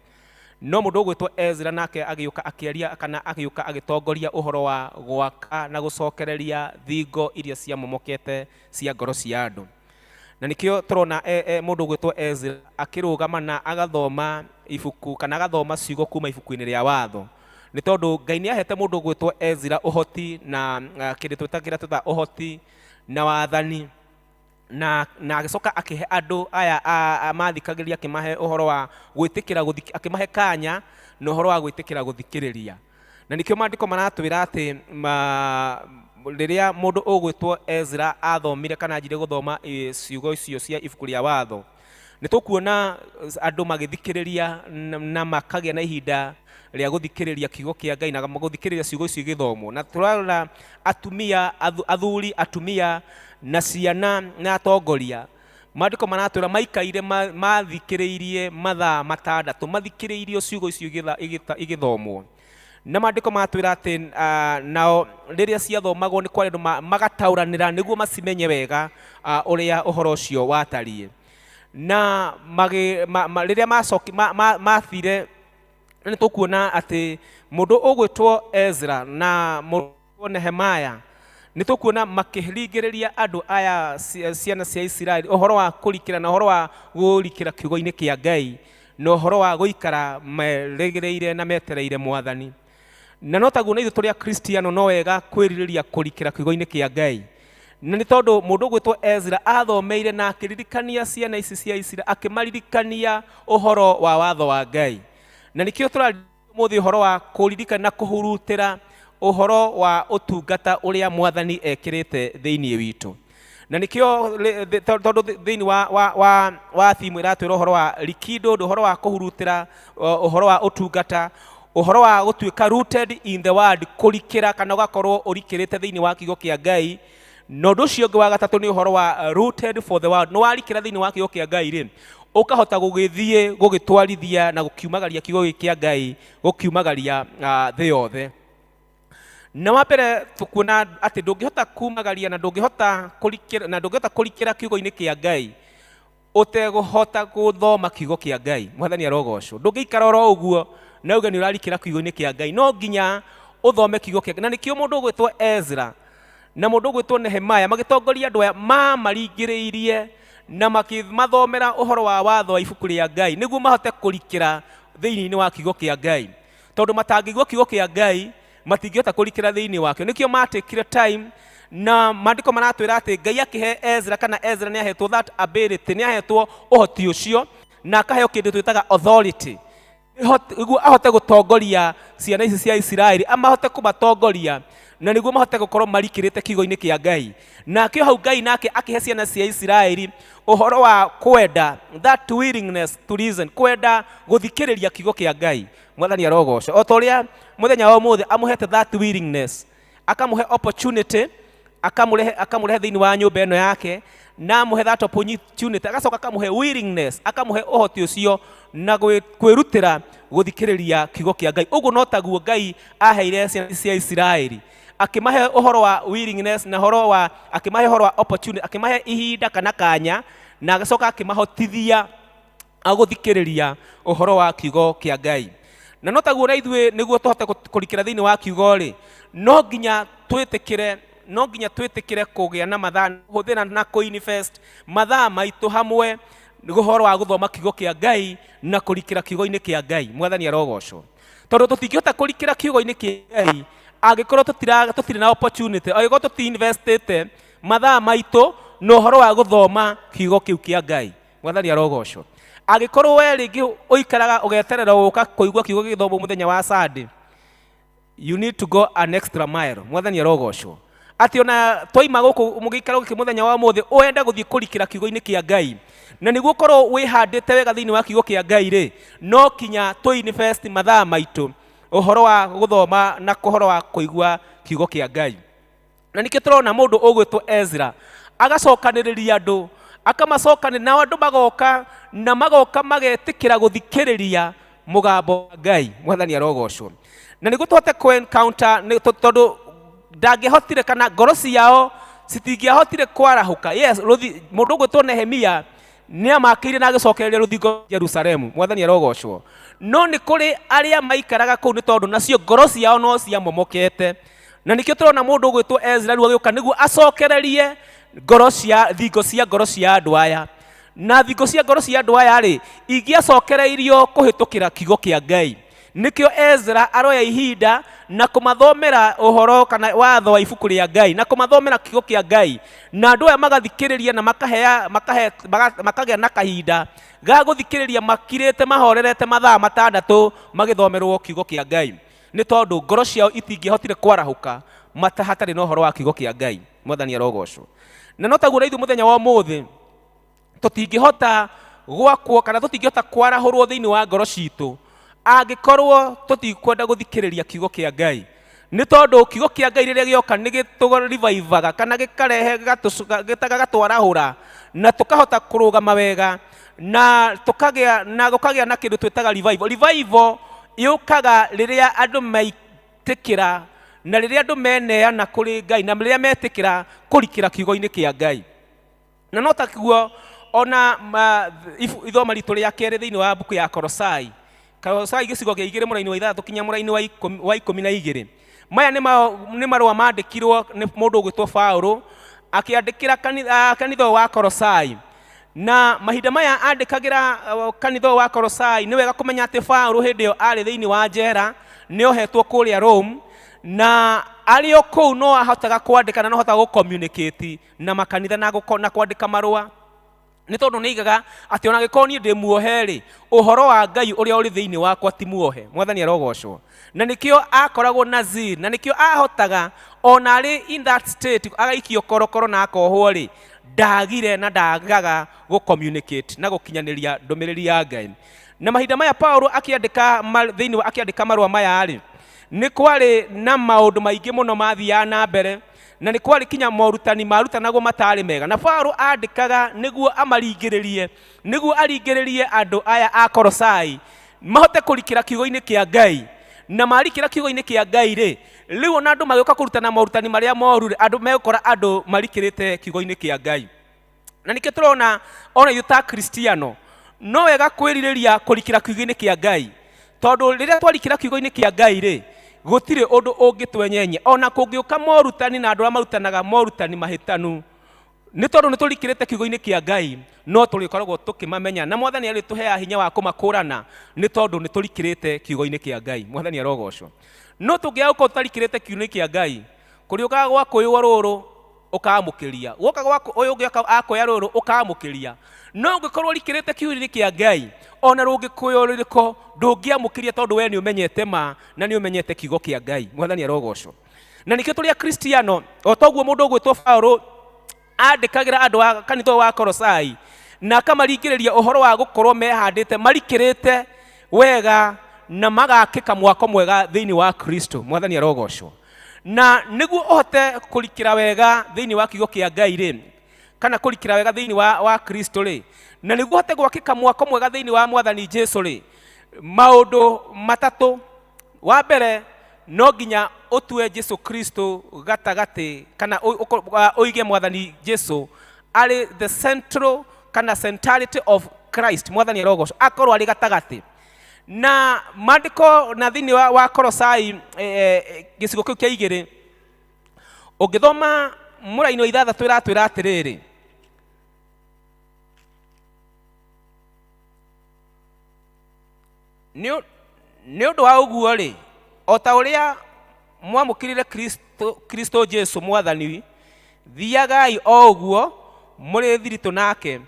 No mũndũ ũgwĩtwo Ezra nake agĩũka akĩaria kana agĩũka agĩtongoria ũhoro wa gwaka na gũcokereria thingo iria ciamomokete cia ngoro cia andũ. Na nĩkĩo tũrona mũndũ ũgwĩtwo Ezra akĩrũgama na agathoma ibuku kana agathoma ciugo kuma ibuku-inĩ rĩa watho, nĩ tondũ Ngai nĩ ahete mũndũ ũgwĩtwo Ezra ũhoti na kĩndũ twĩta kĩrĩa twĩtaga ũhoti na wathani, na agĩcoka akĩhe andũ aya mathikagĩrĩria, akĩmahe ũhoro wa gwĩtĩkĩra akĩmahe kanya na ũhoro wa gwĩtĩkĩra gũthikĩrĩria. Na nĩkĩo maandĩko maratwĩra atĩ rĩrĩa mũndũ ũgwĩtwo Ezra athomire kana anjire gũthoma ciugo icio cia ibuku rĩa watho, nĩ tũkuona andũ magĩthikĩrĩria na makagĩa na ihinda rĩa gũthikĩrĩria kiugo kĩa Ngai na gũthikĩrĩria ciugo icio igĩthomwo. Na tũrarora atumia, athuri, atumia na ciana na atongoria, maandĩko maratwĩra maikaire mathikĩrĩirie mathaa 6 mathikĩrĩirie ciugo icio igĩthomwo. Na maandĩko maratwĩra atĩ nao rĩrĩa ciathomagwo nĩ kwarĩ andũ magatauranĩra nĩguo macimenye wega ũrĩa ũhoro ũcio watariĩ. Na rĩrĩa mathire, nĩ tũkuona atĩ mũndũ ũgwĩtwo Ezra na mũndũ ũgwĩtwo Nehemaya nĩ tũkuona makĩringĩrĩria andũ aya ciana cia Isiraeli ũhoro wa kũrikĩra na ũhoro wa gũrikĩra kiugo-inĩ kĩa Ngai na ũhoro wa gũikara merĩgĩrĩire na metereire Mwathani. Na no taguo na ithuĩ tũrĩ Akristiano no wega kwĩrirĩria kũrikĩra kiugo-inĩ kĩa Ngai. Na nĩ tondũ mũndũ ũgwĩtwo Ezra athomeire na akĩririkania ciana ici cia Isiraeli, akĩmaririkania ũhoro wa watho wa Ngai. Na nĩkĩo tũraria ũmũthĩ ũhoro wa kũririkana na kũhurutĩra ũhoro wa ũtungata ũrĩa Mwathani ekĩrĩte thĩinĩ witũ. Na nĩkĩo tondũ thĩinĩ wa theme ĩratwĩra ũhoro wa likido, ũhoro wa kũhurutĩra, ũhoro wa ũtungata, ũhoro wa gũtuĩka rooted in the word, kũrikĩra kana ũgakorwo ũrikĩrĩte thĩinĩ wa kiugo kĩa Ngai. Na ũndũ ũcio ũngĩ wa gatatũ nĩ ũhoro wa rooted for the word. Nĩ warikĩra thĩinĩ wa kiugo kĩa Ngai rĩ, ũkahota gũgĩthiĩ gũgĩtwarithia na gũkiumagaria kiugo gĩkĩ kĩa Ngai, gũkiumagaria thĩ yothe. Na wa mbere tũkuona atĩ ndũngĩhota kumagaria na ndũngĩhota kũrikĩra, na ndũngĩhota kũrikĩra kiugo-inĩ kĩa Ngai ũtegũhota gũthoma kiugo kĩa Ngai. Mwathani arogocwo. Ndũngĩikara oro ũguo na uge nĩ ũrarikĩra kiugo-inĩ kĩa Ngai, no nginya ũthome kiugo kĩa Ngai. Na nĩkĩo mũndũ ũgwĩtwo Ezra na mũndũ ũgwĩtwo Nehemaya magĩtongoria andũ aya mamaringĩrĩirie na makĩmathomera ũhoro wa watho wa ibuku rĩa Ngai nĩguo mahote kũrikĩra thĩinĩ wa kiugo kĩa Ngai, tondũ matangĩigua kiugo kĩa Ngai matingĩhota kũrikĩra thĩinĩ wakĩo. Nĩkĩo matekire time, na maandĩko maratwĩra atĩ Ngai akĩhe Ezra, kana Ezra nĩ ahetwo that ability, nĩ ahetwo ũhoti ũcio na akaheo kĩndũ twĩtaga authority, nĩguo ahote gũtongoria ciana ici cia Isiraeli, amahote kũmatongoria na nĩguo mahote gũkorwo marikĩrĩte kiugo-inĩ kĩa Ngai. Nakĩo hau Ngai nake akĩhe ciana cia Isiraeli ũhoro wa kwenda, that willingness to listen, kwenda gũthikĩrĩria kiugo kĩa Ngai. Mwathani arogocwo. O ta ũrĩa mũthenya wa ũmũthĩ amũhete that willingness, akamũhe opportunity, akamũrehe thĩinĩ wa nyũmba ĩno yake, na amũhe that opportunity, agacoka akamũhe willingness, akamũhe ũhoti ũcio na kwĩrutĩra gũthikĩrĩria kiugo kĩa Ngai. Ũguo no taguo Ngai aheire ciana cia Isiraeli, akĩmahe ũhoro wa willingness na ũhoro wa, akĩmahe ũhoro wa opportunity, akĩmahe ihinda kana kanya, na agĩcoka akĩmahotithia agũthikĩrĩria ũhoro wa kiugo kĩa Ngai. Na no taguo na ithuĩ nĩguo tũhote kũrikĩra thĩinĩ wa kiugo rĩ, no nginya twĩtĩkĩre, no nginya twĩtĩkĩre kũgĩa na mathaa, kũhũthĩra na kũ-invest mathaa maitũ hamwe ũhoro wa gũthoma kiugo kĩa Ngai na kũrikĩra kiugo-inĩ kĩa Ngai. Mwathani arogocwo. Tondũ tũtingĩhota kũrikĩra kiugo-inĩ kĩa Ngai angĩkorwo tũtirĩ na opportunity, angĩkorwo tũti-investĩte mathaa maitũ na ũhoro wa gũthoma kiugo kĩu kĩa Ngai. Mwathani arogocwo. Angĩkorwo we rĩngĩ ũikaraga ũgeterera gũka kũigua kiugo gĩgĩthomwo mũthenya wa Sunday, you need to go an extra mile. Mwathani arogocwo. Atĩ ona twaima gũkũ mũgĩikara gũkĩ mũthenya wa ũmũthĩ, ũende gũthiĩ kũrikĩra kiugo-inĩ kĩa Ngai. Na nĩguo ũkorwo wĩhandĩte wega thĩinĩ wa kiugo kĩa Ngai rĩ, no kinya tũ invest mathaa maitũ ũhoro wa gũthoma na ũhoro wa kũigua kiugo kĩa Ngai. Na nĩkĩo tũrona mũndũ ũgwĩtwo Ezra agacokanĩrĩria andũ, akamacokanĩrĩria, nao andũ magoka na magoka magetĩkĩra gũthikĩrĩria mũgambo wa Ngai. Mwathani arogocwo. Na nĩguo tũhote kũ encounter, nĩ tondũ ndangĩhotire kana ngoro ciao citingĩahotire kwarahũka. Yes, mũndũ ũgwĩtwo Nehemia nĩamakĩire na agĩcokereria rũthingo Jerusalemu. Mwathani arogocwo. No nĩ kũrĩ arĩa maikaraga kũu nĩ tondũ nacio ngoro ciao no ciamomokete. Na nĩkĩo tũrona mũndũ ũgwĩtwo Ezra rĩu agĩũka nĩguo acokererie ngoro cia thingo cia ngoro cia andũ aya. Na thingo cia ngoro cia andũ aya rĩ, ingĩacokereirio kũhĩtũkĩra kiugo kĩa Ngai. Nĩkĩo Ezra aroya ihinda na kũmathomera ũhoro kana watho wa ibuku rĩa Ngai, na kũmathomera kiugo kĩa Ngai, na andũ aya magathikĩrĩria na makahea, makahe, makagĩa na kahinda ga gũthikĩrĩria makirĩte mahorerete mathaa 6 magĩthomerwo kiugo kĩa Ngai, nĩ tondũ ngoro ciao itingĩhotire kwarahũka hatarĩ na ũhoro wa kiugo kĩa Ngai. Mwathani arogocwo. Na no taguo ithuĩ mũthenya wa ũmũthĩ tũtingĩhota gwakwo kana tũtingĩhota kwarahũrwo thĩinĩ wa ngoro citũ angĩkorwo tũtikwenda gũthikĩrĩria kiugo kĩa Ngai, nĩ tondũ kiugo kĩa Ngai rĩrĩa gĩoka nĩ gĩtũrivaivaga kana gĩkarehe gĩgatwarahũra na tũkahota kũrũgama wega na tũkagĩa na gũkagĩa na kĩndũ twĩtaga revival. Revival yũkaga rĩrĩa andũ maitĩkĩra na rĩrĩa andũ meneana kũrĩ Ngai na rĩrĩa metĩkĩra kũrikĩra kiugo-inĩ kĩa Ngai. Na no taguo ona ithoma ritũ rĩa kerĩ thĩinĩ wa mbuku ya Kolosai, Kolosai gĩcigo gĩa 2 mũraini wa 6 kinya mũraini wa 12. Maya nĩ marũa mandĩkirwo nĩ mũndũ ũgwĩtwo Paũlũ akĩandĩkĩra kanitha ũyũ wa Kolosai. Na mahinda maya andĩkagĩra kanitha ũyũ wa Kolosai, nĩ wega kũmenya atĩ Paũlũ hĩndĩ ĩyo arĩ thĩinĩ wa njera, nĩ ohetwo kũrĩa Rome, na arĩ o kũu no ahotaga kwandĩka na no ahotaga gũ-communicate na makanitha na kwandĩka marũa, nĩ tondũ nĩ aigaga atĩ ona angĩkorwo niĩ ndĩ muohe rĩ, ũhoro wa Ngai ũrĩa ũrĩ thĩinĩ wakwa ti muohe. Mwathani arogocwo. Na nĩkĩo akoragwo na zeal, na nĩkĩo ahotaga ona arĩ in that state agaikio korokoro na akohwo rĩ, ndagire na ndagaga gũ-communicate na gũkinyanĩria ndũmĩrĩri ya Ngai. Na mahinda maya Paũlũ akĩandĩka thĩinĩ wa, akĩandĩka marũa maya rĩ, nĩ kwarĩ na maũndũ maingĩ mũno mathiaga na mbere, na nĩ kwarĩ kinya morutani marutanagwo matarĩ mega. Na Paũlũ andĩkaga nĩguo amaringĩrĩrie, nĩguo aringĩrĩrie andũ aya a Kolosai mahote kũrikĩra kiugo-inĩ kĩa Ngai. Na marikĩra kiugo-inĩ kĩa Ngai rĩ, rĩu ona andũ magĩũka kũrutana morutani marĩa moru rĩ, andũ megũkora andũ marikĩrĩte kiugo-inĩ kĩa Ngai. Na nĩkĩo tũrona ona ithuĩ ta Kristiano no wega kwĩrirĩria kũrikĩra kiugo-inĩ kĩa Ngai, tondũ rĩrĩa twarikĩra kiugo-inĩ kĩa Ngai rĩ, gũtirĩ ũndũ ũngĩtwenyenyia. Ona kũngĩũka morutani na andũ arĩa marutanaga morutani mahĩtanu, nĩ tondũ nĩ tũrikĩrĩte kiugo-inĩ kĩa Ngai, no tũrĩkoragwo tũkĩmamenya, na Mwathani arĩtũheaga hinya wa kũmakũrana nĩ tondũ nĩ tũrikĩrĩte kiugo-inĩ kĩa Ngai. Mwathani arogocwo. No tũngĩaga gũkorwo tũtarikĩrĩte kiugo-inĩ kĩa Ngai, kũrĩũkaga gwa kũywo rũrũ ũkamũkĩria, gwoka gwa ũyũ ũngĩ akoya rũrũ ũkamũkĩria. No ũngĩkorwo ũrikĩrĩte kiugo-inĩ kĩa Ngai, ona rũngĩkũywo rũrĩkũ ndũngĩamũkĩria, tondũ we nĩ ũmenyete ma na nĩ ũmenyete kiugo kĩa Ngai. Mwathani arogocwo. Na nĩkĩo tũrĩ Akristiano, o toguo mũndũ ũgwĩtwo Paũlũ andĩkagĩra andũ a kanitha wa Kolosai na akamaringĩrĩria ũhoro wa gũkorwo mehandĩte marikĩrĩte wega na magakĩka mwako mwega thĩinĩ wa Kristo. Mwathani arogocwo. Na nĩguo ũhote kũrikĩra wega thĩinĩ wa kiugo kĩa Ngai rĩ, kana kũrikĩra wega thĩinĩ wa Kristo rĩ, na nĩguo ũhote gwakĩka mwako mwega thĩinĩ wa Mwathani Jesu rĩ, maũndũ matatũ. Wa mbere, no nginya ũtue Jesu Kristo gatagatĩ, kana ũige Mwathani Jesu arĩ the central kana centrality of Christ. Mwathani arogocwo, akorwo arĩ gatagatĩ. Na maandĩko na thĩinĩ wa Kolosai, gĩcigo kĩu kĩa 2, ũngĩthoma mũraini wa 6 ĩratwĩra atĩrĩrĩ, nĩ ũndũ wa ũguo rĩ, o ta ũrĩa mwamũkĩrire Kristo Jesu Mwathani, thiagai o ũguo mũrĩ thiritũ nake,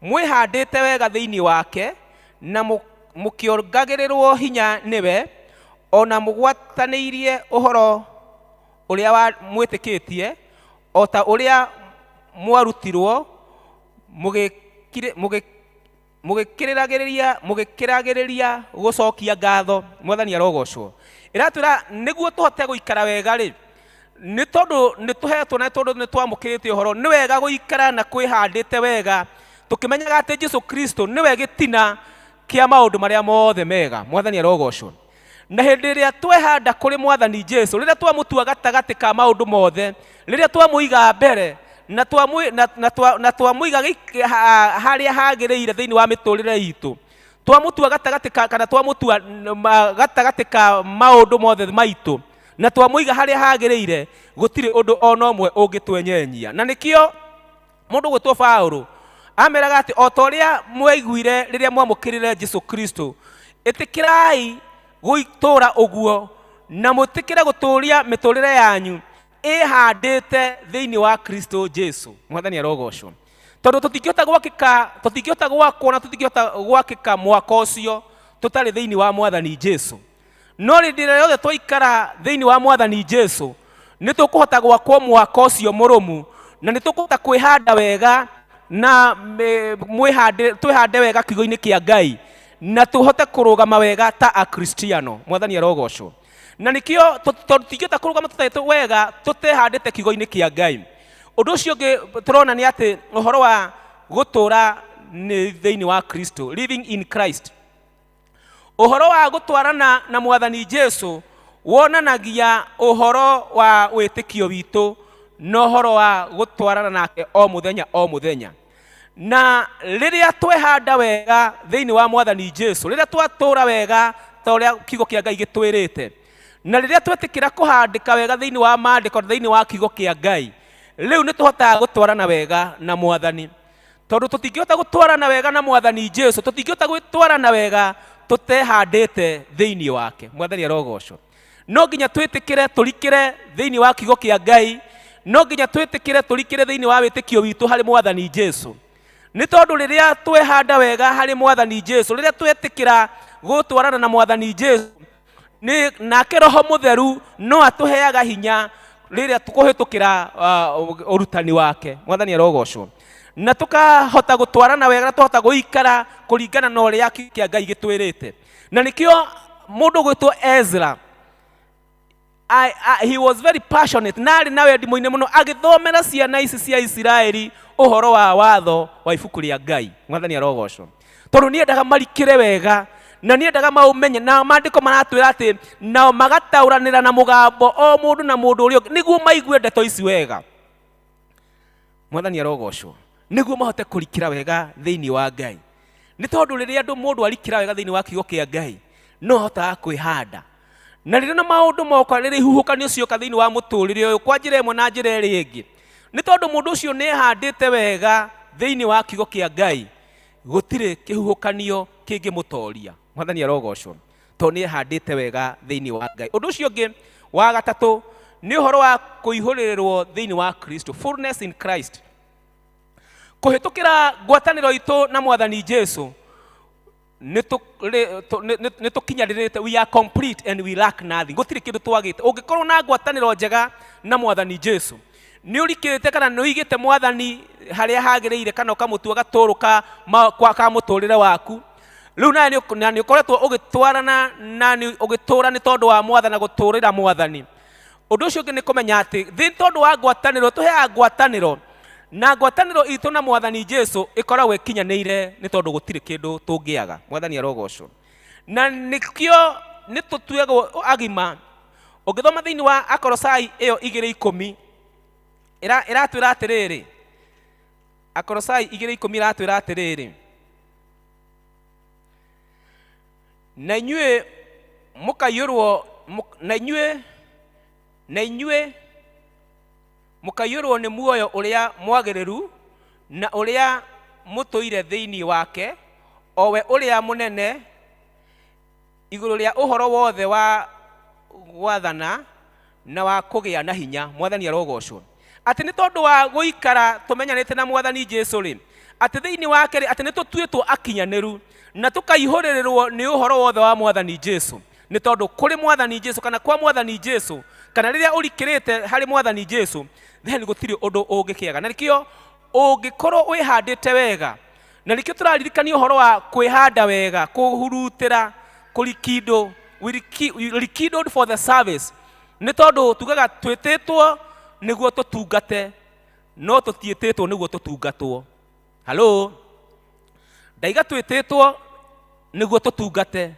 mwĩhandĩte wega thĩinĩ wake, na mũkĩongagĩrĩrwo hinya nĩwe, ona mũgwatanĩirie ũhoro ũrĩa mwĩtĩkĩtie, o ta ũrĩa mwarutirwo, mũgĩkĩragĩrĩria gũcokia ngatho. Mwathani arogocwo. Ĩratwĩra nĩguo tũhote gũikara wega rĩ, nĩ tondũ nĩ tũhetwo na tondũ nĩ twamũkĩrĩte ũhoro, nĩ wega gũikara na kwĩhandĩte wega, tũkĩmenyaga atĩ Jesu Kristo nĩwe gĩtina kĩa maũndũ marĩa mothe mega. Mwathani arogocwo. Na hĩndĩ ĩrĩa twehanda kũrĩ Mwathani Jesu, rĩrĩa twamũtua gatagatĩ ka maũndũ mothe, rĩrĩa twamũiga mbere, na twamũiga harĩa hagĩrĩire thĩinĩ wa mĩtũrĩre itũ, Twamũtua gatagatĩ ka kana twamũtua gatagatĩ ka maũndũ mothe maitũ na twamũiga harĩa hagĩrĩire, gũtirĩ ũndũ ona ũmwe ũngĩtwenyenyia. Na nĩkĩo mũndũ gwĩtwo Paũlũ ameraga atĩ o ta ũrĩa mwaiguire rĩrĩa mwamũkĩrire Jesu Kristo, ĩtĩkĩrai gũtũũra ũguo na mũtĩkĩre gũtũũria mĩtũrĩre yanyu ĩhandĩte thĩinĩ wa Kristo Jesu. Mwathani arogocwo. Tondũ tũtingĩhota gwakĩka, tũtingĩhota gwakwo na tũtingĩhota gwakĩka mwaka ũcio tũtarĩ thĩinĩ wa Mwathani Jesu. No rĩndĩ ĩrĩa yothe twaikara thĩinĩ wa Mwathani Jesu, nĩ tũkũhota gwakwo mwaka ũcio mũrũmu, na nĩ tũkũhota kwĩhanda wega na twĩhande wega kiugo-inĩ kĩa Ngai, na tũhote kũrũgama wega ta Akristiano. Mwathani arogocwo. Na nĩkĩo tondũ tũtingĩhota kũrũgama tũtarĩ wega tũtehandĩte kiugo-inĩ kĩa Ngai. Ũndũ ũcio ũngĩ tũrona nĩ atĩ ũhoro wa gũtũũra nĩ thĩinĩ wa Kristo, living in Christ. Ũhoro wa gũtwarana na Mwathani Jesu wonanagia ũhoro wa wĩtĩkio witũ na ũhoro wa gũtwarana nake o mũthenya o mũthenya. Na rĩrĩa twehanda wega thĩinĩ wa Mwathani Jesu, rĩrĩa twatũũra wega ta ũrĩa kiugo kĩa Ngai gĩtwĩrĩte, na rĩrĩa twetĩkĩra kũhandĩka wega thĩinĩ wa maandĩko na thĩinĩ wa kiugo kĩa Ngai, rĩu nĩ tũhotaga gũtwarana wega na Mwathani. Tondũ tũtingĩhota gũtwarana wega na Mwathani Jesu, tũtingĩhota gwĩtwarana wega tũtehandĩte thĩinĩ wake. Mwathani arogocwo. No nginya twĩtĩkĩre tũrikĩre thĩinĩ wa kiugo kĩa Ngai, no nginya twĩtĩkĩre tũrikĩre thĩinĩ wa wĩtĩkio witũ harĩ Mwathani Jesu. Nĩ tondũ rĩrĩa twehanda wega harĩ Mwathani Jesu, rĩrĩa twetĩkĩra gũtwarana na Mwathani Jesu, nĩ nake Roho Mũtheru no atũheaga hinya rĩrĩa tũkũhĩtũkĩra ũrutani wake. Mwathani arogocwo. Na tũkahota gũtwarana wega, na tũkahota gũikara kũringana na ũrĩa kiugo kĩa Ngai gĩtwĩrĩte. Na nĩkĩo mũndũ ũgwĩtwo Ezra, he was very passionate, na arĩ na wendi mũingĩ mũno agĩthomera ciana ici cia Isiraeli ũhoro wa watho wa ibuku rĩa Ngai. Mwathani arogocwo. Tondũ nĩendaga marikĩre wega, na nĩendaga maũmenye, na maandĩko maratwĩra atĩ nao magataũranĩra na mũgambo o mũndũ na mũndũ ũrĩa ũngĩ nĩguo maigue ndeto ici wega. Mwathani arogocwo. Nĩguo mahote kũrikĩra wega thĩinĩ wa Ngai. Nĩ tondũ rĩrĩa andũ mũndũ arikĩra wega thĩinĩ wa kiugo kĩa Ngai, no ahotaga kwĩhanda. Na rĩrĩa na maũndũ moka, rĩrĩa ihuhũkanio cioka thĩinĩ wa mũtũrĩre ũyũ kwa njĩra ĩmwe na njĩra ĩrĩa ĩngĩ, nĩ tondũ mũndũ ũcio nĩ ehandĩte wega thĩinĩ wa kiugo kĩa Ngai, gũtirĩ kĩhuhũkanio kĩngĩmũtoria. Mwathani arogocwo. Tondũ nĩ ehandĩte wega thĩinĩ wa Ngai. Ũndũ ũcio ũngĩ wa gatatũ nĩ ũhoro wa kũihũrĩrĩrwo thĩinĩ wa Kristo, fullness in Christ. Kũhĩtũkĩra ngwatanĩro itũ na Mwathani Jesu, nĩ tũkinyanĩrĩte, we are complete and we lack nothing. Gũtirĩ kĩndũ twagĩte. Ũngĩkorwo na ngwatanĩro njega na Mwathani Jesu, nĩ ũrikĩrĩte kana nĩ ũigĩte Mwathani harĩa hagĩrĩire, kana ũkamũtua gatũrũ ka mũtũrĩre waku. Rĩu nawe nĩ ũkoretwo ũgĩtwarana na nĩ ũgĩtũra nĩ tondũ wa Mwathani na gũtũrĩra Mwathani. Ũndũ ũcio ũngĩ nĩ kũmenya atĩ thĩ tondũ wa ngwatanĩro, tũheaga ngwatanĩro, na ngwatanĩro itũ na Mwathani Jesu ĩkoragwo ĩkinyanĩire nĩ tondũ gũtirĩ kĩndũ tũngĩaga. Mwathani arogocwo. Na nĩkĩo nĩ tũtuagwo agima. Ũngĩthoma thĩinĩ wa Akolosai ĩyo igĩrĩ ikũmi, ĩratwĩra atĩrĩrĩ, Akolosai igĩrĩ ikũmi ĩratwĩra atĩrĩrĩ, na inyuĩ mũkaiyũrwo, na inyuĩ, na inyuĩ mũkaiyũrwo nĩ muoyo ũrĩa mwagĩrĩru na ũrĩa mũtũire thĩinĩ wake, o we ũrĩa mũnene igũrũ rĩa ũhoro wothe wa gwathana na wa kũgĩa na hinya. Mwathani arogocwo. Atĩ nĩ tondũ wa gũikara tũmenyanĩte na Mwathani Jesu rĩ, atĩ thĩinĩ wake rĩ, atĩ nĩ tũtuĩtwo akinyanĩru na tũkaihũrĩrĩrwo nĩ ũhoro wothe wa Mwathani Jesu. Nĩ tondũ kũrĩ Mwathani Jesu kana kwa Mwathani Jesu, kana rĩrĩa ũrikĩrĩte harĩ Mwathani Jesu, then gũtirĩ ũndũ ũngĩkĩaga. Na nĩkĩo ũngĩkorwo wĩhandĩte wega, na nĩkĩo tũraririkania ũhoro wa kwĩhanda wega, kũhurutĩra, kũrikindũ, we rekindled for the service. Nĩ tondũ tugaga twĩtĩtwo nĩguo tũtungate, no tũtiĩtĩtwo nĩguo tũtungatwo. Hello? Ndaiga twĩtĩtwo nĩguo tũtungate,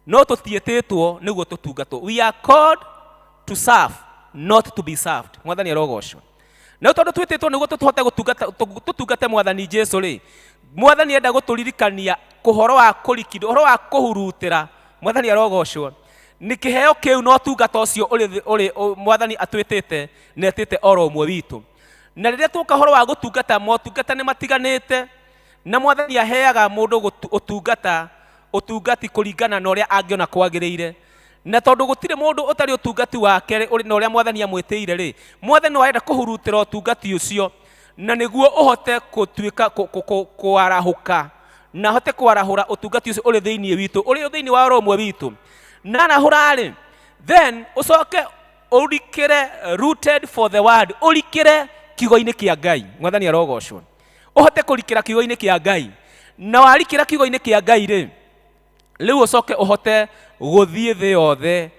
no tũtiĩtĩtwo nĩguo tũtungatwo. We are called to serve, not to be served. Mwathani arogocwo. Na tondũ twĩtĩtwo nĩguo tũhote gũtungata tũtungate mwathani Jesu rĩ, mwathani enda gũtũririkania ũhoro wa kũrikindwo, ũhoro wa kũhurutĩra. Mwathani arogocwo. Nĩ kĩheo kĩu na ũtungata ũcio ũrĩ mwathani atwĩtĩte na etĩte oro ũmwe witũ. Na rĩrĩa tuoka ũhoro wa gũtungata, motungata nĩ matiganĩte, na mwathani aheaga mũndũ ũtungata ũtungati kũringana na ũrĩa angĩona kwagĩrĩire. Na tondũ gũtirĩ mũndũ ũtarĩ ũtungati wake ũrĩ na ũrĩa mwathani amwĩtĩire rĩ, mwathani no arenda kũhurutĩra ũtungati ũcio na nĩguo ũhote gũtuĩka kũarahũka, na ahote kũarahũra ũtungati ũcio ũrĩ thĩinĩ witũ, ũrĩ thĩinĩ wa oro ũmwe witũ. Na arahũra rĩ, then ũcoke ũrikĩre rooted for the word, ũrikĩre kiugo-inĩ kĩa Ngai. Mwathani arogocwo. Ũhote kũrikĩra kiugo-inĩ kĩa Ngai, na warikĩra kiugo-inĩ kĩa Ngai rĩ, rĩu ũcoke ũhote gũthiĩ thĩ yothe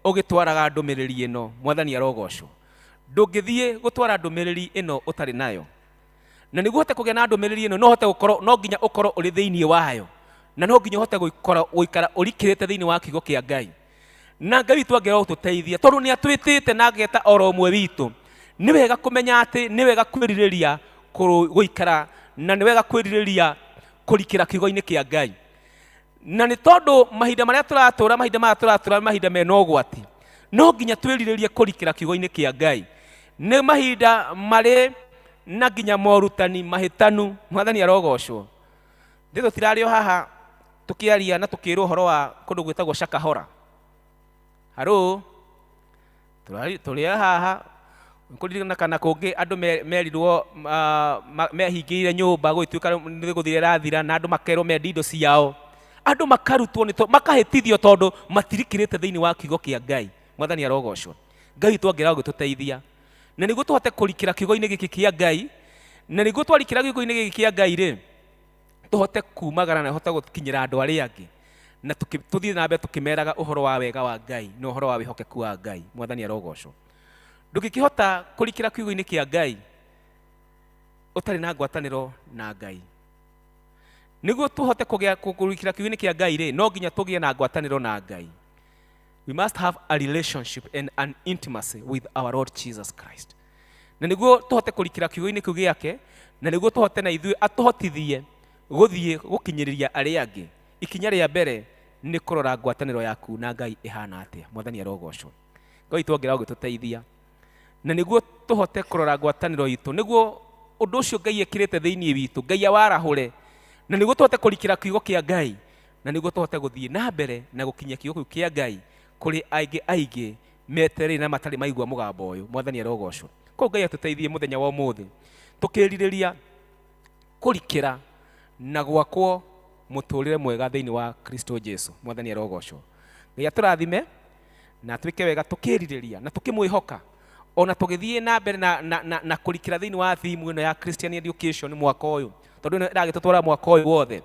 ũgĩtwaraga ndũmĩrĩri ĩno. Mwathani arogocwo. Ndũngĩthiĩ gũtwara ndũmĩrĩri ĩno ũtarĩ nayo, na nĩguo ũhote kũgĩa na ndũmĩrĩri ĩno no ũhote gũkorwo, no nginya ũkorwo ũrĩ thĩinĩ wayo, na no nginya ũhote gũikara ũrikĩrĩte thĩinĩ wa kiugo kĩa Ngai. Na Ngai witũ angĩaga gũtũteithia, tondũ nĩ atwĩtĩte na ageta oro ũmwe witũ, nĩ wega kũmenya atĩ nĩ wega kwĩrirĩria gũikara, na nĩ wega kwĩrirĩria kũrikĩra kiugo-inĩ kĩa Ngai. Na nĩ tondũ mahinda marĩa tũratũra, mahinda maya tũratũra nĩ mahinda mena ũgwati, no nginya twĩrirĩrie kũrikĩra kiugo-inĩ kĩa Ngai. Nĩ mahinda marĩ na nginya morutani mahĩtanu. Mwathani arogocwo. Ndĩ tũtirarĩ o haha tũkĩaria na tũkĩrwo ũhoro wa kũndũ gwĩtagwo Shakahora. Haro, tũrĩ haha kũririkana kana kũngĩ andũ merirwo mehingĩire nyũmba gũgĩtuĩka nĩ gũthira ĩrathira, na andũ makerwo mendie indo ciao, andũ makarutwo nĩ makahĩtithio tondũ matirikĩrĩte thĩinĩ wa kiugo kĩa Ngai. Mwathani arogocwo. Ngai witũ angĩaga gũtũteithia, na nĩguo tũhote kũrikĩra kiugo-inĩ gĩkĩ kĩa Ngai, na nĩguo twarikĩra kiugo-inĩ gĩkĩ kĩa Ngai rĩ, tũhote kumagara na tũhote gũkinyĩra andũ arĩa angĩ, na tũthiĩ na mbere tũkĩmeraga ũhoro wa wega wa Ngai na ũhoro wa wĩhokeku wa Ngai. Mwathani arogocwo. Ndũngĩkĩhota kũrikĩra kiugo-inĩ kĩa Ngai ũtarĩ na ngwatanĩro na Ngai. Nĩguo tũhote kũgĩa kũrikĩra kiugo-inĩ kĩa Ngai rĩ, no nginya tũgĩe na ngwatanĩro na Ngai. We must have a relationship and an intimacy with our Lord Jesus Christ. Na nĩguo tũhote kũrikĩra kiugo-inĩ kĩu gĩake, na nĩguo tũhote na ithuĩ atũhotithie gũthiĩ gũkinyĩrĩria arĩa angĩ, ikinya rĩa mbere nĩ kũrora ngwatanĩro yaku na Ngai ĩhana atĩa. Mwathani arogocwo. Ngai witũ angĩaga gũtũteithia, na nĩguo tũhote kũrora ngwatanĩro itũ, nĩguo ũndũ ũcio Ngai ekĩrĩte thĩinĩ witũ, Ngai awarahũre, na nĩguo tũhote kũrikĩra kiugo kĩa Ngai, na nĩguo tũhote gũthiĩ na mbere na gũkinyia kiugo kĩu kĩa Ngai kũrĩ aingĩ aingĩ metereire na matarĩ maigua mũgambo ũyũ. Mwathani arogocwo. Koguo Ngai atũteithie mũthenya wa ũmũthĩ tũkĩrirĩria kũrikĩra na gwakwo mũtũrĩre mwega thĩinĩ wa Kristo Jesu. Mwathani arogocwo. Ngai atũrathime na atwĩke wega tũkĩrirĩria na tũkĩmwĩhoka, ona tũgĩthiĩ na mbere na kũrikĩra thĩinĩ wa theme ĩno ya Christian Education mwaka ũyũ, tondũ ĩno ĩragĩtũtwara mwaka ũyũ wothe.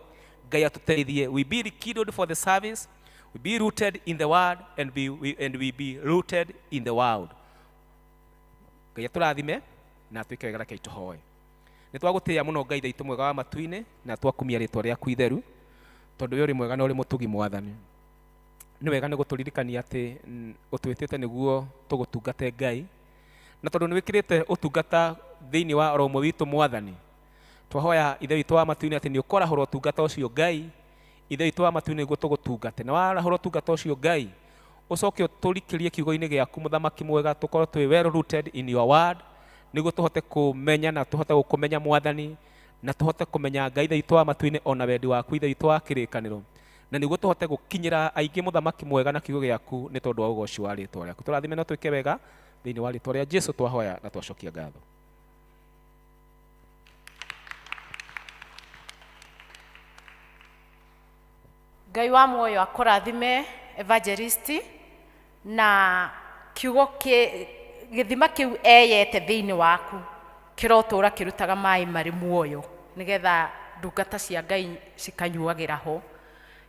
Ngai atũteithie. We be rekindled for the service, we be rooted in the word, and we be rooted in the world. Ngai atũrathime na atwĩke wega. Reke tũhoe. Nĩ twagũtĩĩa mũno Ngai thaitũ mwega wa matu-inĩ, na twakumia rĩtwa rĩaku itheru, tondũ we ũrĩ mwega na ũrĩ mũtugi. Mwathani, nĩ wega nĩ gũtũririkania atĩ ũtwĩtĩte nĩguo tũgũtungate Ngai, na tondũ nĩ wĩkĩrĩte ũtungata thĩinĩ wa oro ũmwe witũ. Mwathani, twahoya Ithe witũ wa matu-inĩ atĩ nĩ ũkwarahũra ũtungata ũcio Ngai, Ithe witũ wa matu-inĩ, nĩguo tũgũtungate. Na warahũra ũtungata ũcio Ngai, ũcoke ũtũrikĩrie kiugo-inĩ gĩaku mũthamaki mwega, tũkorwo twĩ well rooted in your word, nĩguo tũhote kũmenya na tũhote gũkũmenya Mwathani, na tũhote kũmenya Ngai Ithe witũ wa matu-inĩ ona wendi waku Ithe witũ wa kĩrĩkanĩro, na nĩguo tũhote gũkinyĩra aingĩ mũthamaki mwega na kiugo gĩaku, nĩ tondũ wa ũgoci wa rĩtwa rĩaku. Tũrathime na twĩke wega thĩinĩ wa rĩtwa rĩa Jesu twahoya na twacokia ngatho. Ngai wa muoyo akũrathime evangelist, na kiugo gĩthima kĩu eyete thĩinĩ waku kĩrotũra kĩrutaga maĩ marĩ muoyo, nĩgetha ndungata cia Ngai cikanyuagĩra ho.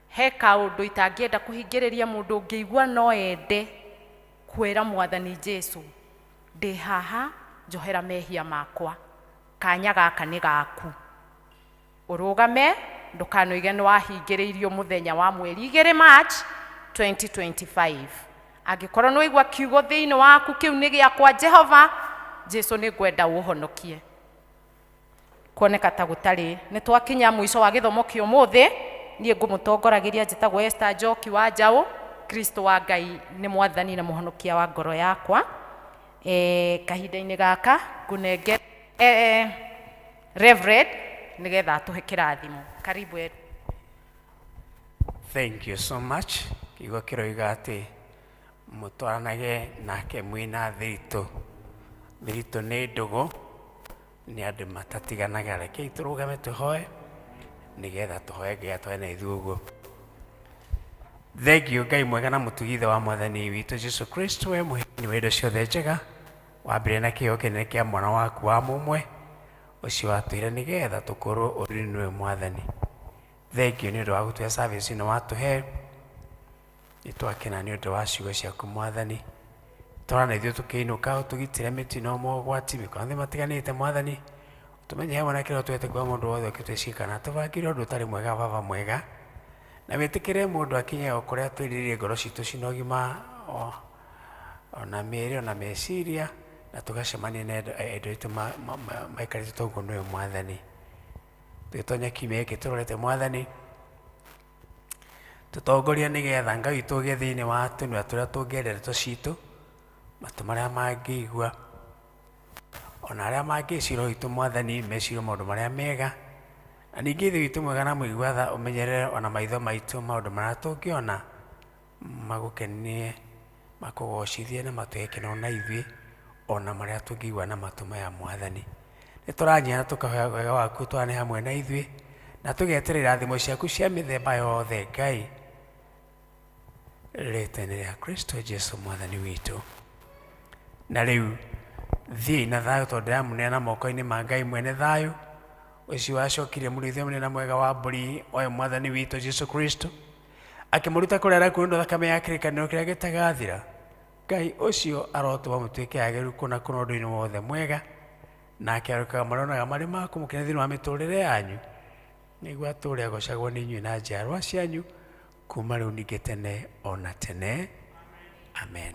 He kaũndũ itangĩenda kũhingĩrĩria mũndũ ũngĩigua no ende kwĩra Mwathani Jesu, ndĩ haha njohera mehia makwa, kanya gaka nĩ gaku, ũrũgame ndũkanoige nĩ wahingĩrĩirio mũthenya wa mweri 2 March 2025. Angĩkorwo nĩ waigua kiugo thĩinĩ waku kĩu nĩ gĩakwa Jehova, Jesu nĩ ngwenda ũhonokie. Kuoneka ta gũtarĩ. Nĩ twakinya mũico wa gĩthomo kĩa ũmũthĩ. Niĩ ngũmũtongoragiria njĩtagwo Esther Njoki wa Njaũ. Kristo wa Ngai nĩ mwathani na mũhonokia wa ngoro yakwa. Kahinda-inĩ gaka ngũnenge Reverend nĩgetha atũhe kĩrathimo. Karibu Ed. Thank you so much. Kiugo kĩroiga atĩ mũtwaranage nake mwĩna thiritũ. Thiritũ nĩ ndũgũ, nĩ andũ matatiganaga. Rekei tũrũgame tũhoe nĩgetha tũhoe Ngai atwae na ithuĩ ũguo. Thank you Ngai mwega na mũtugithe wa mwathani witũ Jesu Kristo, we mũheani wa indo ciothe njega, wambire na kĩheo kĩnene kĩa mwana waku wa mũmwe ũcio watwĩra nĩgetha tũkorwo ũrĩ nĩwe mwathani. Thank you nĩ ũndũ wa gũtũhe service ĩno watũhe. Nĩ twakena nĩ ũndũ wa ciugo ciaku mwathani. Twarana ithuĩ tũkĩinũka ũtũgitĩre mĩtino mogwati mĩkono matiganĩte mwathani. Tũmenye hamwe na kĩrĩa ũtwete kwa mũndũ wothe ũkĩte cikana tũbangĩre ũndũ ũtarĩ mwega baba mwega, na wĩtĩkĩre mũndũ akinye o kũrĩa twĩrirĩrie ngoro citũ cina ũgima ona mĩĩrĩ ona meciria, na tũgacemania na endwa aitũ maikarĩte toguo nĩwe mwathani. Tũgĩtonya kiumia gĩkĩ tũrorete mwathani, tũtongorie nĩgetha Ngai witũ ũgĩe thĩinĩ wa tũnua tũrĩa tũngĩaria ndeto citũ, matũ marĩa mangĩigua, ona arĩa mangĩciria witũ mwathani mecirie maũndũ marĩa mega, na ningĩ Ithe witũ mwega na mũigua tha ũmenyerere ona maitho maitũ maũndũ marĩa tũngĩona magũkenie, makũgocithie na matũhe gĩkeno na ithuĩ, ona marĩa tũngĩigua na matũ maya mwathani. Nĩ tũranyiha na tũkahoya wega waku twarane hamwe na ithuĩ, na tũgeterera irathimo ciaku cia mĩthemba yothe Ngai, rĩtwa-inĩ rĩa Kristo Jesu mwathani witũ. Na rĩu thiĩi na thayũ, tondũ ndĩramũneana moko-inĩ ma Ngai mwene thayũ, ũcio wacokire mũrĩithia mũnene na mwega wa mbũri oyo mwathani witũ Jesu Kristo, akĩmũruta kũrĩa arakuo nĩ ũndũ wa thakame ya kĩrĩkanĩro kĩrĩa gĩtagathira. Ngai ũcio arotũma mũtuĩke agĩrĩru kũna kũna ũndũ-inĩ wothe mwega, nake arokaga marĩonaga marĩ ma kũmũkenia thĩinĩ wa mĩtũrĩre yanyu, nĩguo atũũre agocagwo nĩ inyuĩ na njiarwa cianyu kuma rĩu ningĩ tene ona tene. Amen.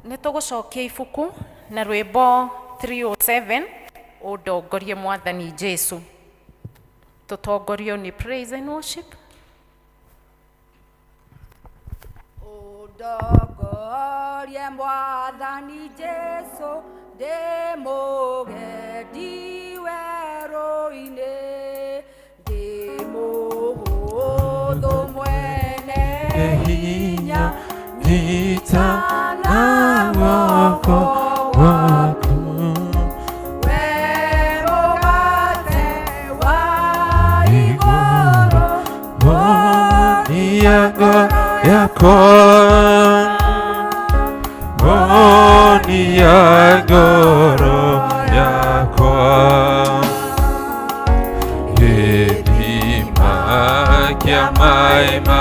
Nĩ tũgũcokia ibuku na rwĩmbo 307 ũndongorie mwathani Jesu. Tũtongorio nĩ praise and worship. Ũndongorie mwathani Jesu, ndĩ mũgendi werũ-inĩ, ndĩ mũhũthũ mwene hinya, nyita na guoko gwaku. We mũgate wa igũrũ, Wonia ngoro yakwa, wonia ngoro yakwa, gĩthima kĩa maĩ ma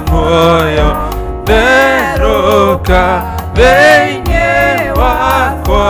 muoyo therũka thĩinĩ wakwa.